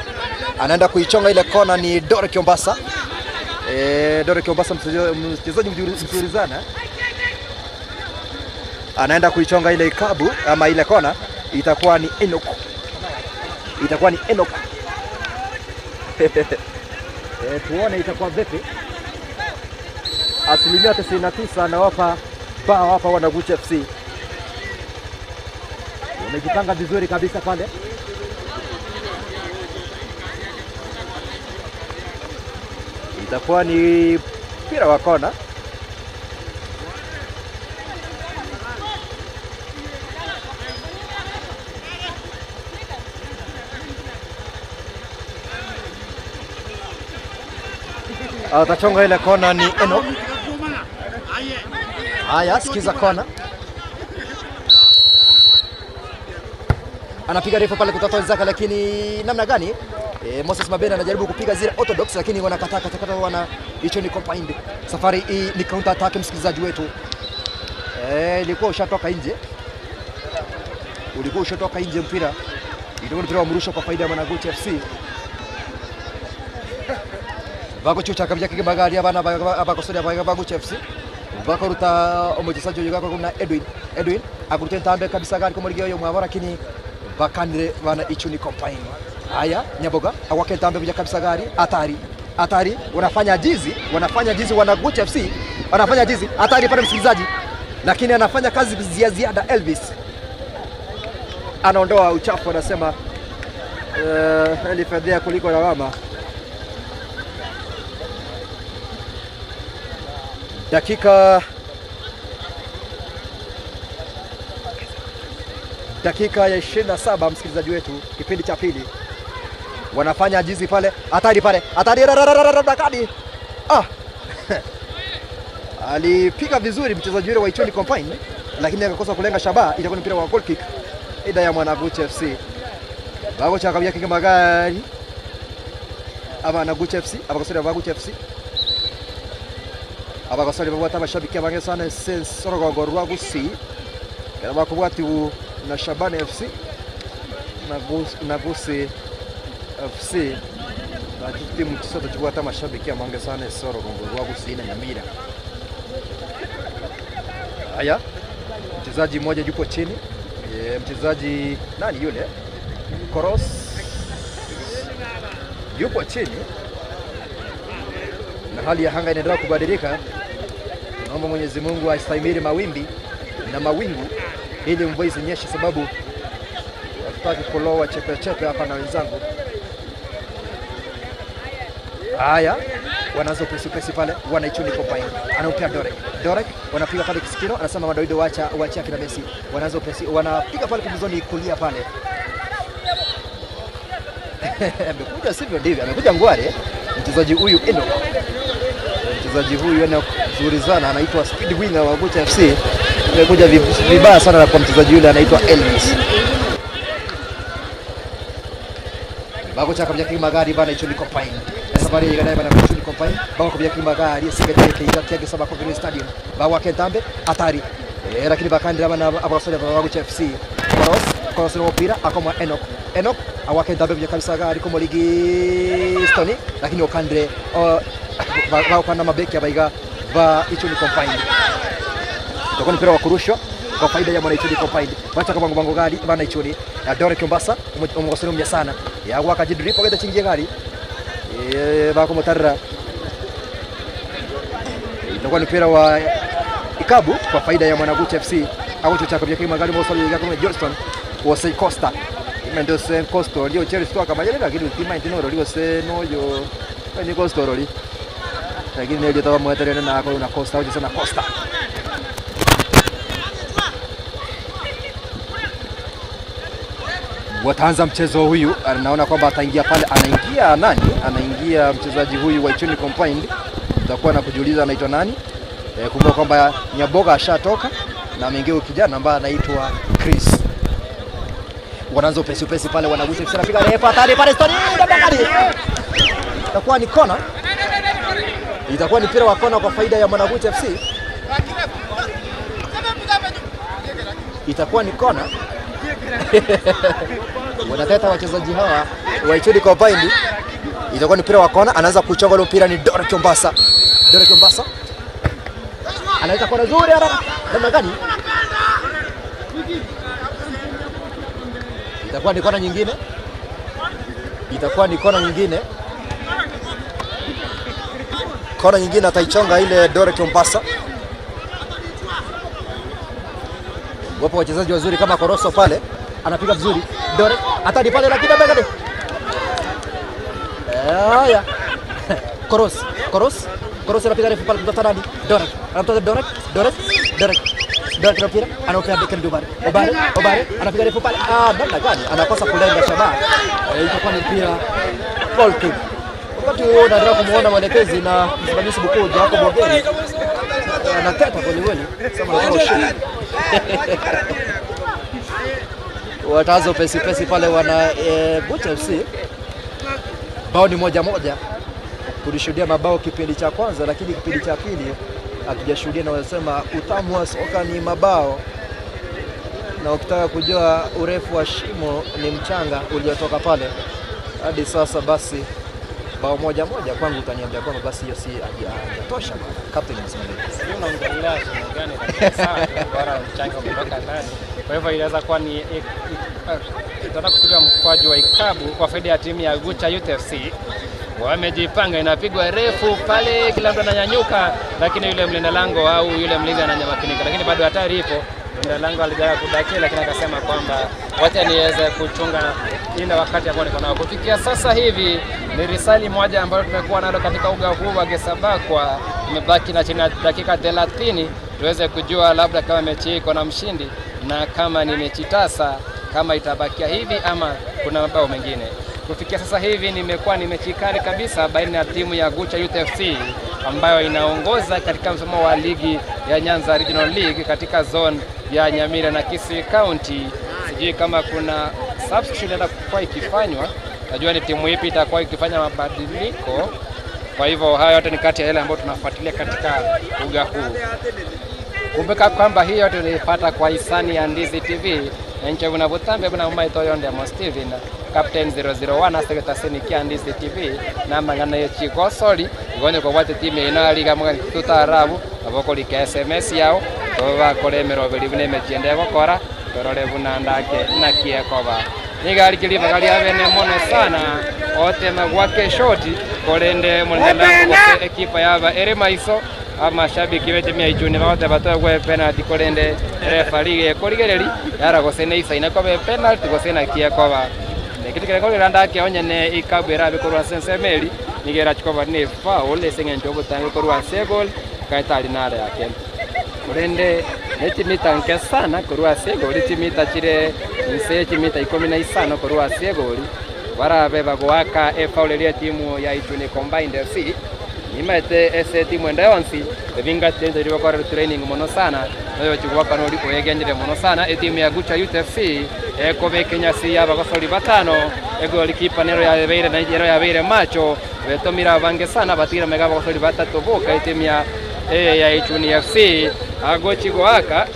Anaenda kuichonga ile kona ni Dore Kiombasa. Dore Kiombasa mchezaji mzuri sana. Anaenda kuichonga ile ikabu ama ile kona, itakuwa ni Enoch. Itakuwa ni Enoch. Tuone itakuwa vipi. 99% anawapa bao hapa Wanaguchi FC. Wamejipanga vizuri kabisa pale. Itakuwa ni mpira wa kona. Atachonga ile kona ni Enoch. Haya, sikiza kona. Anapiga refu pale kutafuta wenzake, lakini namna gani? Moses Mabena anajaribu kupiga zile orthodox, lakini wanakataa katakata, wana hicho ni combined. Safari hii ni counter attack, msikilizaji wetu. Ilikuwa ushatoka nje. Ulikuwa ushatoka nje mpira. Ilikuwa mpira wa mrusho kwa faida ya Mwanaguchi FC. Bagochucha kabya kigimagari abana abakosori abaguchi FC. Bakoruta omuchezaji oyo gako kuna Edwin. Edwin agurute ntambe kabisa gari kumurigyo yo mwabora, lakini bakanire bana Ichuni Combine. Haya, Nyaboga awake ntambe kuja kabisa gari hatari. Hatari wanafanya jizi, Wanaguchi FC wanafanya jizi hatari pale msikilizaji, lakini anafanya kazi ya ziada Elvis. Anaondoa uchafu, anasema elifedhea kuliko lawama. Dakika ya 27 msikilizaji wetu, kipindi cha pili. Wanafanya jizi pale, hatari pale, hatari kadi. Alipiga vizuri mchezaji yule wa Ichuni Combine, lakini akakosa kulenga shabaha. Itakuwa ni mpira wa goal kick ida ya Mwanaguchi FC. Bago cha kabia magari aba Naguchi FC, abakosori Abaguchi FC. Abakosori babwata abashabiki abange sana sense orogongo rwa Gusii. Kana bakubwati na Shabana FC na Gusii FC na timu chisoto chibwata amashabiki amange sana orogongo rwa Gusii na Nyamira. Haya, mchezaji mmoja yupo chini. Mchezaji nani yule? Koros yupo chini, na hali ya anga inaendelea kubadilika. Tunaomba Mwenyezi Mungu astahimili mawimbi na mawingu ili mvua isinyeshe, sababu hatutaki kulowa chepe chepe hapa na wenzangu. Haya, wanaanza upesi upesi pale, wanaichuni Combine. Anaupea Dorek. Dorek wanapiga pale kisikino, anasema Madoido wacha waachia kina Messi. Wanaanza upesi, wanapiga pale pembezoni kulia pale. Amekuja sivyo ndivyo, amekuja ngware mchezaji huyu Enoch. Mchezaji huyu Enoch nzuri sana, anaitwa speed winger wa Gucha FC. Amekuja vibaya sana kwa mchezaji yule anaitwa Elvis. Bago chaka bya magari bana icho ni Combine. Safari igana bana icho ni Combine. Bago bya magari sigete kiga kiga saba kwa Green Stadium. Bago kentambe hatari. Lakini bakandira bana abasore ba Gucha FC. Koros no mpira akoma Enoch. Enoch awake ntambe bya kabisa gari ko ligi Stone, lakini okandre bakanda mabeki abaiga ba icho ni Combine. Itakuwa mpira wa kurushwa kwa faida ya Mwanaichuni Combine. Bacha kwa bango gari bana Ichuni. Ya Dore Kiombasa omugosero mya sana. Ya waka jidri pogeta chingie gari. Bako motarra. Itakuwa ni mpira wa ikabu kwa faida ya Mwanaguchi FC. Awocho chako bya kima gari mosali ya kwa Johnston wose Costa. Imendo se Costa ndio Chelsea toka majele, lakini tima intino roli wose no yo. Ni Costa roli. Lakini ndio tawa mwetere na ako na Costa au sana Costa. Wataanza mchezo huyu, anaona kwamba ataingia pale, anaingia nani? Anaingia mchezaji huyu wa Ichuni Combined. Utakuwa na kujiuliza anaitwa nani? Kumbuka kwamba Nyaboga ashatoka na ameingia kijana ambaye anaitwa Chris. Wanaanza upesi upesi pale, wanagusa FC, anapiga refa hatari pale, story ndani. Itakuwa ni kona. Itakuwa ni mpira wa kona kwa faida ya Mwanaguchi FC. Itakuwa ni kona. Wanateta wachezaji hawa wa Ichuni Combined. Itakuwa ni mpira wa kona, anaanza kuchonga ule mpira ni Dora Kiombasa. Dora Kiombasa analeta kona nzuri haraka. Namna gani? Itakuwa ni kona nyingine. Itakuwa ni kona nyingine. Kona nyingine ataichonga ile Dora Kiombasa. Wapo wachezaji wazuri kama Koroso pale, anapiga vizuri. Dore atadi pale lakini amegade. Haya. Koros, Koros, Koros anapiga refu pale kumtafuta nani? Dore. Anamtafuta Dore, Dore, Dore. Dore na mpira, anaupea Kennedy Obare. Obare, Obare anapiga refu pale. Ah, namna gani? Anakosa kulenga shabaha. Itakuwa ni mpira goal kick. Wakati huo unaendelea kumuona mwelekezi na msimamizi mkuu Jacob Ogeni anateta kweli kweli, sema anataka ushindi. Wataanza pesi pesi pale wana Gucha FC. Bao ni 1-1. Tulishuhudia mabao kipindi cha kwanza, lakini kipindi cha pili hatujashuhudia, na wanasema utamu wa soka ni mabao, na ukitaka kujua urefu wa shimo ni mchanga uliotoka pale hadi sasa, basi bao 1-1 kwangu utaniambia kwamba basi hiyo si hajatosha bwana. Captain anasema nini? Sijui unaongelea shimo gani, lakini sawa tu, bora mchanga umetoka ndani. Kwa hivyo inaweza kuwa ni itaenda kupiga mkwaju wa ikabu kwa faida ya timu ya Gucha Youth FC. Wamejipanga, inapigwa refu pale, kila mtu ananyanyuka, lakini yule mlinda lango au yule mlinzi ananyamakinika, lakini bado hatari ipo. Mlinda lango alijaribu kudakia, lakini akasema kwamba wacha niweze kuchunga ile wakati ambao niko nao. Kufikia sasa hivi ni risali moja ambayo tumekuwa nalo katika uga huu wa Gesabakwa. Tumebaki na chini ya dakika 30 tuweze kujua labda kama mechi hii iko na mshindi na kama ni mechi tasa, kama itabakia hivi ama kuna mabao mengine. Kufikia sasa hivi nimekuwa ni mechi kali kabisa baina ya timu ya Gucha Youth FC ambayo inaongoza katika msimamo wa ligi ya Nyanza Regional League katika zone ya Nyamira na Kisii County. Sijui kama kuna substitution inaenda kuwa ikifanywa, najua ni timu ipi itakuwa ikifanya mabadiliko. Kwa hivyo hayo yote ni kati ya yale ambayo tunafuatilia katika uga huu. Kumbuka kwamba hiyo yote unaipata kwa hisani ya Ndizi TV enche buna butambe buna mumaito yonde mo Steven Captain 001 asegetaseni kia Ndizi TV namang'ana yechigosori igonye kobwate timu inaliga tutarabu abokorika SMS yao tobakora emeroberi buna emechi ende egokora torore buna ndake nakiekoba nigarikiribaga ria bene mono sana otema gwake shoti korende mulinda ekipa yaba ere maiso amashabiki betimu ya Ichuni bagote batogwe penalty korende referee ekorigereri yara gose isaina kobe penalty gose nakiekoba nekitu kere ndake onyene ikabu erabe korwa sensemeri nigera chikoba ne foul eseng'encho obotange korwa segol kaitari nare yake korende nechimita nke sana korwa segoli chimita chire nse chimita 15 korwa segoli barabe bagoaka efoul eria timu ya Ichuni Combined FC nimete ese timu enda yonsi ebinga tendo iri bakora training mono sana nayo chigwaka nori oyegendire mono sana etimu ya Gucha Youth FC ekobe Kenya si abagosori batano egolikipa nero yabeire na nero yabeire macho betomira bange sana batira mega abagosori batatu boka etimu ya ya Ichuni FC agochi goaka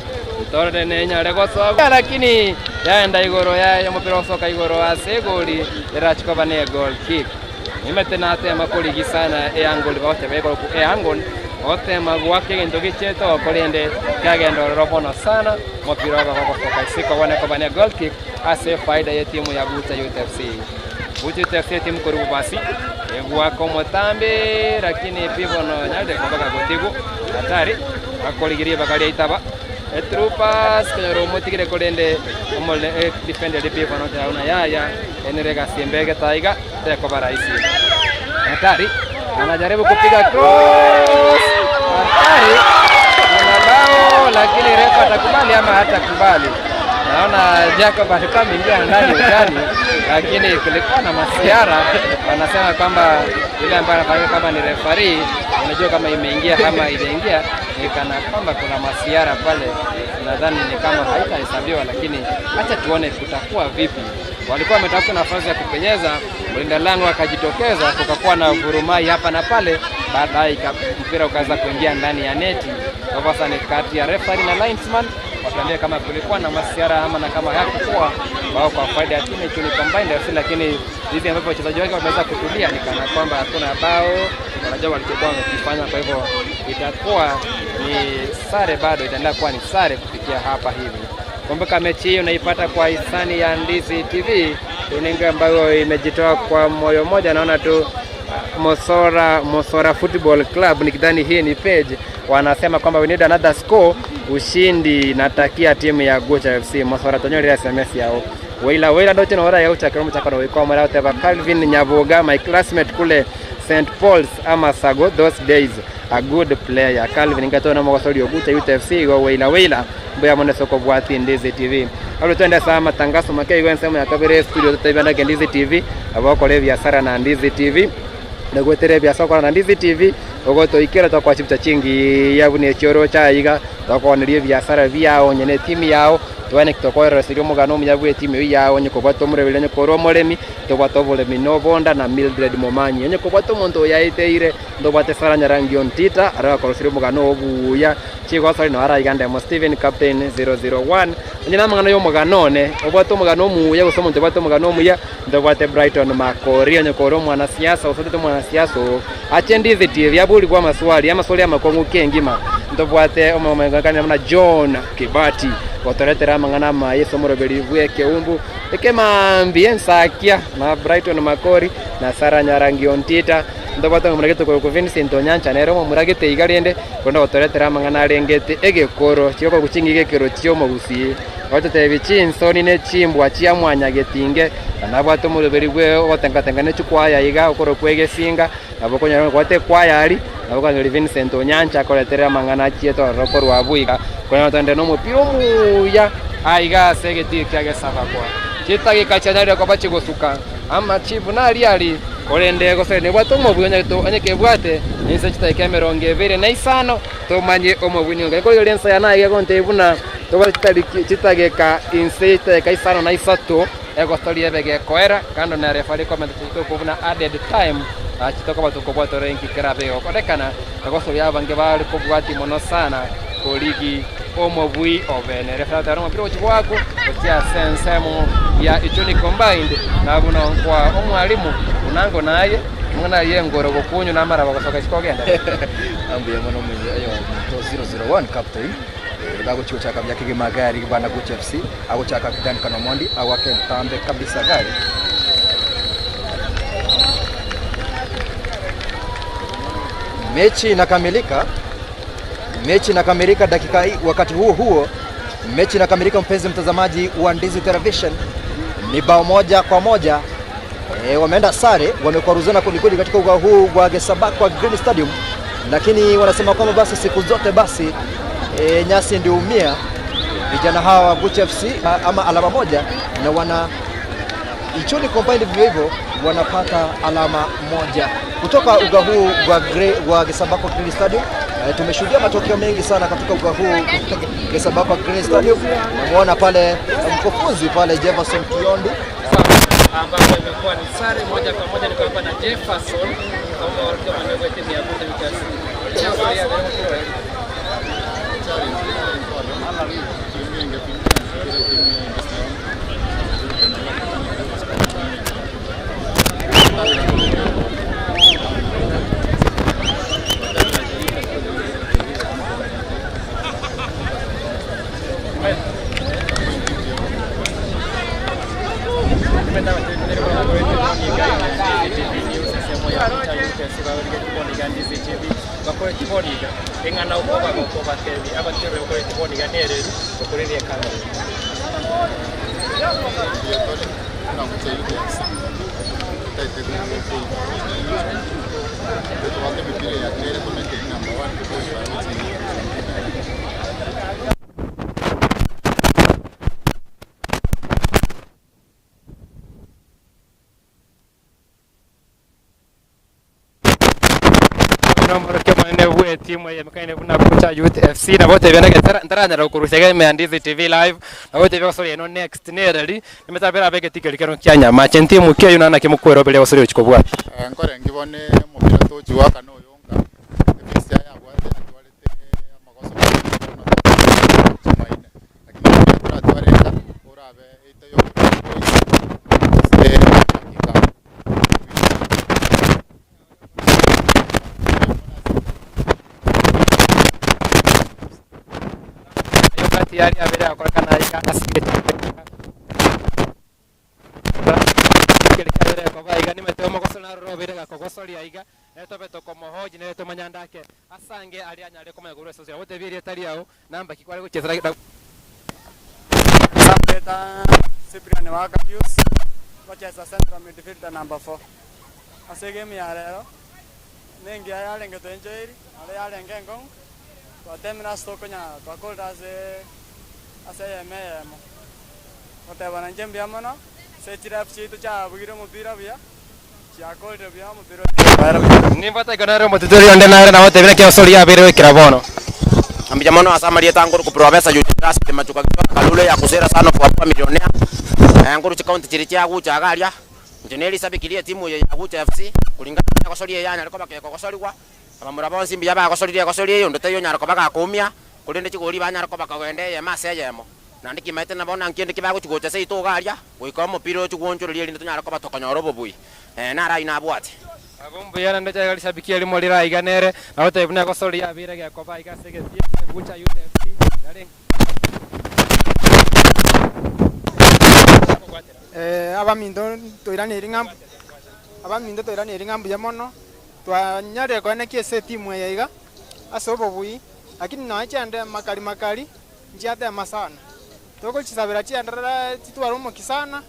torere nenyare gosoga lakini yaenda igoro ya mupira osoka igoro ase egoli erachikoba ne goal kick nimete natema kurigisana eangoli bagote begoro ku eangon otema gwake gento gicheto korende kyagenda ororo mono sana mupira oba gogosoka isiko bone koba ne goal kick ase faida ya timu ya Gucha Youth FC. Gucha Youth FC timu korubu basi egwaka omotambe lakini pibono nyalde kobaga gotigu hatari akorigirie bakaria itaba etrupas kenyoro omotigire korende omole defender pibono tauna yaya enerega siembege taiga tekoba rahisi. Hatari anajaribu kupiga cross, hatari kuna bao lakini refa atakubali ama hatakubali. Naona Jacob alikuwa ameingia ndani ugani, lakini kulikuwa na masiara. Wanasema kwamba yule ambaye anafanyika kama ni referee, unajua kama imeingia ama ijaingia, ni kana kwamba kuna masiara pale. Nadhani ni kama haitahesabiwa, lakini acha tuone kutakuwa vipi. Walikuwa wametafuta nafasi ya kupenyeza Mlinda lango akajitokeza, kukakuwa na vurumai hapa na pale, baadaye mpira ukaanza kuingia ndani ya neti. Kwa hivyo sasa ni kati ya referee na linesman watuambie kama kulikuwa na masiara ama na kama hakukuwa bao kwa faida ya timu ya Ichuni Combined FC, lakini hivi ambavyo wachezaji wake wameweza kutulia ni kana kwamba hakuna bao, wanajua walichokuwa wamekifanya. Kwa hivyo itakuwa ni sare, bado itaendelea kuwa ni sare kufikia hapa hivi. Kumbuka mechi hii unaipata kwa hisani ya Ndizi TV, runinga ambayo imejitoa kwa moyo mmoja. Naona tu Mosora Football Club, nikidhani hii ni page, wanasema kwamba we need another score, ushindi natakia timu ya Gucha FC. Mosora tonyori SMS yao Weila Weila doche na ya ucha kiromo chakano wikwa mara uteva Calvin Nyaboga, my classmate kule St Paul's ama Sago those days, a good player Calvin ngatona mwasoli Gucha Youth FC go Weila Weila mbuya mwone soko bwati Ndizi TV. Alo twende saa matangazo makia igwe nsemo ya kabere studio tutaibanda ke Ndizi TV abakore biashara na Ndizi TV nagwetere biashara na Ndizi TV ogotoikera twakwa chibucha chingi yabune chioro chaiga twakonerie biashara biao nyene timu yao twane kitokoeresirio omogano omuya bwa etimu eywo yao onye kobwata omoremi onye korwa omoremi tobwate oboremi nobonda na Mildred Momanyi onye kobwata omonto oyo aeteire ntobwate Sarah Nyarangi Ontita aria gakorosirie omogano obuya chigosori no araiga ndemo Steven Captain 001 onye na amang'ana ya omogano one obwate omogano omuya gose omonto obwate omogano omuya ntobwate Brighton Makori onye korwa omwanasiasa osotete omwanasiasa oo ache Ndizi TV aburigwa amaswali amaswali amakong'u kengima ntobwate omomengakani na John Kibati gotoretera amang'ana amaye ase omoroberi bwa ekeumbu ekemambi ensakia na Brighton Makori na Sarah Nyarangi Ontita ntobwate omomuragete korwa Vincent Onyancha nere omomuragete iga rende korende gotoretera amang'ana arengete egekoro chigokorwa chingiga ekero chia omogusii gototebi chinsoni na chimbwa chia mwanyagetinge nabwate omoroberi bwe ogotengatenga na echikwaya iga okorwa kwa egesinga nabo okonyora kwate ekwaya aria nabo okonyora Vincent Onyancha akoreterera amang'ana achiete ororo korwa abwo iga konyora togende na omopira omuya aiga ase egetii kia gesabakwa chitageka chianyarire koba chigosuka amachibu nari ari korende gose nebwate omobui onye kebwate ninse chitageka 25 tomanye omobui ninga ekorigereria ensa ya naye egontebia buna tobwate chitageka inse chitageka 53 egostoria ebe gekoera kando na referee comment chitokobuna added time chitokoba tukobwata renki kerabe gokorekana egostoria abange bari kobwati mono sana koligi omobui obene referee taro omopira ochibwaku ochia sensemo ya Ichuni Combined nabuno kwa omwalimu unango naye mwana yengoro gokunyu namara bagosoka chikogenda ambuye mono ayo 001 captain gago chiko chaka bya kigima gari bana Gucha FC ago chaka Dan Kanomondi awake tambe kabisa gari mechi inakamilika. Mechi inakamilika dakika hii, wakati huo huo mechi inakamilika, mpenzi mtazamaji wa Ndizi Television, ni bao 1-1. Wameenda sare, wamekwaruzana kwelikweli katika uga huu wa Gesabakwa Green Stadium, lakini wanasema kwamba basi siku zote basi nyasi ndio umia. Vijana hawa wa Gucha FC ama alama 1 na wana Ichuni Combined vivyo hivyo wanapata alama 1 kutoka uga huu wa Gesabakwa Green Stadium. Tumeshuhudia matokeo mengi sana katika uga huu Gesabakwa Green Stadium. Namuona pale mkufunzi pale Jefferson Kiondi ambapo imekuwa ni sare 1-1. Niko hapa na Jefferson kama walikuwa wanaweza timu ya Gucha FC. Timu ya mkaine buna Gucha Youth FC na bote byanage ntaranyara kurushega me Ndizi TV live na bote bya eno next nerali nimetabera bege tikeli kero kya nyama chentimu kya yuna na kimukwero bele osori uchikobwa nkore ngibone mupira tochiwa kana oyonga efisi ya bwate atwalete amakosa tumaine lakini turatwareka urabe itayo tayari abere akorekana asange alianyare komanya gurwe sosia wote biri etari yao namba kikware guchezera Peter Cyprian Wakapius bacheza central midfielder number 4 ase game ya lero nengi yarenge tenjeiri ale yarenge ngong twatemina stokonya twakolda ase yemeyemo otebana nje mbuya mono sechira FC tuchabugire omupira buya chiakolire buya omupira nimbata ikonere omotitori onde nare nabo tebire kiosori yabire wikira bono ambija mono asamaria tanguru kuprovesa yutas machuka kalule ya kusera sana kwa kwa milionea nguru chikaunti chiri chia gucha garia njeneli sabikirie timu ya Gucha FC kulingana na gosoria yanya aliko bakeko gosorigwa abamura bonsi mbiya bagosoririe gosoria iyo ndote yo nyarako bagakumia kulinde chigori banyarako bakagende ye mase yemo nandi kimaete nabona nkindi kibaguchigocha se itugaria goika omupira ochigonchoreria rinde tonyarako batokonyora obobui nara inabwate abombu yana ndecha galishabikia limo lira iganere na wote ibuna gosoria abire gekoba igasegetie Gucha Youth FC yare abamindo toiraneri ng'ambu abamindo toiraneri ng'ambu ya mono twanyare kone kiese timu ya iga ase obobui lakini noe chiende makali makali nchiatema sana tokochisabira chienderera chitware omoki sana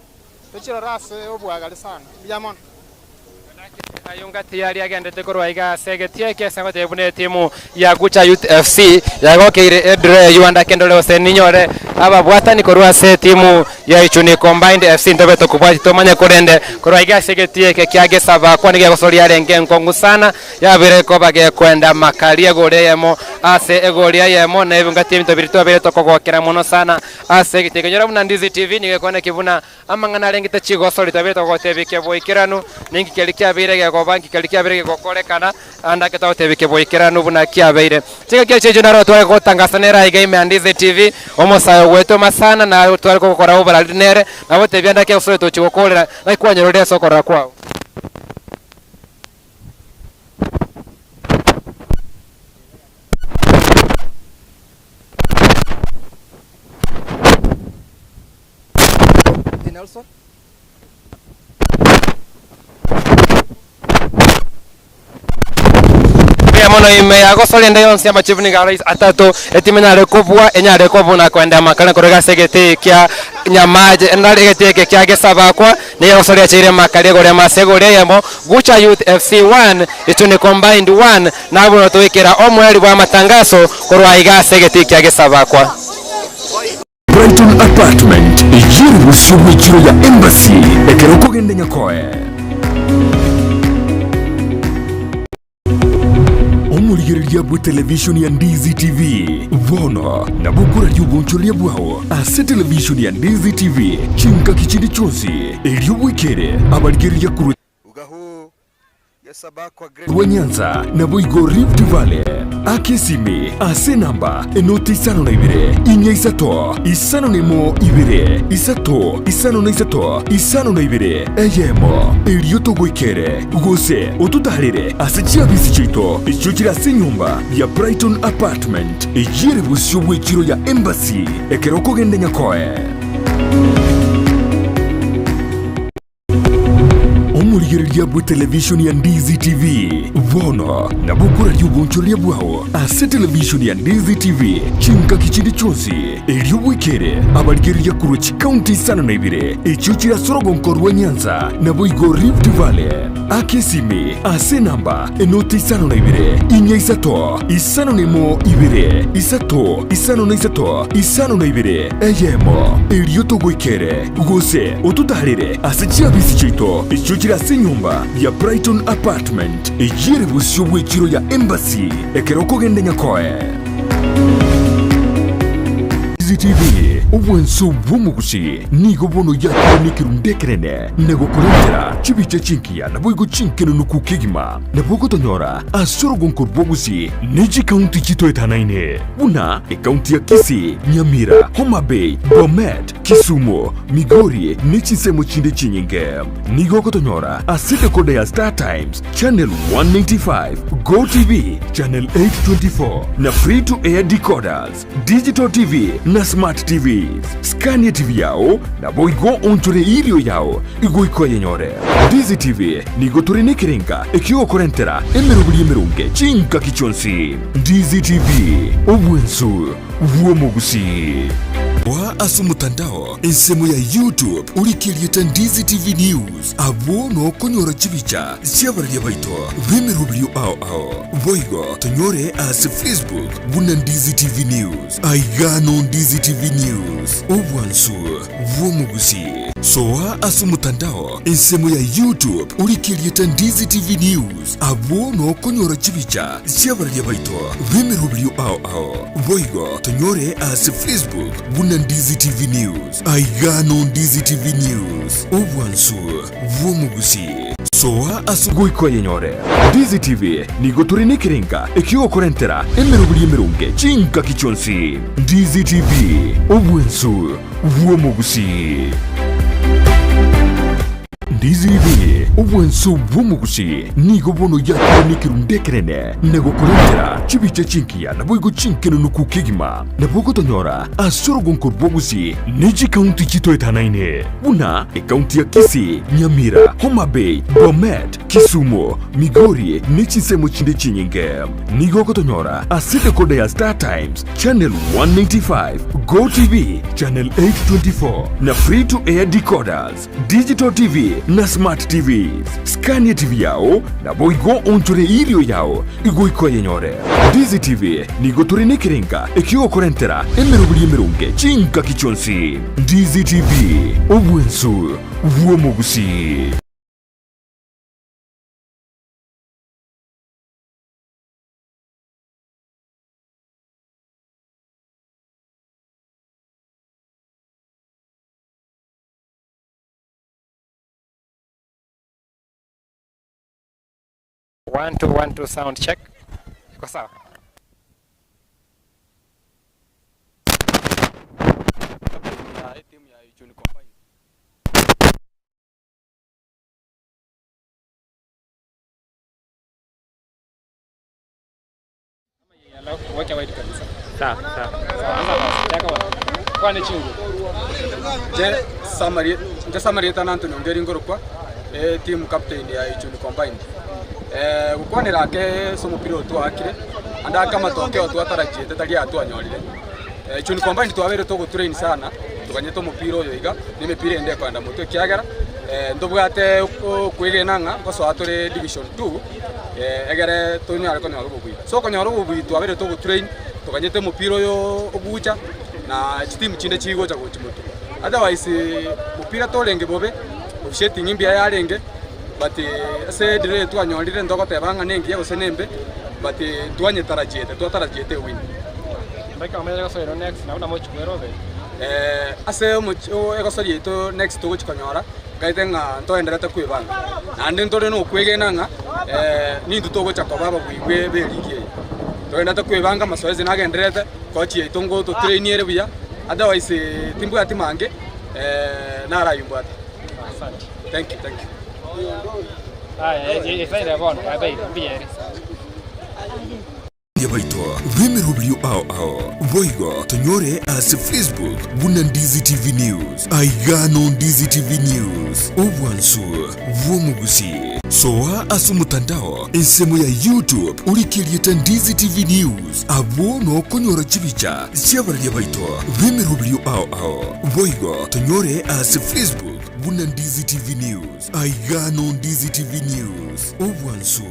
tochirora ase obwagari sana mbuya mono ayunga tayari agendete korwa iga segetie kese ngote bune timu ya Gucha Youth FC yagokeire edre yuanda kendole ose ninyore ababwatani korwa se timu ya Ichuni Combined FC ndobeto kubwati tomanye kurende korwa iga segetie ke kyagesaba kwa nige gosoria renge nkongu sana yabire ko bage kwenda makali egore yemo ase egoria yemo na ebunga timu tobiri tobere tokogokera mono sana ase giteke nyora buna Ndizi TV nige kone kibuna amang'ana rengete chigosori tobere togotebike boikeranu ningi keli kyabire gegobanki keli kyabire gegokorekana anda ketagotebike boikeranu buna kyabeire chika kya chejo naro tware gotangasanera iga ime Ndizi TV omosayo gwetu masana na tware gokora obarali nere nabo tebyanda kya usore tochigokorera na kwanyorore sokora kwao Nelson mono ime yagosoria nde yonsi amachivuni ga rais atatu etimenyare kubwa enyare kubuna kwenda makana korega segete kya nyamaje ndari gete kya gesabakwa ni yagosoria chire makali gore masegore yemo Gucha Youth FC 1 Ichuni Combined 1 nabuno tuwikira omweri bwa matangazo korwa iga segete kya gesabakwa. Brighton Apartment ijiri busyo ya Embassy ekero kogende nyakoe omurigereria bwa television ya Ndizi TV bono na bukura ry'ubunchoria bwawo ase television ya Ndizi TV chinka kichindi chonsi eryobwikere abarigereria kuru ugahu yesabakwa great Rwanyanza na Boigo Rift Valley akisimi ase namba enoti 52 inya isato isano nemo ibere isato isano na isato isano na ibere eyemo eryotogoikere gose otutarire ase chiabisi chito icho chiri ase nyumba ya Brighton Apartment ejire busio bw'echiro ya Embassy ekero okogende nyakoe omurigereria bwa television ya Ndizi TV bono na bukura ry'ubunchoria bwawo ase television ya Ndizi TV chinka kichindi chonsi eryobwikere abarigereria kurwa chikaunti isano na ibere icho chiri sorogonko rwa Nyanza na Boigo Rift Valley akisimi ase namba enoti 52 inya isato isano nemo ibere isato isano na isato isano na ibere eyemo eryotogoikere gose otutarire ase chiabisi chito icho chiri ase Enyomba ya Brighton Apartment ejire bosio bw'echiro ya Embassy ekero okogenda Nyakoe. CCTV obwanso bw'omogusi nigo bono yakire n'ekerundu ekerene na gokorentera chibicha chinkiya naboigo chinkenunuku kegima nabo gotonyora ase orogonko rw'ogusi ne chikaunti chitoetanaine buna ekaunti ya Kisii, Nyamira, Homa Bay, Bomet, Kisumu, Migori ne chinsemo chinde chinyinge. Nigo gotonyora ase decoder ya Star Times channel 195, Go TV channel 824 na free to air decoders, digital TV na smart TVs. Scania TV yao naboigo onchore irio yao igoiko yenyore. Ndizi TV nigo turi nekerenga ekigokorentera emerobiri emerunge chinkaki chionsi. Ndizi TV obwensu bw'omogusi. Wa ase omotandao ensemo ya YouTube orikeriete Ndizi TV News abwo nokonyora chibicha chiabararia baito b'emerobiri ao ao boigo tonyore ase Facebook buna Ndizi TV News aigano Ndizi TV News obwansu bw'omogusi. Soa ase omotandao ensemo ya YouTube orikeriete Ndizi TV News abwo nokonyora chibicha chiabararia baito b'emerobiri ao ao boigo tonyore ase Facebook buna Ndizi TV News aigano Ndizi TV News obwansu bw'omogusi. Soa ase goiko yenyore. Ndizi TV nigo turi nekerenga ekigokorentera emerobiri emerunge chinkaki chionsi. Ndizi TV obwensu bw'omogusi. Ndizi TV obwensu bw'omogusi nigo bono yakire n'ekerundu ekerene na gokorentera chibicha chinkiya naboigo chinkenunuku kegima nabo gotonyora ase orogonko rw'ogusi ne chikaunti chitoetanaine buna ekaunti ya Kisii, Nyamira, Homa Bay, Bomet, Kisumu, Migori ne chinsemo chinde chinyinge. Nigo gotonyora ase decoder ya Star Times channel 195, Go TV channel 824 na free to air decoders, digital TV na smart TVs. Scania TV yao naboigo onchore irio yao igoiko yenyore. Ndizi TV nigo turi nekerenga ekigokorentera emerobiri emerunge chinkaki chionsi. Ndizi TV obwensu bw'omogusi. One, two, one, two, sound check. Iko sawa? Ya timu ya Ichuni Combined. Weka white kabisa. Sawa sawa. Chaka wa. Kwane chingu. Je summary nje summary etana Anthony Ongeri ngorokwa team captain ya Ichuni Combined. Gukwanira ake so mupira twakire anda kama tokeo twatarajiete tari atwanyorire. Ichuni Combined twabere tugutrain sana tukanyeta mupira oyo iga ni mipira ende kwenda mutwe kiagera ndobwate kwigena ng'a gosoa turi division 2 egere tunyare konyora obobui so konyora obobui twabere tugutrain tukanyete mupira oyo ogucha na timu chinde chigocha gochi mutwe otherwise mupira torenge bobe officiating imbia yarenge but ase dire twanyorire ndogoteba ng'a nengiya gose nembe but twanyetarajiete twatarajiete win. Mbaka omenya gosoero next na una mochi kwerobe. Ase egosoria ito next togochikonyora ngaite ng'a ntoenderete kwibanga naende ntore nokwegena ng'a nintu togocha koba ababwigwe be ligi eye toendete kwibanga mazoezi nagenderete coach yaito ngototrainiere buya otherwise timbwati mange narayumbwate. Asante. Thank you, thank you. Aya, isaire bono, abe mbiere. Yabaito b'emerobiri ao ao boigo tonyore ase Facebook buna Ndizi TV News aigano Ndizi TV News obwansu bw'omogusi. Soa ase omotandao ensemo ya YouTube orikeriete Ndizi TV News abwo nokonyora chibicha chiabararia baito b'emerobiri ao ao boigo tonyore ase Facebook buna Ndizi TV News aigano Ndizi TV News obwansu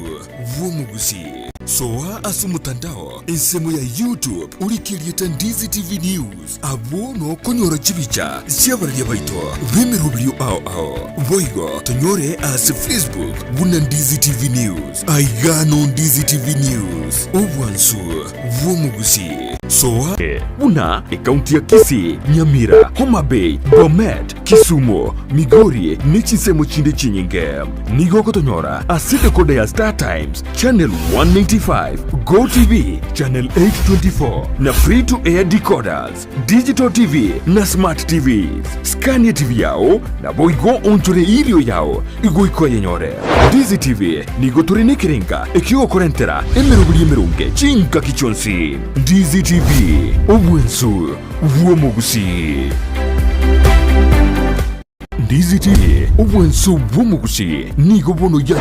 bw'omogusi. Soa ase omotandao ensemo ya YouTube orikeriete Ndizi TV News abwo nokonyora chibicha chiabararia baito b'emeroberio ao ao boigo tonyore ase Facebook buna Ndizi TV News aigano Ndizi TV News obwansu bw'omogusi soa buna ekaunti ya Kisii, Nyamira, Homa Bay, Bomet, Kisumu, Migori ne chinsemo chinde chinyinge. Nigo okotonyora ase decoder ya Star Times channel 195, Go TV channel 824 na free to air decoders, digital TV na smart TVs. Scan ya TV yao naboigo onchore irio yao igoiko yenyore. Ndizi TV nigo tore nekerenga ekiogokorentera emeroberi emerunge chingaki chionsi. Ndizi TV obwensu bw'omogusi. Ndizi TV obwensu bw'omogusi nigo bono ya